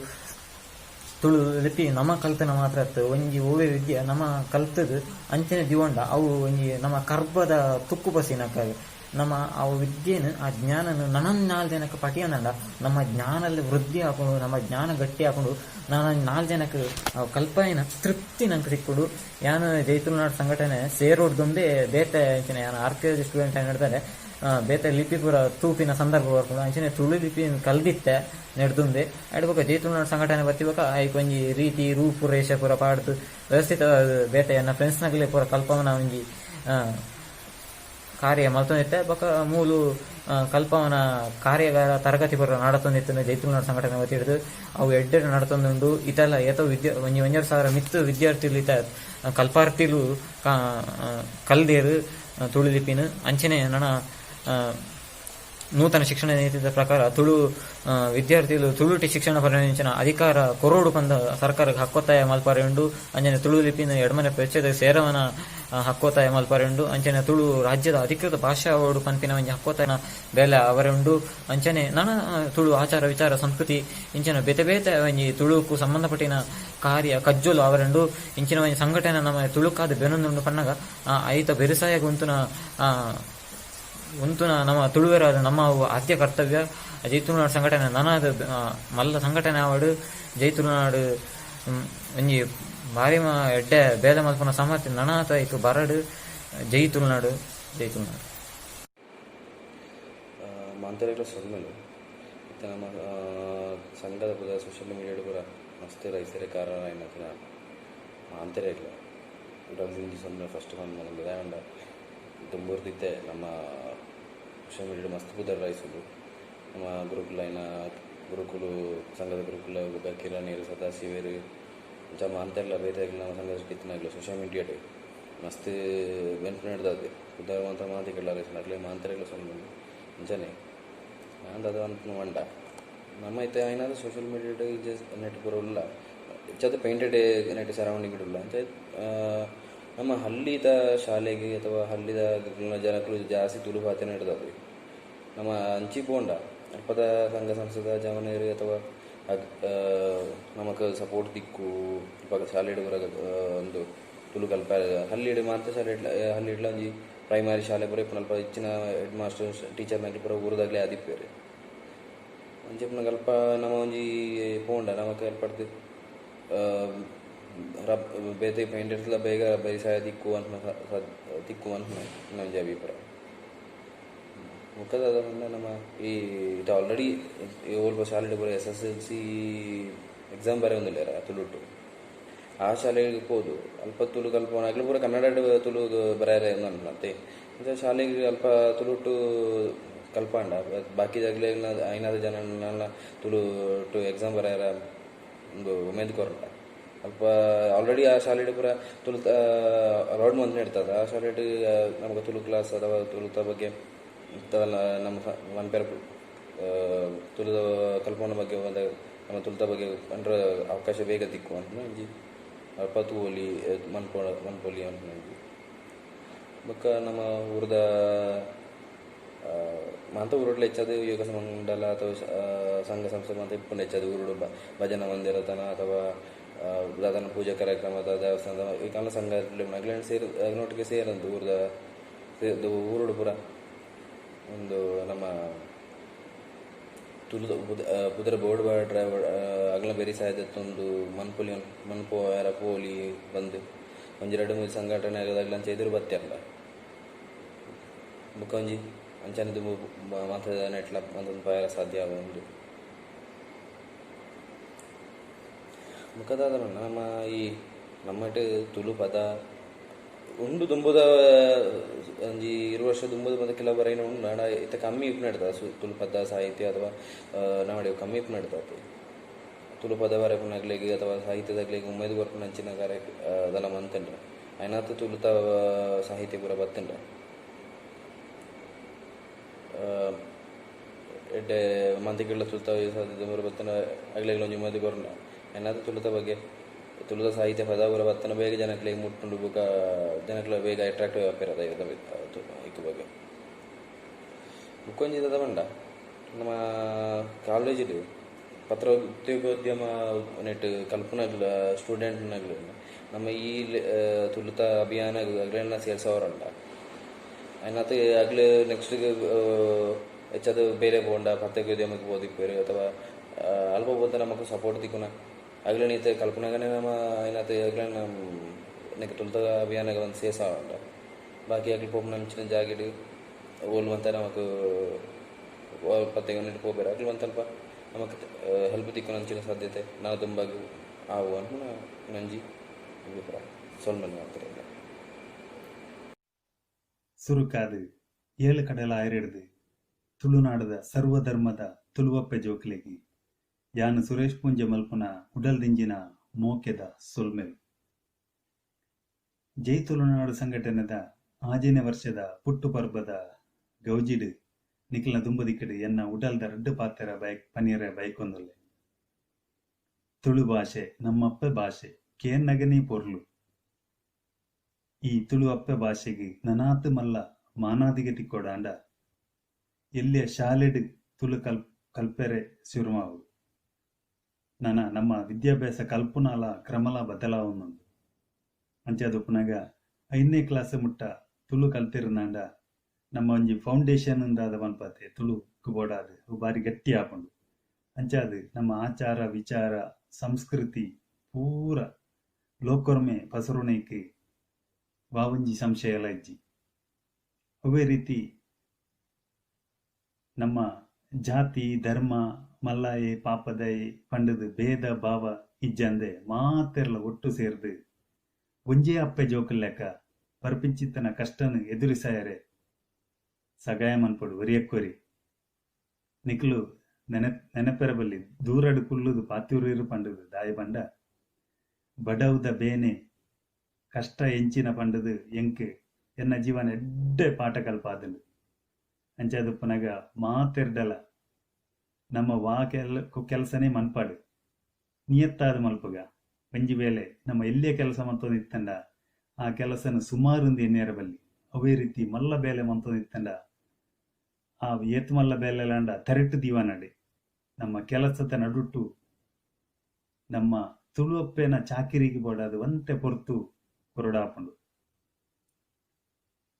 ತುಳು ಲಿಪಿ ನಮ ಕಲ್ತನ ಮಾತ್ರ ಅತ್ತು ಒಂಜಿ ಓವೆ ವಿದ್ಯೆ ನಮ ಕಲ್ತದು ಅಂಚನೆ ದಿವೊಂಡ ಅವು ಒಂಜಿ ನಮ್ಮ ಕರ್ಬದ ತುಕ್ಕು ಪಸಿನಕ್ಕಾಗ ನಮ್ಮ ಆ ವಿದ್ಯೆನು ಆ ಜ್ಞಾನನು ನನನ್ 4 ಜನಕ್ಕೆ ಪಟಿಯನಂಡ ನಮ್ಮ ಜ್ಞಾನಲ್ಲಿ ವೃದ್ಧಿ ಹಾಕೊಂಡು ನಮ್ಮ ಜ್ಞಾನ ಗಟ್ಟಿ ಹಾಕೊಂಡು ನಾನು 4 ಜನಕ್ಕೆ ಕಲ್ಪನೆಯ ತೃಪ್ತಿ ನಂಗೆ ಸಿಕ್ಕುಡು. ಯಾನು ಜೈ ತುಳುನಾಡು ಸಂಘಟನೆ ಸೇರೋಡ್ದೊಂದೇ ಬೇತೆ ಅಂಚನೆ ಯಾನು ಆರ್ಕಿಯಾಲಜಿ ಸ್ಟೂಡೆಂಟ್ ನಡ್ತಾರೆ ಬೇತೆ ಲಿಪಿ ಪೂರ ತೂಪಿನ ಸಂದರ್ಭ ಬರ್ಕೊಂಡು ಅಂಚನೆ ತುಳು ಲಿಪಿ ಕಲ್ದಿತ್ತೆ ನೆಡ್ದುಂದೆ ಅಡ್ಬೊಕ ಜೈ ತುಳುನಾಡು ಸಂಘಟನೆ ಬತ್ತಿಬೊಕ ಐಕ್ ಒಂಜಿ ರೀತಿ ರೂಪು ರೇಷ ಪೂರ ಪಾಡ್ದು ವ್ಯವಸ್ಥಿತ ಬೇತೆ ಎನ್ನ ಫ್ರೆಂಡ್ಸ್ನಗಲೇ ಪೂರ ಕಲ್ಪವನ ಒಂಜಿ ಕಾರ್ಯ ಮಲ್ತೊಂದಿತ್ತೆ. ಬೊಕ ಮೂಲು ಕಲ್ಪವನ ಕಾರ್ಯಾಗಾರ ತರಗತಿ ಪೂರ ನಡತೊಂದಿತ್ತು ಜೈ ತುಳುನಾಡು ಸಂಘಟನೆ ವತಿಡ್ದು. ಅವು ಎಡ್ಡೆಡ್ ನಡತೊಂದುಂಡು. ಇತೆಲ್ಲ ಏತೋ ವಿದ್ಯೆ ಒಂಜಿ 1,500 ಮಿತ್ತು ವಿದ್ಯಾರ್ಥಿಲು ಇತ್ತ ಕಲ್ಪಾರ್ಥಿಲು ಕಲ್ದೇರು ತುಳು ಲಿಪಿನ. ಅಂಚನೆ ನನ ನೂತನ ಶಿಕ್ಷಣ ನೀತಿದ ಪ್ರಕಾರ ತುಳು ವಿದ್ಯಾರ್ಥಿಲು ತುಳುಟಿ ಶಿಕ್ಷಣ ಪಡೆಯುವಂಚಿನ ಅಧಿಕಾರ ಕೊರೋಡು ಪಂದ ಸರ್ಕಾರಕ್ಕೆ ಹಕ್ಕೊತ್ತಾಯ ಮಲ್ಪಾರೆ ಉಂಡು. ಅಂಚನೆ ತುಳು ಲಿಪಿನ ಎಡ್ಮನೆ ಪರಿಚಯದ ಸೇರವನ ಹಕ್ಕೊತ್ತಾಯ ಮಲ್ಪಾರೆ ಉಂಡು. ಅಂಚನೆ ತುಳು ರಾಜ್ಯದ ಅಧಿಕೃತ ಭಾಷೆ ಅವಡು ಪನ್ಪಿನ ಒಂಜಿ ಹಕ್ಕೊತ್ತಾಯನ ಬೇಲೆ ಅವರೆ ಉಂಡು. ಅಂಚನೆ ನನ ತುಳು ಆಚಾರ ವಿಚಾರ ಸಂಸ್ಕೃತಿ ಇಂಚಿನ ಬೇತೆ ಬೇತೆ ಒಂಜಿ ತುಳುಕು ಸಂಬಂಧಪಟ್ಟಿನ ಕಾರ್ಯ ಕಜ್ಜೊಲು ಅವರುಂಡು. ಇಂಚಿನ ಒಂಜಿ ಸಂಘಟನೆ ನಮ್ಮ ತುಳುಕಾದ ಬೆನೊಂದುಂಡು ಪನ್ನಗ ಐತ ಬೆರಿಸಾಯ ಉಂತುನ ಉಂತುನ ನಮ್ಮ ತುಳುವೆರಾದ ನಮ್ಮ ಆದ್ಯ ಕರ್ತವ್ಯ. ಜೈ ತುಳುನಾಡು ಸಂಘಟನೆ ನನಾದ ಮಲ್ಲ ಸಂಘಟನೆ ಆವಡು. ಜೈ ತುಳುನಾಡು ಒಂಜಿ ಭಾರಿ ಎಡ್ಡೆ ಬೇಲೆ ಮಲ್ಪುನ ಸಾಮರ್ಥ್ಯ ನನಾತ ಐಕ್ ಬರಡು. ಜೈ ತುಳುನಾಡು, ಜೈ ತುಳುನಾಡು. ಮಾಂತರೆಗ್ಲ ಸೊಲ್ಮೆಲು. ಇತ್ತೆ ನಮ್ಮ ಸಂಘದ ಪೂರ ಸೋಷಿಯಲ್ ಮೀಡಿಯಾಡ್ ಪೂರ ಮಸ್ತ್ ರೈಸೆರೆ ಕಾರಣ ಆಯಿನಕ್ಲೆನ ಮಾಂತೆರೆಗ್ಲ ಉಡಲ್ ಸೊಲ್ಮೆಲು ಫಸ್ಟ್ ಪಂದ್ ದಾಯೆ ಪಂಡ ದುಂಬುರ್ದಿತ್ತೆ ನಮ್ಮ ಸೋಷಿಯಲ್ ಮೀಡಿಯಾಡ್ ಮಸ್ತ್ ಪುದರ್ ರೈಸುಂಡು. ನಮ್ಮ ಗುರುಕುಲು ಗುರುಕುಲು ಸಂಘದ ಗುರುಕುಲು ಬೊಕ ಕಿರಣೇರು ಸದಾಶಿವೆರ್ ಇಂಚ ಮಾಂತೆರ್ಲ ಬೇತೆ ನಮ್ಮ ಸಂಘದ ಇತ್ತಿನಕ್ಲು ಸೋಷಿಯಲ್ ಮೀಡಿಯಾಡ್ ಮಸ್ತ್ ಬೆನ್ಪು ನಡ್ದದೆ ಪುದರ್ ಮಾತ ಮಾತಿಗೆಲ್ಲ ರೈಸುಂಡು. ಅಕ್ಲೆಗ್ ಮಾಂತೆರೆಗ್ಲ ಸೊಲ್ಮೆಲು. ಅಂಚನೆ ಯಾನ್ ದಾದ ಪನ್ಪುನ ಪಂಡ ನಮ್ಮ ಇತ್ತೆ ಆಯಿನಾತ್ ಸೋಷಿಯಲ್ ಮೀಡಿಯಾಡ್ ನೆಟ್ ಪೂರ ಉಲ್ಲ, ಹೆಚ್ಚಾದ್ ಪೇಂಟೆಡ್ ನೆಟ್ ಸರೌಂಡಿಂಗ್ ಉಲ್ಲ. ಅಂಚ ನಮ್ಮ ಹಳ್ಳಿದ ಶಾಲೆಗೆ ಅಥವಾ ಹಳ್ಳಿದ ಜನಕುಲು ಜಾಸ್ತಿ ತುಳು ಪಾತೆರ ನಡ್ದದು. ನಮ್ಮ ಅಂಚಿ ಪೋಂಡ ಅಲ್ಪದ ಸಂಘ ಸಂಸ್ಥೆದ ಜವನೆರ್ ಅಥವಾ ನಮಕ್ ಸಪೋರ್ಟ್ ತಿಕ್ಕು. ಇಪಗ ಶಾಲೆಡ್ ಪೂರ ಉಂದು ತುಳು ಕಲ್ಪರೆ ಹಳ್ಳಿಡ್ ಮಾತ ಶಾಲೆಡ್, ಹಳ್ಳಿಡ್ಲ ಒಂಜಿ ಪ್ರೈಮರಿ ಶಾಲೆ ಪೂರ ಇಪ್ಪುಂಡು. ಅಲ್ಪ ಇಚ್ಚಿನ ಹೆಡ್ ಮಾಸ್ಟರ್, ಟೀಚರ್ ನಕುಲು ಪೂರ ಊರುದಕ್ಲೆ ಆದಿಪ್ಪೆರ್. ಅಂಚ ಇಪ್ಪುನಗ ಅಲ್ಪ ನಮ ಒಂಜಿ ಪೋಂಡ ನಮಕ್ ಅಲ್ಪಡ್ದ್ ಬೇತೆ ಪೇಂಟೆರ್ಸ್ಲ ಬೇಗ ಬೇಸಾಯ ತಿಕ್ಕು ಪನ್ಪುನ, ತಿಕ್ಕು ಪನ್ಪುನ ಒಂಜಿ ಅಭಿಪ್ರಾಯ. ಬೊಕ್ಕ ದಾದ ಪಂಡ, ನಮ್ಮ ಈ ಇತ್ತೆ ಆಲ್ರೆಡಿ ಒಲ್ಪ ಶಾಲೆಡ್ ಪೂರ ಎಸ್ಎಸ್ಎಲ್ಸಿ ಎಕ್ಸಾಮ್ ಬರೆಯೊಂದುಲ್ಲೆರ್ ತುಳುಟು. ಆ ಶಾಲೆಗ್ ಪೋದು ಅಲ್ಪ ತುಳು ಕಲ್ಪುನ ಅಕ್ಲು ಪೂರ ಕನ್ನಡಡ್ ತುಳು ಬರೆಯರೆ ಅತ್ತೆ. ಅಂಚ ಶಾಲೆಗ್ ಅಲ್ಪ ತುಳುಟು ಕಲ್ಪಾಂಡ ಬಾಕಿದಕ್ಲೆಗ್ಲ, ಐನಾತ್ ಜನ ತುಳುಟು ಎಕ್ಸಾಮ್ ಬರೆಯರ ಉಂದು ಉಮೇದ್ ಕೊರ್ಂಡ, ಅಲ್ಪ ಆಲ್ರೆಡಿ ಆ ಶಾಲೆಡ್ ಪೂರ ತುಳುತ ಅಲೌಡ್ ಮಂತ್ ಇರ್ತದೆ. ಆ ಶಾಲೆಡ್ ನಮಕ್ ತುಳು ಕ್ಲಾಸ್ ಅಥವಾ ತುಳುತ ಬಗ್ಗೆ ನಮ್ಮ ಮನ್ಪೆರೆ, ತುಳುದ ಕಲ್ಪುನ ಬಗ್ಗೆ, ನಮ್ಮ ತುಳುತ ಬಗ್ಗೆ ಪಂಡ್ರೆ ಅವಕಾಶ ಬೇಗ ತಿಕ್ಕು ಪನ್ಪುನ ಒಂಜಿ ಅಲ್ಪ ತೂವೊಲಿ, ಮನ್ಪೊಲಿ ಪನ್ಪುನ ಒಂಜಿ. ಬೊಕ್ಕ ನಮ್ಮ ಊರುದ ಮಾತ ಊರುಡ್ಲ ಹೆಚ್ಚಾದ್ ಯೋಗ ಮಂಡಲ ಅಥವಾ ಸಂಘ ಸಂಸ್ಥೆ ಮಾತ ಇಪ್ಪುಂಡು. ಹೆಚ್ಚಾದ್ ಊರುಡು ಭಜನಾ ಮಂದಿರತನ ಅಥವಾ ದಾದನ ಪೂಜಾ ಕಾರ್ಯಕ್ರಮ, ದೇವಸ್ಥಾನದ ಈ ಕಾಲ ಸಂಘ ಅಗ್ಲೆನ್ ಸೇರ್ ಅಗ್ನೊಟ್ಟಿಗೆ ಸೇರಂದು ಊರುದ ಊರುಡು ಪೂರ ಒಂದು ನಮ್ಮ ತುಳು ಪುದರ್ ಬೋರ್ಡ್ ಬಾಡ್ರೆ ಅಗ್ಲ ಬೆರಿ ಸಹಾಯ ಮನ್ಪೊಲಿ, ಮನ್ಪು ಪೋಲಿ ಬಂದು ಒಂಜಿ ರಡ್ಡ್ ಮೂಜಿ ಸಂಘಟನೆ ಅಗ್ಲಂಚ ಎದುರು ಬತ್ತೆರ್ಂಡ ಬೊಕ್ಕ ಒಂಜಿ ಅಂಚನೆ ದುಂಬು ಮಾತ ನೆಟ್ಲ ಮಂತೊಂದು ಪೋಯೆರೆ ಸಾಧ್ಯ ಆವೊಂದು. ಬೊಕ್ಕ ದಾದ ಪಂಡ, ನಮ್ಮ ಈ ನಮ್ಮಟ್ ತುಳು ಪದ ಉಂಡು. ದುಂಬುದ ಒಂಜಿ 20 ವರ್ಷ ದುಂಬುದ ಪದ ಕೆಲವು ಬರೆಯಿನ ಉಂಡು. ಆಂಡ ಇತ್ತೆ ಕಮ್ಮಿ ಇಪ್ಪುನ ತುಳು ಪದ ಸಾಹಿತ್ಯ ಅಥವಾ ನಮ್ಮಡೆ ಕಮ್ಮಿ ಇಪ್ಪುನ. ತುಳು ಪದ ಬರೆಪುನಕ್ಲೆಗ್ ಅಥವಾ ಸಾಹಿತ್ಯದಕ್ಲೆಗ್ ಉಮೇದ್ ಕೊರ್ಪುನಂಚಿನ ಕಾರ್ಯ ದಾಲ ಮಂತ್ಂಡ ಆಯ್ನಾತ್ ತುಳುತ ಸಾಹಿತ್ಯ ಪೂರ ಬತ್ತ್ಂಡ ಎಡ್ಡೆ ಮಂತಿಗೆಲ್ಲ ತುಳುತ ಪೂರ ಬತ್ತ್ಂಡ, ಅಗ್ಲೆಗ್ಲ ಒಂಜಿ ಉಮೇದ್ ಕೊರ್ಂಡ ಆಯ್ನಾತ್ ತುಳುತ ಬಗ್ಗೆ, ತುಳುತ ಸಾಹಿತ್ಯ ಪದ ಪೂರ ಬತ್ತ್ಂಡ ಬೇಗ ಜನಕ್ಲೆಗ್ ಮುಟ್ಟುಂಡು. ಬೊಕ ಜನಕ್ಲೆ ಬೇಗ ಅಟ್ರಾಕ್ಟ್ ಆಪೆರ್ ಐತ ಬಗ್ಗೆ. ಬೊಕ್ಕೊಂಜಿ ದಾದ ಪಂಡ, ನಮ್ಮ ಕಾಲೇಜಿಡ್ ಪತ್ರೋದ್ಯೋಗೋದ್ಯಮ ನೆಟ್ ಕಲ್ಪುನಗ್ಲ ಸ್ಟೂಡೆಂಟ್ನಗ್ಲು ನಮ್ಮ ಈ ತುಳುತ ಅಭಿಯಾನ ಅಗ್ಲೆನ ಸೇರ್ಸವರಂಡ ಆಯ್ನಾತ್ ಅಗ್ಲು ನೆಕ್ಸ್ಟ್ ಹೆಚ್ಚಾದ್ ಬೇರೆ ಪೋಂಡ ಪತ್ರಿಕೋದ್ಯಮಕ್ಕೆ ಪೋದಿಪ್ಪೆರ್ ಅಥವಾ ಅಲ್ಪ ಪೋತ ನಮಕ್ ಸಪೋರ್ಟ್ ತಿಕ್ಕುನ ಅಗ್ಲೆನ ಇತ್ತೆ ಕಲ್ಪುನಗನೇ ನಮ ಆಯ್ನಾತ್ ಅಗ್ಲೆನ ನೆಕ್ ತುಳುತ ಅಭಿಯಾನಗ್ ಒಂದು ಸೇರ್ಸಾವೊಂಡ ಬಾಕಿ ಅಗ್ಲು ಪೋಪುನ ಅಂಚಿನ ಜಾಗೆಡ್ ಓಲು ಮಾತ ನಮಕ್ ಪತ್ರಿಕೆ ಪೋಪೆರ್, ಅಗ್ಲು ಒಂತ ಅಲ್ಪ ನಮಕ್ ಹೆಲ್ಪ್ ತಿಕ್ಕುನಂಚಿನ ಸಾಧ್ಯತೆ ನನ ದುಂಬಗ್ ಆವು ಪನ್ಪುನ ಒಂಜಿ ಅಭಿಪ್ರಾಯ. ಸೊಲ್ಮೆಲು ಮಾತೆರೆಗ್ಲ. ಸುರುಕಾದ್ ಏಳು ಕಡಲ ಆಯಿರೆಡ್ದ್ ತುಳುನಾಡದ ಸರ್ವಧರ್ಮದ ತುಳುವಪ್ಪೆ ಜೋಕ್ಲೆಗ್ ಯಾನ್ ಸುರೇಶ್ ಪೂಂಜೆ ಮಲ್ಪುನ ಉಡಲ್ದಿಂಜಿನ ಮೋಕೆದ ಸೊಲ್ಮೆಲು. ಜೈ ತುಳುನಾಡು ಸಂಘಟನೆದ 6ನೇ ವರ್ಷದ ಪುಟ್ಟು ಪರ್ಬದ ಗೌಜಿಡ್ ನಿಕ್ಲೆನ ದುಂಬುದಿಕ್ಕಡ್ ಎನ್ನ ಉಡಲ್ದ ರಡ್ಡ್ ಪಾತೆರ ಬಯಕ್ ಪನಿಯರೆ ಬಯಕೊಂದುಲ್ಲೆ. ತುಳು ಭಾಷೆ ನಮ್ಮಪ್ಪೆ ಭಾಷೆ, ಕೇನ್ನಗನೇ ಪೊರ್ಲು. ಈ ತುಳು ಅಪ್ಪೆ ಭಾಷೆಗ್ ನನಾತ್ ಮಲ್ಲ ಮಾನಾದಿಗೆ ತಿಕ್ಕೊಡಾಂಡ ಎಲ್ಯ ಶಾಲೆಡ್ ತುಳು ಕಲ್ಪೆರೆ ಶುರು. ನನ ನಮ್ಮ ವಿದ್ಯಾಭ್ಯಾಸ ಕಲ್ಪುನಾಲ ಕ್ರಮಲ ಬದಲಾವೊಂದುಂಡು. ಅಂಚಾದ್ ಉಪ್ಪುನಗ 5ನೇ ಕ್ಲಾಸ್ ಮುಟ್ಟ ತುಳು ಕಲ್ತಿರ್ನಾಂಡ ನಮ್ಮ ಒಂಜಿ ಫೌಂಡೇಶನ್ ದಾದ ಪನ್ಪತೆ ತುಳುಕು ಬೋಡಾದ್ ಅವು ಬಾರಿ ಗಟ್ಟಿ ಆಪುಂಡು. ಅಂಚಾದ್ ನಮ್ಮ ಆಚಾರ ವಿಚಾರ ಸಂಸ್ಕೃತಿ ಪೂರ ಲೋಕೊರ್ಮೆ ಪಸರುನೈಕ್ ವಾ ಒಂಜಿ ಸಂಶಯಲ ಇಜ್ಜಿ. ಅವ್ವೇ ರೀತಿ ನಮ್ಮ ಜಾತಿ ಧರ್ಮ ಮಲ್ಲಾಯೆ ಪಾಪದಾಯೆ ಪಂಡುದು ಭೇದ ಭಾವ ಇಜ್ಜಂದೆ ಮಾತೆರ್ಲ ಒಟ್ಟು ಸೇರ್ದ್ ಒಂಜೇ ಅಪ್ಪೆ ಜೋಕುಲ್ಲೆಕ ಬರ್ಪಿಂಚಿತ್ತನ ಕಷ್ಟನ್ ಎದುರಿಸಾಯರೆ ಸಗಾಯ ಮನ್ಪೊಡು ಒರಿಯಕ್ಕೊರಿ. ನಿಕ್ಲು ನೆನಪೆರ ಬಲ್ಲಿ ದೂರಡ್ ಕುಲ್ಲುದು ಪಾತ್ಯೂರಿರು ಪಂಡುದು. ದಾಯೆ ಪಂಡ ಬಡವುದ ಬೇನೆ ಕಷ್ಟ ಎಂಚಿನ ಪಂಡುದು ಎಂಕ್ ಎನ್ನ ಜೀವನ ಎಡ್ಡೆ ಪಾಠ ಕಲ್ಪಾದುಂಡು. ಅಂಚಾದ್ ಉಪ್ಪುನಗ ಮಾತೆರ್ಡಲ ನಮ್ಮ ವಾ ಕೆಲಸನೇ ಮನ್ಪಾಡು ನಿಯತ್ತಾದ್ ಮಲ್ಪುಗ. ಒಂಜಿ ವೇಳೆ ನಮ್ಮ ಎಲ್ಲಿಯ ಕೆಲಸ ಮಂತೊಂದು ಇತ್ತಂಡ ಆ ಕೆಲಸನ ಸುಮಾರುಂದು ಎನ್ನಿಯರ ಬಲ್ಲಿ. ಅವೇ ರೀತಿ ಮಲ್ಲ ಬೇಲೆ ಮಂತೊಂದು ಇತ್ತಂಡ ಆ ಏತ್ ಮಲ್ಲ ಬೇಲೆಲಾಂಡ ತರೆಟ್ ದೀವನಡೆ ನಮ್ಮ ಕೆಲಸದ ನಡುಟ್ಟು ನಮ್ಮ ತುಳುವಪ್ಪೆನ ಚಾಕಿರಿಗೆ ಬೋಡಾದ್ ಒಂತೆ ಪೊರ್ತು ಕೊರೊಡಾಪುಂಡು.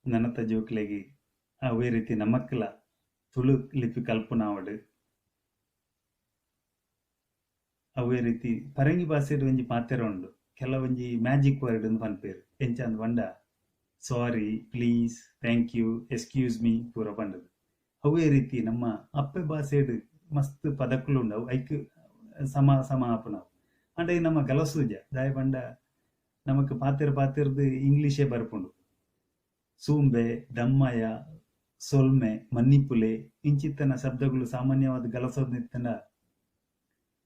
ನನತ ಜೋಕ್ಲೆಗ್ ಅವೇ ರೀತಿ ನಮಕ್ಲ ತುಳು ಲಿಪಿ ಕಲ್ಪುನಾವಡ್ ಅವೇ ರೀತಿ ಪರಂಗಿ ಭಾಷೆಡ್ ಒಂಜಿ ಪಾತೆರ ಉಂಡು ಕೆಲವೊಂಜಿ ಮ್ಯಾಜಿಕ್ ವರ್ಡ್ ಅಂದ್ ಪನ್ಪೆರ್ ಎಂಚ ಅಂದ್ ಪಂಡ sorry, please, thank you, excuse me ಪೂರ ಪಂಡುದು. ಅವೇ ರೀತಿ ನಮ್ಮ ಅಪ್ಪೆ ಭಾಷೆಡ್ ಮಸ್ತ್ ಪದಕುಲು ಉಂಡು ಅವು ಐಕ್ ಸಮ ಸಮ ಆಪುನವು. ಆಂಡ ಈ ನಮ್ಮ ಗಲಸೂಜ ದಾಯೆ ಪಂಡ ನಮಕ್ ಪಾತೆರ್ ಪಾತೆರ್ದ್ ಇಂಗ್ಲೀಷೇ ಬರ್ಪುಂಡು. ಸೂಂಬೆ, ದಮ್ಮಯ, ಸೊಲ್ಮೆ, ಮನ್ನಿಪುಲೆ ಇಂಚಿತ್ತನ ಶಬ್ದಗಳು ಸಾಮಾನ್ಯವಾದ್ ಗಲಸೊಂದಿತ್ತ್ಂಡ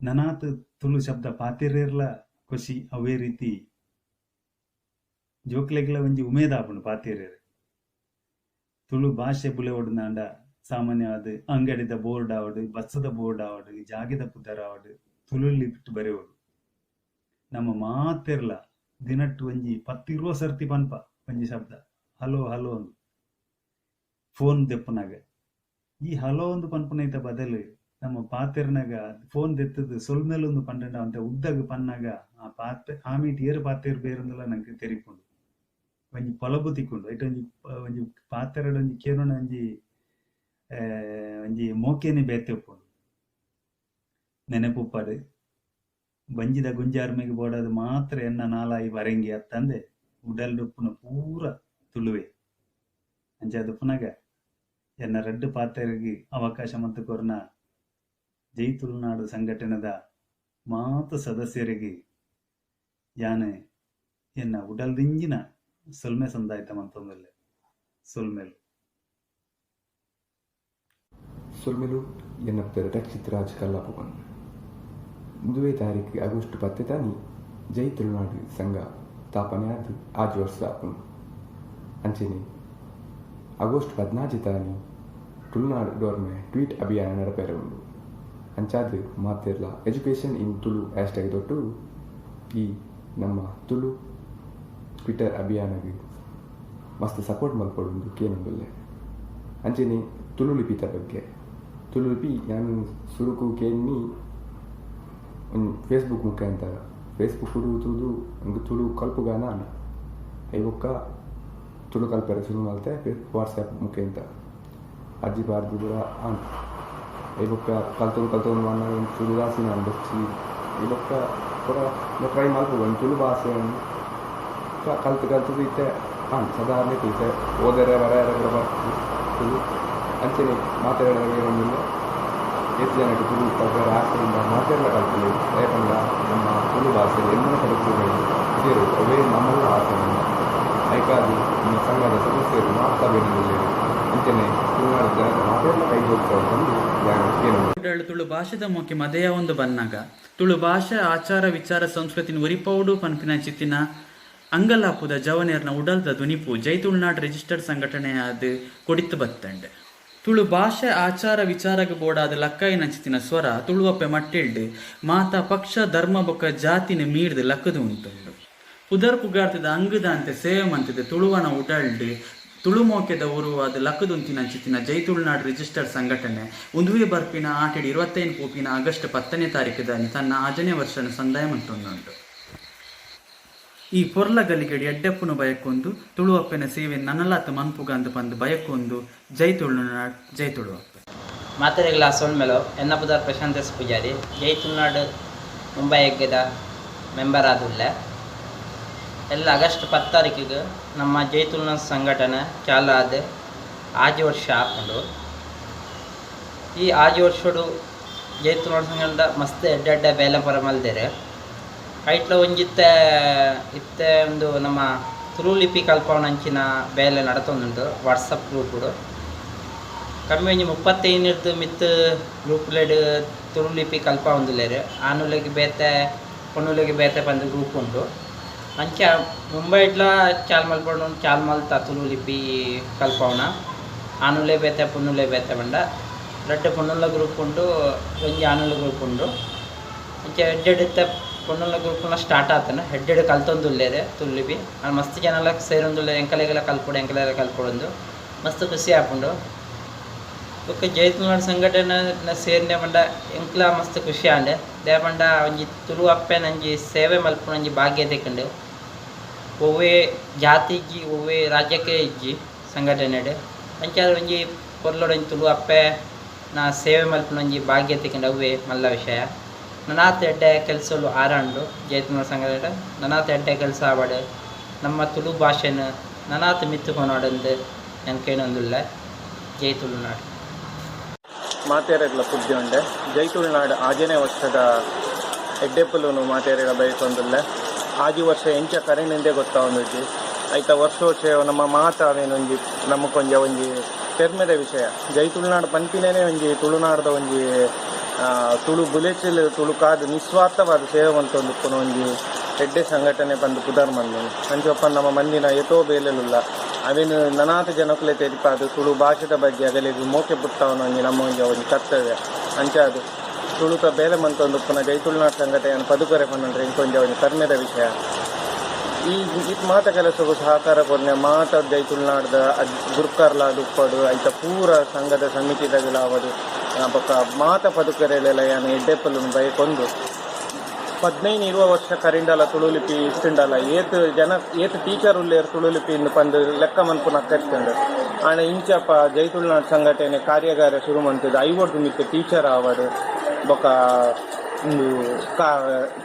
ನನಾತ್ ತುಳು ಶಬ್ದ ಪಾತೆರ್ಯೆರ್ಲ ಖುಷಿ. ಅವೇ ರೀತಿ ಜೋಕ್ಲೆಗ್ಲ ಒಂಜಿ ಉಮೇದ್ ಆಪುಂಡು ಪಾತೆರ್ಯೆರೆ. ತುಳು ಭಾಷೆ ಬುಲೆವೊಡುಂದಾಂಡ ಸಾಮಾನ್ಯವಾದ್ ಅಂಗಡಿದ ಬೋರ್ಡ್ ಆವಡ್, ಬಸ್ದ ಬೋರ್ಡ್ ಆವಡ್, ಜಾಗೆದ ಪುದರ್ ಆವಡ್ ತುಳು ಲಿಪಿಟ್ ಬರೆವೊಡು. ನಮ್ಮ ಮಾತೆರ್ಲ ದಿನಟ್ ಒಂಜಿ ಪತ್ತ್ ಇರ್ವ ಸರ್ತಿ ಪನ್ಪ ಒಂಜಿ ಶಬ್ದ ಹಲೋ ಹಲೋ ಅಂದ್ ಫೋನ್ ದೆಪ್ಪುನಗ. ಈ ಹಲೋ ಅಂದ್ ಪನ್ಪುನೈತ ಬದಲು ನಮ್ಮ ಪಾತೆರ್ನಗ ಫೋನ್ ದೆತ್ತುದು ಸೊಲ್ಮೆಲುಂದು ಪಂಡಂಡ ಒಂತೆ ಉದ್ದಗ್ ಪನ್ನಗ ಆ ಪಾತೆ ಆ ಮೀಟ್ ಏರ್ ಪಾತೆರ್ಬೆರುಂದುಲ ನಂಕ್ ತೆರಿಪುಂಡು. ಒಂಜಿ ಪೊಲಬು ತಿಕ್ಕುಂಡು. ಐಟ್ ಒಂಜಿ ಒಂಜಿ ಪಾತೆರಡ್ ಒಂಜಿ ಕೇನುನ ಒಂಜಿ ಒಂಜಿ ಮೋಕೆನೆ ಬೇತೆ ಉಪ್ಪುಂಡು. ನೆನೆಪುಪ್ಪಡ್ ಬಂಜಿದ ಗುಂಜಾರ್ಮೆಗ್ ಬೋಡಾದ್ ಮಾತ್ರ ಎನ್ನ ನಾಲಾಯಿ ಪರೆಂಗಿ ಅತ್ತಂದೆ ಉಡಲ್ಡ್ ಉಪ್ಪುನ ಪೂರ ತುಳುವೆ. ಅಂಚಾದ್ ಉಪ್ಪುನಗ ಎನ್ನ ರಡ್ಡ್ ಪಾತೆರಗ್ ಅವಕಾಶ ಮಂತ್ ಕೊರ್ನ ಜೈ ತುಳುನಾಡು ಸಂಘಟನೆದ ಮಾತ ಸದಸ್ಯೆರೆಗ್ ಯಾನ್ ಎನ್ನ ಉಡಲ್ದಿಂಜಿನ ಸೊಲ್ಮೆ ಸಂದಾಯ್ತ ಮಂತೊಂದುಲ್ಲೆ. ಸೊಲ್ಮೆಲು. ಸೊಲ್ಮೆಲು ಎನ್ನ ಪುದರ್ ರಕ್ಷಿತ್ ರಾಜ್ ಕಲ್ಲಾಪು ಪಂದ್. ಇಂದುವೆ ತಾರೀಕು ಆಗಸ್ಟ್ 10 ತಾನಿ ಜೈ ತುಳುನಾಡು ಸಂಘ ಸ್ಥಾಪನೆ ಆದ್ ಆಜಿ ವರ್ಷ ಆಪುಂಡು. ಅಂಚೆನೆ ಆಗಸ್ಟ್ 14 ತಾನಿ ತುಳುನಾಡು ಡೋರ್ಮೆ ಟ್ವೀಟ್ ಅಭಿಯಾನ ನಡಪೆರೆ ಉಂಡು. ಅಂಚಾದ್ ಮಾತೆರ್ಲ ಎಜುಕೇಶನ್ ಇನ್ ತುಳು ಹ್ಯಾಶ್ಟ್ಯಾಗ್ ದೊಟ್ಟು ಈ ನಮ್ಮ ತುಳು ಟ್ವಿಟರ್ ಅಭಿಯಾನಗ್ ಮಸ್ತ್ ಸಪೋರ್ಟ್ ಮಲ್ಪೊಡುಂದು ಕೇನೊಂದುಲ್ಲೆ. ಅಂಚೆನೆ ತುಳು ಲಿಪಿತ ಬಗ್ಗೆ ತುಳು ಲಿಪಿ ಯಾನ್ ಸುರುಕು ಕೇನ್ನಿ ಫೇಸ್ಬುಕ್ ಮುಖಾಂತರ ಫೇಸ್ಬುಕ್ ತೂದು ಎಂಕ್ ತುಳು ಕಲ್ಪುಗಾನ ಆಂಡ್. ಐಬೊಕ್ಕ ತುಳು ಕಲ್ಪೆರೆ ಸುರು ಮಲ್ತೆ ವಾಟ್ಸಪ್ ಮುಖಾಂತರ ಅರ್ಜಿ ಪಾಡ್ದ್ ಪೂರ ಆಂಡ್. ಐಬೊಕ್ಕ ಕಲ್ತೊಂದು ಕಲ್ತೊಂದು ಬನ್ನಗ ತುಳು ದಾಸಿನ ಆಂಡ್ ಬೊರ್ಚಿ ಐಬೊಕ್ಕ ಪೂರ ಟ್ರೈ ಮಲ್ಪುಗ ಒಂಜಿ ತುಳು ಭಾಷೆ ಕಲ್ತ್ ಕಲ್ತುದು ಇತ್ತೆ ಆಂಡ್ ಸಾಧಾರಣ ಇತ್ತೆ ಓದರೆ ಬರೆಯರೆ ಪೂರ ಬರ್ಪುಂಡು ತುಳು. ಅಂಚೆನೆ ಮಾತೆರೆಡ ಕೇನೊಂದುಲ್ಲೆ ಏತ್ ಜನಕ್ ತುಳು ಕಲ್ಪೆರೆ ಆಸೆ ಉಂಡಾ ಮಾತೆರ್ಲ ಕಲ್ಪುಲೆ ದಾಯೆ ಪಂಡ ನಮ್ಮ ತುಳು ಭಾಷೆ ಎನ್ಮನ ಕಡೆಕ್ ಸೇರು ಅವೇ ನಮಲ ಆಸೆ ನಮ್ಮ ಐಕಾದ್ ನಮ್ಮ ಸಂಘದ ಸದಸ್ಯರು ಮಾತ ಬೇಡೊಂದುಲ್ಲೆರ್. ಅಂಚೆನೆ ತುಳುನಾಡ್ ಜನತ ಮಾತೆರ್ಲ ಕೈ ಜೋಡಿಸವೊಡು ಪಂದ್ ಯಾನ್ ಕೇನೊಂದುಲ್ಲೆ. ಉಡಲ್ ತುಳು ಭಾಷೆದ ಮೋಕೆ ಮದೆಯಾವೊಂದು ಬನ್ನಗ ತುಳು ಭಾಷೆ ಆಚಾರ ವಿಚಾರ ಸಂಸ್ಕೃತಿನ್ ಒರಿಪವೊಡು ಪನ್ಪಿನಂಚಿತ್ತಿನ ಅಂಗಲಾಪುದ ಜವನೆರ್ನ ಉಡಲ್ದ ದುನಿಪು ಜೈ ತುಳುನಾಡ್ ರಿಜಿಸ್ಟರ್ಡ್ ಸಂಘಟನೆಯಾದ್ ಕೊಡಿತ್ ಬತ್ತ್ಂಡ್. ತುಳು ಭಾಷೆ ಆಚಾರ ವಿಚಾರಗ್ ಬೋಡಾದ್ ಲಕ್ಕಾಯಿನಂಚಿತ್ತಿನ ಸ್ವರ ತುಳುವಪ್ಪೆ ಮಟ್ಟಿಲ್ಡ್ ಮಾತ ಪಕ್ಷ ಧರ್ಮ ಬೊಕ್ಕ ಜಾತಿನ್ ಮೀರ್ದ್ ಲಕ್ಕ್ದ್ ಉಂತುಂಡು. ಪುದರ್ ಪುಗಾರ್ತೆದ ಅಂಗ್ ದಾಂತೆ ಸೇವೆ ಮಂತ್ದ್ ತುಳುವನ ಉಡಲ್ಡ್ ತುಳು ಮೋಕೆದ ಒರುವಾದ್ ಲಕ್ಕ್ದುಂತಿನಂಚಿತ್ತಿನ ಜೈ ತುಳುನಾಡ್ ರಿಜಿಸ್ಟರ್ಡ್ ಸಂಘಟನೆ ಉಂದುವೇ ಬರ್ಪಿನ ಆಟಿಡ್ 25 ಪೋಪಿನ ಆಗಸ್ಟ್ ಪತ್ತನೇ ತಾರೀಕುದಾನಿ ತನ್ನ ಆಜನೇ ವರ್ಷನ್ ಸಂದಾಯ ಮಂತೊಂದುಂಡು. ಈ ಪೊರ್ಲ ಗಲಿಗೆಡ್ ಎಡ್ಡೆಪ್ಪುನು ಬಯಕೊಂದು ತುಳುವಪ್ಪೆನ ಸೇವೆನ್ ನನಲಾತ್ ಮನ್ಪುಗಂದ್ ಪಂದ್ ಬಯಕೊಂದು ಜೈ ತುಳುನಾಡ್ ಜೈ ತುಳುವಪ್ಪೆ. ಮಾತೆರೆಗ್ಲಾ ಸೊಲ್ಮೆಲು. ಎನ್ನ ಪುದರ್ ಪ್ರಶಾಂತ್ ಎಸ್ ಪೂಜಾರಿ. ಜೈ ತುಳುನಾಡ್ ಮುಂಬೈ ಎಗ್ಗೆದ ಮೆಂಬರ್ ಆದುಲ್ಲೆ. ಎಲ್ಲ ಆಗಸ್ಟ್ 10 ತಾರೀಕಿಗ್ ನಮ್ಮ ಜೈ ತುಳುನಾಡ್ ಸಂಘಟನೆ ಚಾಲು ಆದ್ ಆಜಿ ವರ್ಷ ಆಪುಂಡು. ಈ ಆಜಿ ವರ್ಷೊಡು ಜೈ ತುಳುನಾಡ್ ಸಂಘಟನೆದ ಮಸ್ತ್ ಎಡ್ಡೆ ಎಡ್ಡೆ ಬೇಲೆ ಪೂರ ಮಲ್ದೆರ್. ಐಟ್ಲ ಒಂಜಿತ್ತೆ ಇತ್ತೆ ಉಂದು ನಮ್ಮ ತುಳು ಲಿಪಿ ಕಲ್ಪವುನಂಚಿನ ಬೇಲೆ ನಡತೊಂದುಂಡು ವಾಟ್ಸಪ್ ಗ್ರೂಪುಡು. ಕಮ್ಮಿ ಒಂಜಿ 35ರ್ದ್ ಮಿತ್ತ್ ಗ್ರೂಪ್ಲೆಡ್ ತುಳು ಲಿಪಿ ಕಲ್ಪಾವೊಂದುಲ್ಲೆರ್. ಆನುಲೆಗ್ ಬೇತೆ ಪೊಣ್ಣುಲೆಗ್ ಬೇತೆ ಪಂದ್ ಗ್ರೂಪ್ ಉಂಡು. ಅಂಚ ಮುಂಬೈಡ್ಲ ಚಾಲ್ ಮಲ್ಪೊಡು ಚಾಲ್ ಮಲ್ತ ತುಳು ಲಿಪಿ ಕಲ್ಪವುನ ಆನುಲೆ ಬೇತೆ ಪೊಣ್ಣುಲೆ ಬೇತೆ ಪಂಡ ರಡ್ಡ್ ಪೊಣ್ಣುಲ್ನ ಗ್ರೂಪ್ ಉಂಡು ಒಂಜಿ ಆನುಲೆ ಗ್ರೂಪ್ ಉಂಡು. ಅಂಚ ಎಡ್ಡೆ ಎಡ್ಡೆ ಪೊಣ್ಣುಲ್ನ ಗ್ರೂಪ್ಲ ಸ್ಟಾರ್ಟ್ ಆತುಂಡು ಎಡ್ಡೆ ಕಲ್ತೊಂದುಲ್ಲೆರ್ ತುಳು ಲಿಪಿ ಮಸ್ತ್ ಜನಲ ಸೇರೊಂದುಲ್ಲೆರ್ ಎಂಕಲೆಗ್ಲ ಕಲ್ಪೊಡು ಎಂಕಲೆಗ್ಲ ಕಲ್ಪೊಡು ಇಂದ್ ಮಸ್ತ್ ಖುಷಿ ಆಪುಂಡು. ಬೊಕ್ಕ ಜೈ ತುಳುನಾಡ್ ಸಂಘಟನೆ ಸೇರಿನ ಪಂಡ ಎಂಕ್ಲಾ ಮಸ್ತ್ ಖುಷಿ ಆಂಡ್. ದಾಯೆ ಪಂಡ ಒಂಜಿ ತುಳು ಅಪ್ಪೆನ ಒಂಜಿ ಸೇವೆ ಮಲ್ಪುನ ಒಂಜಿ ಭಾಗ್ಯ ತಿಕ್ಂಡ್. ಒವ್ವೇ ಜಾತಿ ಇಜ್ಜಿ, ಒವ್ವೇ ರಾಜ್ಯಕ್ಕೆ ಇಜ್ಜಿ ಸಂಘಟನೆಡ್. ಅಂಚಾದ್ ಒಂಜಿ ಪೊರ್ಲುಡು ಒಂಜಿ ತುಳು ಅಪ್ಪೆ ನ ಸೇವೆ ಮಲ್ಪುನ ಒಂಜಿ ಭಾಗ್ಯ ತಿಕ್ಂಡ್, ಅವ್ವೇ ಮಲ್ಲ ವಿಷಯ. ನನಾತ್ ಎಡ್ಡೆ ಕೆಲಸಲು ಆರಂಡು ಜೈ ತುಳುನಾಡ್ ಸಂಘಟನೆ, ನನಾತ್ ಎಡ್ಡೆ ಕೆಲಸ ಆವಡ್, ನಮ್ಮ ತುಳು ಭಾಷೆನ್ ನನಾತ್ ಮಿತ್ತ್ ಕೊನೊಡುಂದು ಯಾನ್ ಕೇನೊಂದುಲ್ಲೆ. ಜೈ ತುಳುನಾಡ್. ಮಾತೆರೆಗ್ಲ ಪುದ್ಯೊಂಡೆ ಜೈ ತುಳುನಾಡ್ ಆಜನೇ ವರ್ಷದ ಎಡ್ಡೆಪ್ಪುಲುನು ಮಾತೆರೆಗ ಬಯಕೊಂದುಲ್ಲೆ. ಆಜಿ ವರ್ಷ ಎಂಚ ಕರಿನಿಂದೆ ಗೊತ್ತಾವೊಂದುಜ್ಜಿ. ಐತ ವರ್ಷ ವರ್ಷ ನಮ್ಮ ಮಾತ ಅವೇನೊಂಜಿ ನಮಕೊಂಜ ಒಂಜಿ ಪೆರ್ಮೆದ ವಿಷಯ. ಜೈ ತುಳುನಾಡ್ ಪನ್ಪಿನೇನೆ ಒಂಜಿ ತುಳುನಾಡ್ದ ಒಂಜಿ ತುಳು ಬುಲೆಚಿಲ್, ತುಳುಕಾದ್ ನಿಸ್ವಾರ್ಥವಾದ ಸೇವೆ ಮಲ್ತೊಂದುಪ್ಪುನ ಒಂಜಿ ಎಡ್ಡೆ ಸಂಘಟನೆ ಪಂದ್ ಪುದರ್ ಮಲ್ದಿನಿ. ಅಂಚೊಪ್ಪ ನಮ್ಮ ಮಂದಿನ ಏತೋ ಬೇಲೆಲುಲ್ಲ, ಅವೆನ್ ನನಾತ್ ಜನಕುಲೆ ತೆರಿಪಾದ್ ತುಳು ಭಾಷೆದ ಬಗ್ಗೆ ಅಗಲೆಗ್ ಮೋಕೆ ಪುಟ್ಟಾವುನ ಒಂಜಿ ನಮ್ಮ ಒಂಜಿ ಒಂಜಿ ಕರ್ತವ್ಯ. ಅಂಚಾದ್ ತುಳುತ ಬೇಲೆ ಮಲ್ತೊಂದುಪ್ಪುನ ಜೈ ತುಳುನಾಡ್ ಸಂಘಟನೆ ಪದುಕರೆ ಪನ್ಪುನ ಇಂಕೊಂಜ ಒಂಜಿ ಪೆರ್ಮೆದ ವಿಷಯ. ಈ ಇತ್ ಮಾತ ಕೆಲಸಗು ಸಹಕಾರ ಕೊರ್ನೆ ಮಾತ ಜೈ ತುಳುನಾಡ್ದ ಗುರ್ಕಾರ್ಲಾದ್ ಉಪ್ಪಡು, ಐತ ಪೂರ ಸಂಘದ ಸಮಿತಿದಗುಲಾವಡ್, ಬೊಕ್ಕ ಮಾತ ಪದುಕೆರೆಲೆಲ ಯಾನ್ ಎಡ್ಡೆಪ್ಪುಲುನು ಬಯಕೊಂದು. 15-20 ವರ್ಷ ಕರಿಂಡಲ ತುಳು ಲಿಪಿ ಇತ್ತ್ಂಡಲ ಏತ್ ಜನ ಏತ್ ಟೀಚರ್ ಉಲ್ಲೆರ್ ತುಳು ಲಿಪಿ ಇಂದ್ ಪಂದ್ ಲೆಕ್ಕ ಮನ್ಪುನ ಇತ್ತ್ಂಡ್. ಆಂಡ ಇಂಚಪ ಜೈ ತುಳುನಾಡ್ ಸಂಘಟನೆ ಕಾರ್ಯಾಗಾರ ಶುರು ಮಲ್ತುದು ಐವೊಡ್ದು ಮಿತ್ತ್ ಟೀಚರ್ ಆವಡ್, ಬೊಕ್ಕ ಉಂದು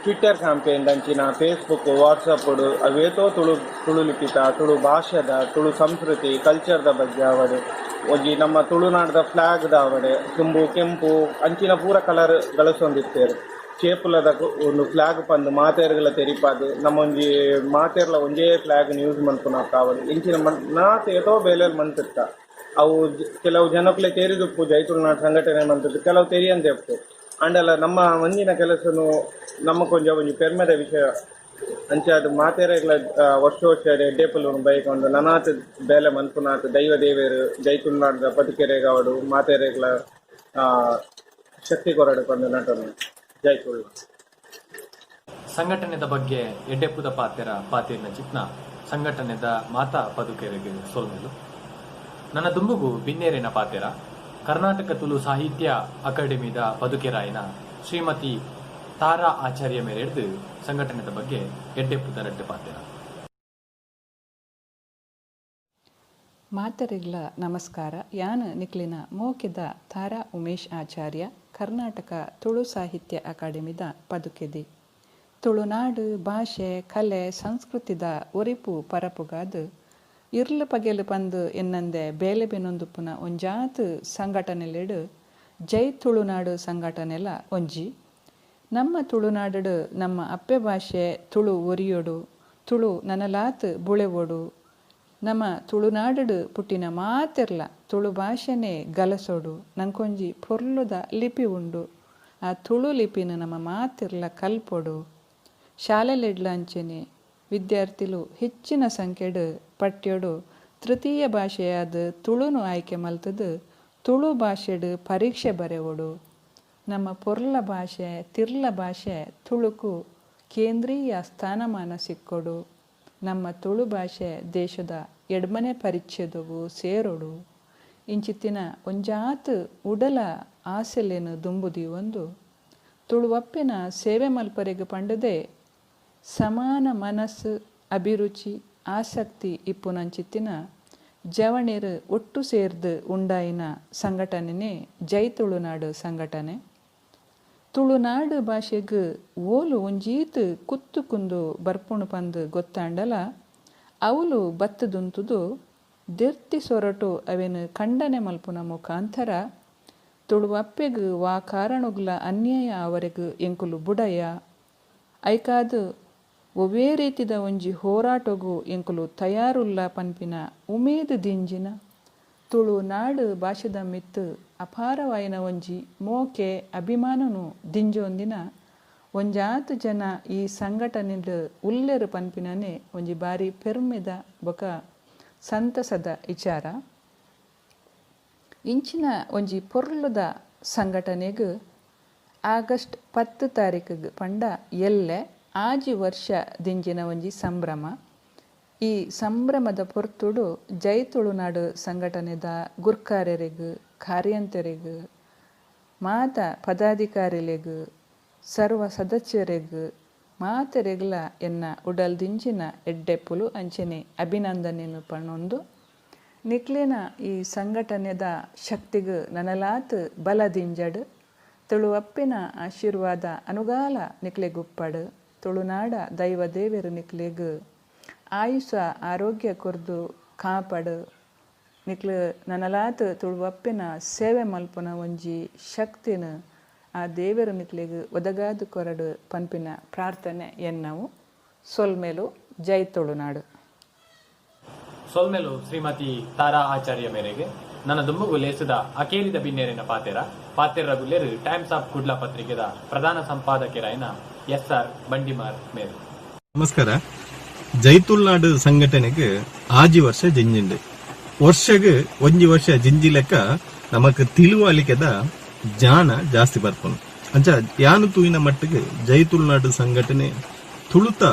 ಟ್ವಿಟ್ಟರ್ ಕ್ಯಾಂಪೇನ್ ದಂಚಿನ, ಫೇಸ್ಬುಕ್, ವಾಟ್ಸಪ್ ಅವೇತೋ ತುಳು ತುಳು ಲಿಪಿತ, ತುಳು ಭಾಷೆದ, ತುಳು ಸಂಸ್ಕೃತಿ ಕಲ್ಚರ್ದ ಬಗ್ಗೆ ಆವಡ್, ಒಂಜಿ ನಮ್ಮ ತುಳುನಾಡ್ದ ಫ್ಲಾಗ್ ಆವಡ್, ತುಂಬು ಕೆಂಪು ಅಂಚಿನ ಪೂರ ಕಲರ್ ಗಳಸೊಂದಿತ್ತೆರ್. ಕೇಪುಲದ ಒಂದು ಫ್ಲಾಗ್ ಪಂದ್ ಮಾತೆರ್ಗಲ ತೆರಿಪಾದ್ ನಮ್ಮ ಒಂಜಿ ಮಾತೆರ್ಲ ಒಂಜೇ ಫ್ಲಾಗ್ ಯೂಸ್ ಮನ್ಪುನಕ್ ಆವಡ್, ಇಂಚಿನ ನಾತ್ ಏತೋ ಬೇಲೆಲು ಮಂತಿತ್ತ. ಅವು ಕೆಲವು ಜನಕುಲೆ ತೆರಿದುಪ್ಪು ಜೈ ತುಳುನಾಡ್ ಸಂಘಟನೆ ಮಂತುದು, ಕೆಲವು ತೆರಿಯಂದೆ ಉಪ್ಪು. ಆಂಡಲ ನಮ್ಮ ಒಂಜಿನ ಕೆಲಸನು ನಮಕೊಂಜ ಒಂಜಿ ಪೆರ್ಮೆದ ವಿಷಯ. ಅಂಚಾದ್ ಮಾತೆರೆಗ್ಲ ವರ್ಷ ವರ್ಷ ಎಡ್ಡೆಪ್ಪುಲು ಬೈಕೊಂಡು ನನಾತ್ ಬೇಲೆ ಮನ್ಪುನಾತ್ ದೈವ ದೇವೆರ್ ಜೈ ತುಳುನಾಡ್ದ ಪದುಕೆರೆಗಾವಡು ಮಾತೆರೆಗ್ಲ ಶಕ್ತಿ ಕೊರಡು ಪಂದ್ ನಟನು. ಜೈ ತುಳುನಾಡ್. ಸಂಘಟನೆದ ಬಗ್ಗೆ ಎಡ್ಡೆಪ್ಪುದ ಪಾತೆರ ಪಾತೆರಿನ ಚಿತ್ನ ಸಂಘಟನೆದ ಮಾತಾ ಪದುಕೆರೆಗ್ ಸೊಲ್ಮೆಲು. ನನ್ನ ದುಂಬುಗು ಬಿನ್ನೇರಿನ ಪಾತೆರ ಕರ್ನಾಟಕ ತುಳು ಸಾಹಿತ್ಯ ಅಕಾಡೆಮಿದ ಪದುಕೆರಾಯಿನ ಶ್ರೀಮತಿ ತಾರಾ ಆಚಾರ್ಯ ಮೇರೆಡ್ದು ಸಂಘಟನೆದ ಬಗ್ಗೆ ಎಡ್ಡೆಪ್ಪುದ ರಡ್ಡ್ ಪಾತೆರ. ಮಾತೆರೆಗ್ಲ ನಮಸ್ಕಾರ. ಯಾನ್ ನಿಕ್ಲೆನ ಮೋಕೆದ ತಾರಾ ಉಮೇಶ್ ಆಚಾರ್ಯ, ಕರ್ನಾಟಕ ತುಳು ಸಾಹಿತ್ಯ ಅಕಾಡೆಮಿದ ಪದುಕೆದಿ. ತುಳುನಾಡ್, ಭಾಷೆ, ಕಲೆ, ಸಂಸ್ಕೃತಿದ ಒರಿಪು ಪರಪುಗಾದ್ ಇರ್ಲ್ ಪಗೆಲ್ ಪಂದ್ ಎನ್ನಂದೆ ಬೇಲೆ ಬೆನೊಂದುಪ್ಪುನ ಒಂಜಾತ್ ಸಂಘಟನೆಲೆಡ್ ಜೈ ತುಳುನಾಡ್ ಸಂಘಟನೆಲ ಒಂಜಿ. ನಮ್ಮ ತುಳುನಾಡ್ ಡ್ ನಮ್ಮ ಅಪ್ಪೆ ಭಾಷೆ ತುಳು ಒರಿಯೊಡು, ತುಳು ನನಲಾತ್ ಬುಳೆವೊಡು, ನಮ ತುಳುನಾಡ್ ಡ್ ಪುಟ್ಟಿನ ಮಾತೆರ್ಲ ತುಳು ಭಾಷೆನೇ ಗಲಸೊಡು, ನಂಕೊಂಜಿ ಪೊರ್ಲುದ ಲಿಪಿ ಉಂಡು, ಆ ತುಳು ಲಿಪಿನ್ ನಮ ಮಾತೆರ್ಲ ಕಲ್ಪೊಡು. ಶಾಲೆಲೆಡ್ಲ ಅಂಚೆನೆ ವಿದ್ಯಾರ್ಥಿಲು ಹೆಚ್ಚಿನ ಸಂಖ್ಯೆಡ್ ಪಠ್ಯಡ್ ತೃತೀಯ ಭಾಷೆಯಾದ್ ತುಳುನ್ ಆಯ್ಕೆ ಮಲ್ತುದ್ ತುಳು ಭಾಷೆಡ್ ಪರೀಕ್ಷೆ ಬರೆವೊಡು. ನಮ್ಮ ಪೊರ್ಲ ಭಾಷೆ, ತಿರ್ಲ ಭಾಷೆ ತುಳುಕು ಕೇಂದ್ರೀಯ ಸ್ಥಾನಮಾನ ಸಿಕ್ಕೊಡು. ನಮ್ಮ ತುಳು ಭಾಷೆ ದೇಶದ ಎಡ್ಮನೇ ಪರಿಚ್ಛೇದೊಗು ಸೇರೊಡು. ಇಂಚಿತ್ತಿನ ಒಂಜಾತ್ ಉಡಲ ಆಸೆಲೆನ್ ದುಂಬು ದೀವೊಂದು ತುಳುವಪ್ಪೆನ ಸೇವೆ ಮಲ್ಪರೆಗ್ ಪಂಡುದೇ ಸಮಾನ ಮನಸ್ಸು, ಅಭಿರುಚಿ, ಆಸಕ್ತಿ ಇಪ್ಪುನಂಚಿತ್ತಿನ ಜವಣೆರ್ ಒಟ್ಟು ಸೇರ್ದ್ ಉಂಡಾಯಿನ ಸಂಘಟನೆನೇ ಜೈ ತುಳುನಾಡ್ ಸಂಘಟನೆ. ತುಳುನಾಡ್ ಭಾಷೆಗ್ ಓಲು ಒಂಜೀತ್ ಕುತ್ತು ಕುಂದು ಬರ್ಪುಂಡು ಪಂದ್ ಗೊತ್ತಾಂಡಲ ಅವುಲು ಬತ್ತುದುಂತುದು ದೆರ್ತಿ ಸೊರಟು ಅವೆನ್ ಖಂಡನೆ ಮಲ್ಪುನ ಮುಖಾಂತರ ತುಳುವಪ್ಪೆಗ್ ವಾ ಕಾರಣಗುಲ ಅನ್ಯಾಯ ಆವರೆಗ್ ಎಂಕುಲು ಬುಡಯ, ಐಕಾದ್ ಒವ್ವೇ ರೀತಿದ ಒಂಜಿ ಹೋರಾಟೊಗು ಎಂಕುಲು ತಯಾರುಲ್ಲ ಪನ್ಪಿನ ಉಮೇದ್ ದಿಂಜಿನ, ತುಳು ನಾಡ್ ಭಾಷೆದ ಮಿತ್ತ್ ಅಪಾರವಾಯಿನ ಒಂಜಿ ಮೋಕೆ ಅಭಿಮಾನೊನು ದಿಂಜೋಂದಿನ ಒಂಜಾತ್ ಜನ ಈ ಸಂಘಟನೆಡ್ ಉಲ್ಲೆರ್ ಪನ್ಪಿನನೇ ಒಂಜಿ ಬಾರಿ ಪೆರ್ಮೆದ ಬೊಕ ಸಂತಸದ ಇಚಾರ. ಇಂಚಿನ ಒಂಜಿ ಪೊರ್ಲುದ ಸಂಘಟನೆಗ್ ಆಗಸ್ಟ್ ಪತ್ತ್ ತಾರೀಕುಗ್ ಪಂಡ ಎಲ್ಲೆ ಆಜಿ ವರ್ಷ ದಿಂಜಿನ ಒಂಜಿ ಸಂಭ್ರಮ. ಈ ಸಂಭ್ರಮದ ಪೊರ್ತುಡು ಜೈ ತುಳುನಾಡ್ ಸಂಘಟನೆದ ಗುರ್ಕಾರೆರೆಗ್, ಕಾರ್ಯಂತೆರೆಗ್, ಮಾತ ಪದಾಧಿಕಾರಿಲೆಗ್, ಸರ್ವ ಸದಸ್ಯೆರೆಗ್ ಮಾತೆರೆಗ್ಲ ಎನ್ನ ಉಡಲ್ ದಿಂಜಿನ ಎಡ್ಡೆಪ್ಪುಲು ಅಂಚೆನೆ ಅಭಿನಂದನೆನ್ ಪನೊಂದು ನಿಕ್ಲೆನ ಈ ಸಂಘಟನೆದ ಶಕ್ತಿಗ್ ನನಲಾತ್ ಬಲ ದಿಂಜಡ್. ತುಳುವಪ್ಪೆನ ಆಶೀರ್ವಾದ ಅನುಗಾಲ ನಿಕ್ಲೆಗ್ ಉಪ್ಪಡ್. ತುಳುನಾಡ ದೈವ ದೇವೆರ್ ನಿಕ್ಲೆಗ್ ಆಯುಷ್ಯ ಆರೋಗ್ಯ ಕೊರ್ದು ಕಾಪಡ್. ನಿಕ್ಲು ನನಲಾತ್ ತುಳುವಪ್ಪೆನ ಸೇವೆ ಮಲ್ಪುನ ಒಂಜಿ ಶಕ್ತಿನ್ ಆ ದೇವೆರ್ ನಿಕ್ಲೆಗ್ ಒದಗಾದ್ ಕೊರಡ್ ಪನ್ಪಿನ ಪ್ರಾರ್ಥನೆ ಎನ್ನವು. ಸೊಲ್ಮೆಲು. ಜೈ ತುಳುನಾಡ್. ಸೊಲ್ಮೆಲು ಶ್ರೀಮತಿ ತಾರಾ ಆಚಾರ್ಯ ಮೇರೆಗ್. ನನ ದುಂಬುಗು ಲೇಸುದ ಅಕೇರಿದ ಬಿನ್ನೆರೆನ ಪಾತೆರ ಪಾತೆರ್ರಗುಲ್ಲೆರ್ ಟೈಮ್ಸ್ ಆಫ್ ಕುಡ್ಲ ಪತ್ರಿಕೆದ ಪ್ರಧಾನ ಸಂಪಾದಕೆರಾಯಿನ ಎಸ್ ಆರ್ ಬಂಡಿಮಾರ್ ಮೇರ್. ನಮಸ್ಕಾರ. ಜೈ ತುಳುನಾಡ್ ಸಂಘಟನೆಗ್ ಆಜಿ ವರ್ಷ ಜಿಂಜಿಂಡ್. ವರ್ಷಗ್ ಒಂಜಿ ವರ್ಷ ಜಿಂಜಿ ಲೆಕ್ಕ ನಮಕ್ ತಿಳುವಳಿಕೆದ ಜ್ಞಾನ ಜಾಸ್ತಿ ಬರ್ಪುಂಡು. ಅಂಚ ಯಾನ್ ತೂಯಿನ ಮಟ್ಟಿಗ್ ಜೈ ತುಳುನಾಡ್ ಸಂಘಟನೆ ತುಳುತ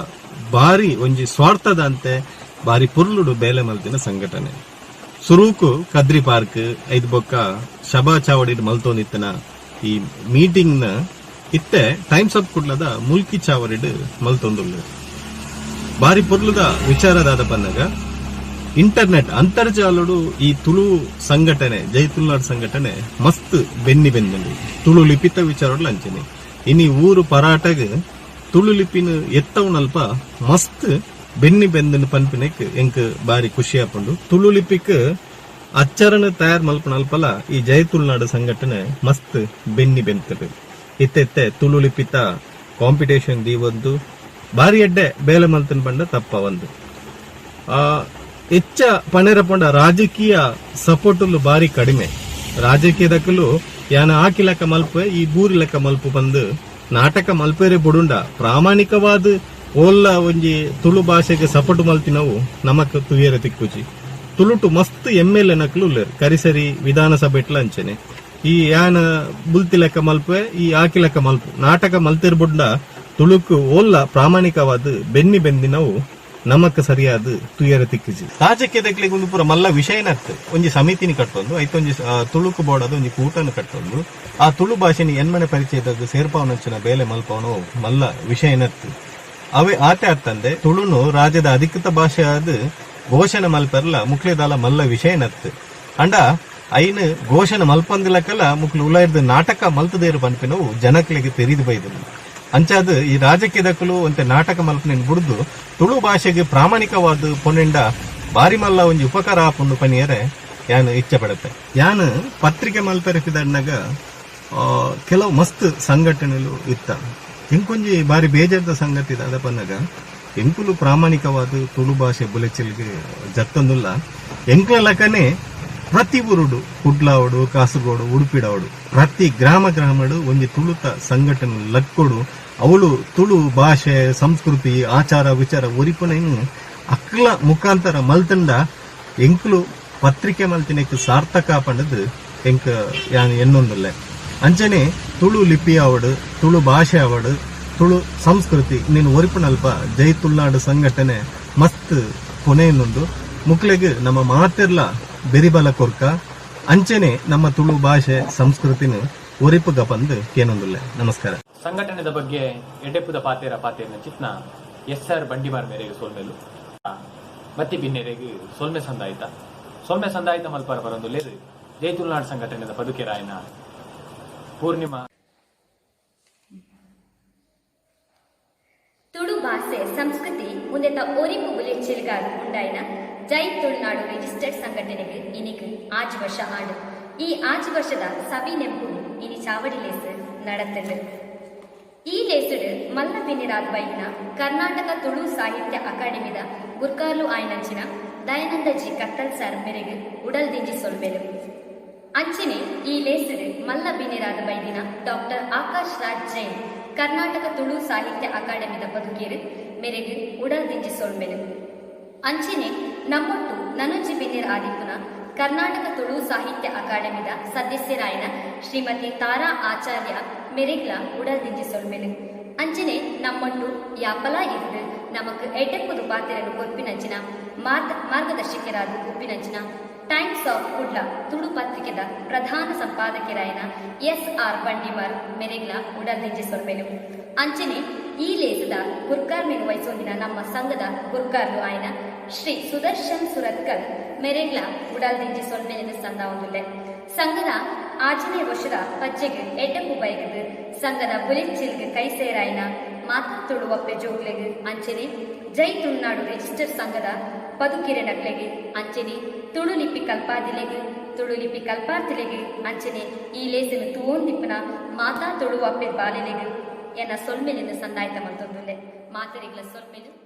ಬಾರಿ ಒಂಜಿ ಸ್ವಾರ್ಥದಾಂತೆ ಬಾರಿ ಪೊರ್ಲುಡು ಬೇಲೆ ಮಲ್ತಿನ ಸಂಘಟನೆ. ಸುರೂಕು ಕದ್ರಿ ಪಾರ್ಕ್ ಐದ್ ಬೊಕ್ಕ ಶಬಾ ಚಾವಡಿಡ್ ಮಲ್ತೊಂದಿತ್ತಿನ ಈ ಮೀಟಿಂಗ್ ನ್ ಇತ್ತೆ ಟೈಮ್ಸ್ ಆಫ್ ಕುಡ್ಲದ ಮುಲ್ಕಿ ಚಾವಡಿಡ್ ಮಲ್ತೊಂದುಲ್ಲೆರ್. ಬಾರಿ ಪೊರ್ಲುದ ವಿಚಾರ ದಾದ ಪನ್ನಗ ಇಂಟರ್ನೆಟ್ ಅಂತರ್ಜಾಲೊಡು ಈ ತುಳು ಸಂಘಟನೆ ಜೈ ತುಳುನಾಡ್ ಸಂಘಟನೆ ಮಸ್ತ್ ಬೆನ್ನಿ ಬೆಂದ್ಂಡ್. ತುಳು ಲಿಪಿತ ವಿಚಾರೊಡ್ಲ ಅಂಚೆನೆ. ಇನಿ ಊರು ಪರಾಟಗ್ ತುಳು ಲಿಪಿನ್ ಎತ್ತವುನಲ್ಪ ಮಸ್ತ್ ಬೆನ್ನಿ ಬೆಂದ್ಂಡ್ ಪನ್ಪಿನೆಕ್ ಎಂಕ್ ಬಾರಿ ಖುಷಿ ಆಪುಂಡು. ತುಳು ಲಿಪಿಕ್ ಅಚ್ಚರನ್ ತಯಾರ್ ಮಲ್ಪುನಲ್ಪಲ ಈ ಜೈ ತುಳುನಾಡ್ ಸಂಘಟನೆ ಮಸ್ತ್ ಬೆನ್ನಿ ಬೆಂತ್ಂಡ್. ಇತ್ತೆ ಇತ್ತೆ ತುಳು ಲಿಪಿತ ಕಾಂಪಿಟೇಷನ್ ದೀವೊಂದು ಬಾರಿ ಎಡ್ಡೆ ಬೇಲೆ ಮಲ್ತ್ಂಡ್ ಪಂಡ ತಪ್ಪಾವಂದ್. ಎಚ್ಚ ಪನೆರೆ ಪಂಡ ರಾಜಕೀಯ ಸಪೋರ್ಟುಲು ಬಾರಿ ಕಡಿಮೆ. ರಾಜಕೀಯದಕುಲು ಯಾನ್ ಆಕಿ ಲೆಕ್ಕ ಮಲ್ಪುವೆ ಈ ಬೂರಿ ಲೆಕ್ಕ ಮಲ್ಪು ಪಂದ್ ನಾಟಕ ಮಲ್ಪೆರೆ ಬುಡುಂಡ ಪ್ರಾಮಾಣಿಕವಾದ್ ಓಲ್ಲ ಒಂಜಿ ತುಳು ಭಾಷೆಗ್ ಸಪೋರ್ಟ್ ಮಲ್ತಿನವು ನಮಕ್ ತೂಯೆರೆ ತಿಕ್ಕುಜಿ. ತುಳುಟು ಮಸ್ತ್ ಎಮ್ ಎಲ್ ಎ ನಕುಲು ಉಲ್ಲೆರ್ ಕರಿಸರಿ ವಿಧಾನಸಭೆಟ್ಲ ಅಂಚೆನೆ. ಈ ಯಾನ್ ಬುಲ್ತಿ ಲೆಕ್ಕ ಮಲ್ಪುವೆ ಈ ಆಕಿ ಲೆಕ್ಕ ಮಲ್ಪು ನಾಟಕ ಮಲ್ತೆರ್ ಬುಡ್ಂಡ ತುಳುಕ್ ಓಲ್ಲ ಪ್ರಾಮಾಣಿಕವಾದ್ ಬೆನ್ನಿ ಬೆಂದಿನವು ನಮಕ್ ಸರಿಯಾದ್ ತೂಯೆರೆ ತಿಕ್ಕುಜಿ. ರಾಜಕೀಯದಕ್ಲೆಗ್ ಉಂದು ಪೂರ ಮಲ್ಲ ವಿಷಯನೇ ಅತ್ತ್. ಒಂಜಿ ಸಮಿತಿನ್ ಕಟ್ಟೊಂದು ಐತೊಂಜಿ ತುಳುಕು ಬೋಡಾದ್ ಒಂಜಿ ಕೂಟನ್ ಕಟ್ಟೊಂದು ಆ ತುಳು ಭಾಷೆನ್ ಎನ್ಮನೆ ಪರಿಚಯದಗ್ ಸೇರ್ಪಾವುನಂಚಿನ ಬೇಲೆ ಮಲ್ಪಾವುನವು ಮಲ್ಲ ವಿಷಯನೇ ಅತ್ತ್. ಅವೆ ಆತೆ ಅತ್ತಂದೆ ತುಳುನು ರಾಜ್ಯದ ಅಧಿಕೃತ ಭಾಷೆ ಆದ್ ಘೋಷಣೆ ಮಲ್ಪೆರ್ಲ ಮುಕ್ಲೆ ದಾಲ ಮಲ್ಲ ವಿಷಯನೇ ಅತ್ತ್. ಆಂಡ ಐನ್ ಘೋಷಣೆ ಮಲ್ಪಂದಿಲಕಲ ಮುಕ್ಲು ಉಲಾಯಿರ್ದ್ ನಾಟಕ ಮಲ್ತ್ದೆರ್ ಪನ್ಪಿನವು ಜನಕ್ಲೆಗ್ ತೆರಿದ್ ಬೈದ್ಂಡ್. ಅಂಚಾದ್ ಈ ರಾಜಕೀಯದಕುಲು ಒಂತೆ ನಾಟಕ ಮಲ್ಪುನೆನ್ ಬುಡ್ದು ತುಳು ಭಾಷೆಗ್ ಪ್ರಾಮಾಣಿಕವಾದ್ ಪೊನೆಂಡ ಬಾರಿ ಮಲ್ಲ ಒಂಜಿ ಉಪಕಾರ ಆಪುಂಡು ಪನಿಯೆರೆ ಯಾನ್ ಇಚ್ಛೆ ಪಡಪೆ. ಯಾನ್ ಪತ್ರಿಕೆ ಮಲ್ಪೆರೆ ಪಿದಡ್ನಗ ಕೆಲವು ಮಸ್ತ್ ಸಂಘಟನೆಲು ಇತ್ತ. ಎಂಕೊಂಜಿ ಬಾರಿ ಬೇಜಾರ್ದ ಸಂಗತಿ ದಾದ ಪನ್ನಗ ಎಂಕುಲು ಪ್ರಾಮಾಣಿಕವಾದ್ ತುಳು ಭಾಷೆ ಬುಲೆಚಿಲ್ಗ್ ಜತ್ತೊಂದುಲ್ಲ. ಎಂಕ್ಲ ಲಕನೆ ಪ್ರತಿ ಊರುಡು ಕುಡ್ಲ ಆವಡ್, ಕಾಸರಗೋಡು, ಉಡುಪಿಡ್ ಆವಡ್ ಪ್ರತಿ ಗ್ರಾಮ ಗ್ರಾಮಡ್ ಒಂಜಿ ತುಳುತ ಸಂಘಟನೆ ಲಕ್ಕೊಡು. ಅವುಲು ತುಳು ಭಾಷೆ, ಸಂಸ್ಕೃತಿ, ಆಚಾರ ವಿಚಾರ ಒರಿಪುನೆನ್ ಅಕ್ಲ ಮುಖಾಂತರ ಮಲ್ತ್ಂಡ ಎಂಕುಲು ಪತ್ರಿಕೆ ಮಲ್ತಿನೆಕ್ ಸಾರ್ಥಕ ಪಂಡ್ದ್ ಎಂಕ್ ಯಾನ್ ಎನ್ನೊಂದುಲ್ಲೆ. ಅಂಚನೆ ತುಳು ಲಿಪಿ ಆವಡ್, ತುಳು ಭಾಷೆ ಆವಡ್, ತುಳು ಸಂಸ್ಕೃತಿ ಉಂದೆನ್ ಒರಿಪುನಲ್ಪ ಜೈ ತುಳುನಾಡ್ ಸಂಘಟನೆ ಮಸ್ತ್ ಪುನೆಯೊಂದುಂಡು. ಮುಕ್ಲೆಗ್ ನಮ ಮಾತೆರ್ಲ ಬೆರಿಬಲ ಕೊರ್ಕ. ಅಂಚನೆ ನಮ್ಮ ತುಳು ಭಾಷೆ ಸಂಸ್ಕೃತಿನ್ ಒರಿಪುಗ ಪಂದ್ ಕೇನೊಂದುಲ್ಲೆ. ನಮಸ್ಕಾರ. ಸಂಘಟನೆದ ಬಗ್ಗೆ ಎಡ್ಡೆಪ್ಪುದ ಪಾತೆರ ಪಾತೆರ್ನ ಚಿತ್ನ ಎಸ್ ಆರ್ ಬಂಡಿಮಾರ್ ಮೇರೆಗ್ ಸೊಲ್ಮೆಲು. ಬತ್ತಿ ಬಿನ್ನೆರೆಗ್ ಸೊಲ್ಮೆ ಸಂದಾಯ್ತ. ಸೊಲ್ಮೆ ಸಂದಾಯ್ತ ಮಲ್ಪರ ಬರೊಂದುಲ್ಲೆರ್ ಜೈ ತುಳುನಾಡ್ ಸಂಘಟನೆದ ಪದುಕೆರಾಯಿನ ಪೂರ್ಣಿಮಾ. ತುಳು ಬಾಸೆ, ಸಂಸ್ಕೃತಿ ಉಂದೆತ ಒರಿಪು ಬುಲೆಚ್ಚಿಲ್ಗಾದ್ ಉಂಡಾಯಿನ ಜೈ ತುಳುನಾಡು ರಿಜಿಸ್ಟರ್ಡ್ ಸಂಘಟನೆಗ್ ಇನಿಕ್ ಆಜಿ ವರ್ಷ ಆಂಡ್. ಈ ಆಜಿ ವರ್ಷದ ಸವಿ ನೆಂಪುಡು ಇನಿ ಚಾವಡಿ ಲೇಸ್ ನಡತ್ಂಡ್. ಈ ಲೇಸ್ಡ್ ಮಲ್ಲ ಬಿನ್ನೆರಾದ್ ಬೈದಿನ ಕರ್ನಾಟಕ ತುಳು ಸಾಹಿತ್ಯ ಅಕಾಡೆಮಿದ ಗುರ್ಕಾರ್ಲು ಆಯಿನಂಚಿನ ದಯಾನಂದ ಜಿ ಕತ್ತಲ್ ಸಾರ್ ಮೆರೆಗ್ ಉಡಲ್ ದಿಂಜಿ ಸೊಲ್ಮೆಲು. ಅಂಚೆನೆ ಈ ಲೇಸ್ಡ್ ಮಲ್ಲ ಬಿನ್ನೆರಾದ್ ಬೈದಿನ ಡಾಕ್ಟರ್ ಆಕಾಶ್ ರಾಜ್ ಜೈನ್ ಕರ್ನಾಟಕ ತುಳು ಸಾಹಿತ್ಯ ಅಕಾಡೆಮಿದ ಪದುಕೆರ್ ಮೆರೆಗ್ ಉಡಲ್ ದಿಂಜಿ ಸೊಲ್ಮೆಲು. ಅಂಚೆನೆ ನಮ್ಮೊಟ್ಟು ನನೊಂಜಿ ಬಿನ್ನೆರ್ ಆದಿಪ್ಪುನ ಕರ್ನಾಟಕ ತುಳು ಸಾಹಿತ್ಯ ಅಕಾಡೆಮಿದ ಸದಸ್ಯೆರಾಯಿನ ಶ್ರೀಮತಿ ತಾರಾ ಆಚಾರ್ಯ ಮೆರೆಗ್ಲಾ ಉಡಲ್ ದಿಂಜಿ ಸೊಲ್ಮೆಲು. ಅಂಚೆನೆ ನಮ್ಮೊಟ್ಟು ಯಾಪಲಾ ಇತ್ತ್ ನಮಕ್ ಎಡ್ಡೆಪ್ಪುದು ಪಾತೆರನ್ ಕೊರ್ಪಿನಂಚಿನ ಮಾರ್ಗದರ್ಶಕೆರಾದ್ ಉಪ್ಪಿನಂಚಿನ ಟೈಮ್ಸ್ ಆಫ್ ಕುಡ್ಲ ತುಳು ಪತ್ರಿಕೆದ ಪ್ರಧಾನ ಸಂಪಾದಕರಾಯನ ಎಸ್ ಆರ್ ಬಂಡಿಮಾರ್ ಮೆರೆಗ್ಲ ಉಡಲ್ದಿಂಜಿ ಸೊಲ್ಮೆಲು. ಅಂಚನೆ ಈ ಲೇಸದ ಗುರ್ಕಾರ್ಮೆನ್ ವಹಿಸೊಂದಿನ ನಮ್ಮ ಸಂಘದ ಗುರ್ಕಾರ್ಲು ಆಯನ ಶ್ರೀ ಸುದರ್ಶನ್ ಸುರತ್ಕಲ್ ಮೆರೆಗ್ಲ ಉಡಲ್ದಿಂಜಿ ಸೊಲ್ಮೆಲಿನ ಸಂದಾವೊಂದುಲ್ಲೆ. ಸಂಘದ ಆಜನೇ ವರ್ಷದ ಪಜ್ಜೆಗ್ ಎಡ್ಡೆಪ್ಪು ಬಯಕುದು ಸಂಘದ ಬುಲೆಚ್ಚಿಲ್ಗ್ ಕೈ ಸೇರಾಯಿನ ಮಾತಾ ತುಳುವಪ್ಪೆ ಜೋಕ್ಲೆಗ್, ಅಂಚನೆ ಜೈ ತುಳುನಾಡು ರಿಜಿಸ್ಟರ್ ಸಂಘದ ಪದುಕಿರಣಕ್ಲೆಗ್, ಅಂಚನೆ ತುಳು ಲಿಪಿ ಕಲ್ಪಾದಿಲೆಗ್, ತುಳು ಲಿಪಿ ಕಲ್ಪಾರ್ಥಿಲೆಗ್, ಅಂಚನೆ ಈ ಲೇಸನ್ ತೂವೊಂದಿಪ್ಪುನ ಮಾತಾ ತುಳುವಪ್ಪೆ ಬಾಲೆಲೆಗ್ ಎನ್ನ ಸೊಲ್ಮೆಲಿನ ಸಂದಾಯ್ತ ಮಲ್ತೊಂದುಲ್ಲೆ. ಮಾತೆರೆಗ್ಲ ಸೊಲ್ಮೆಲು.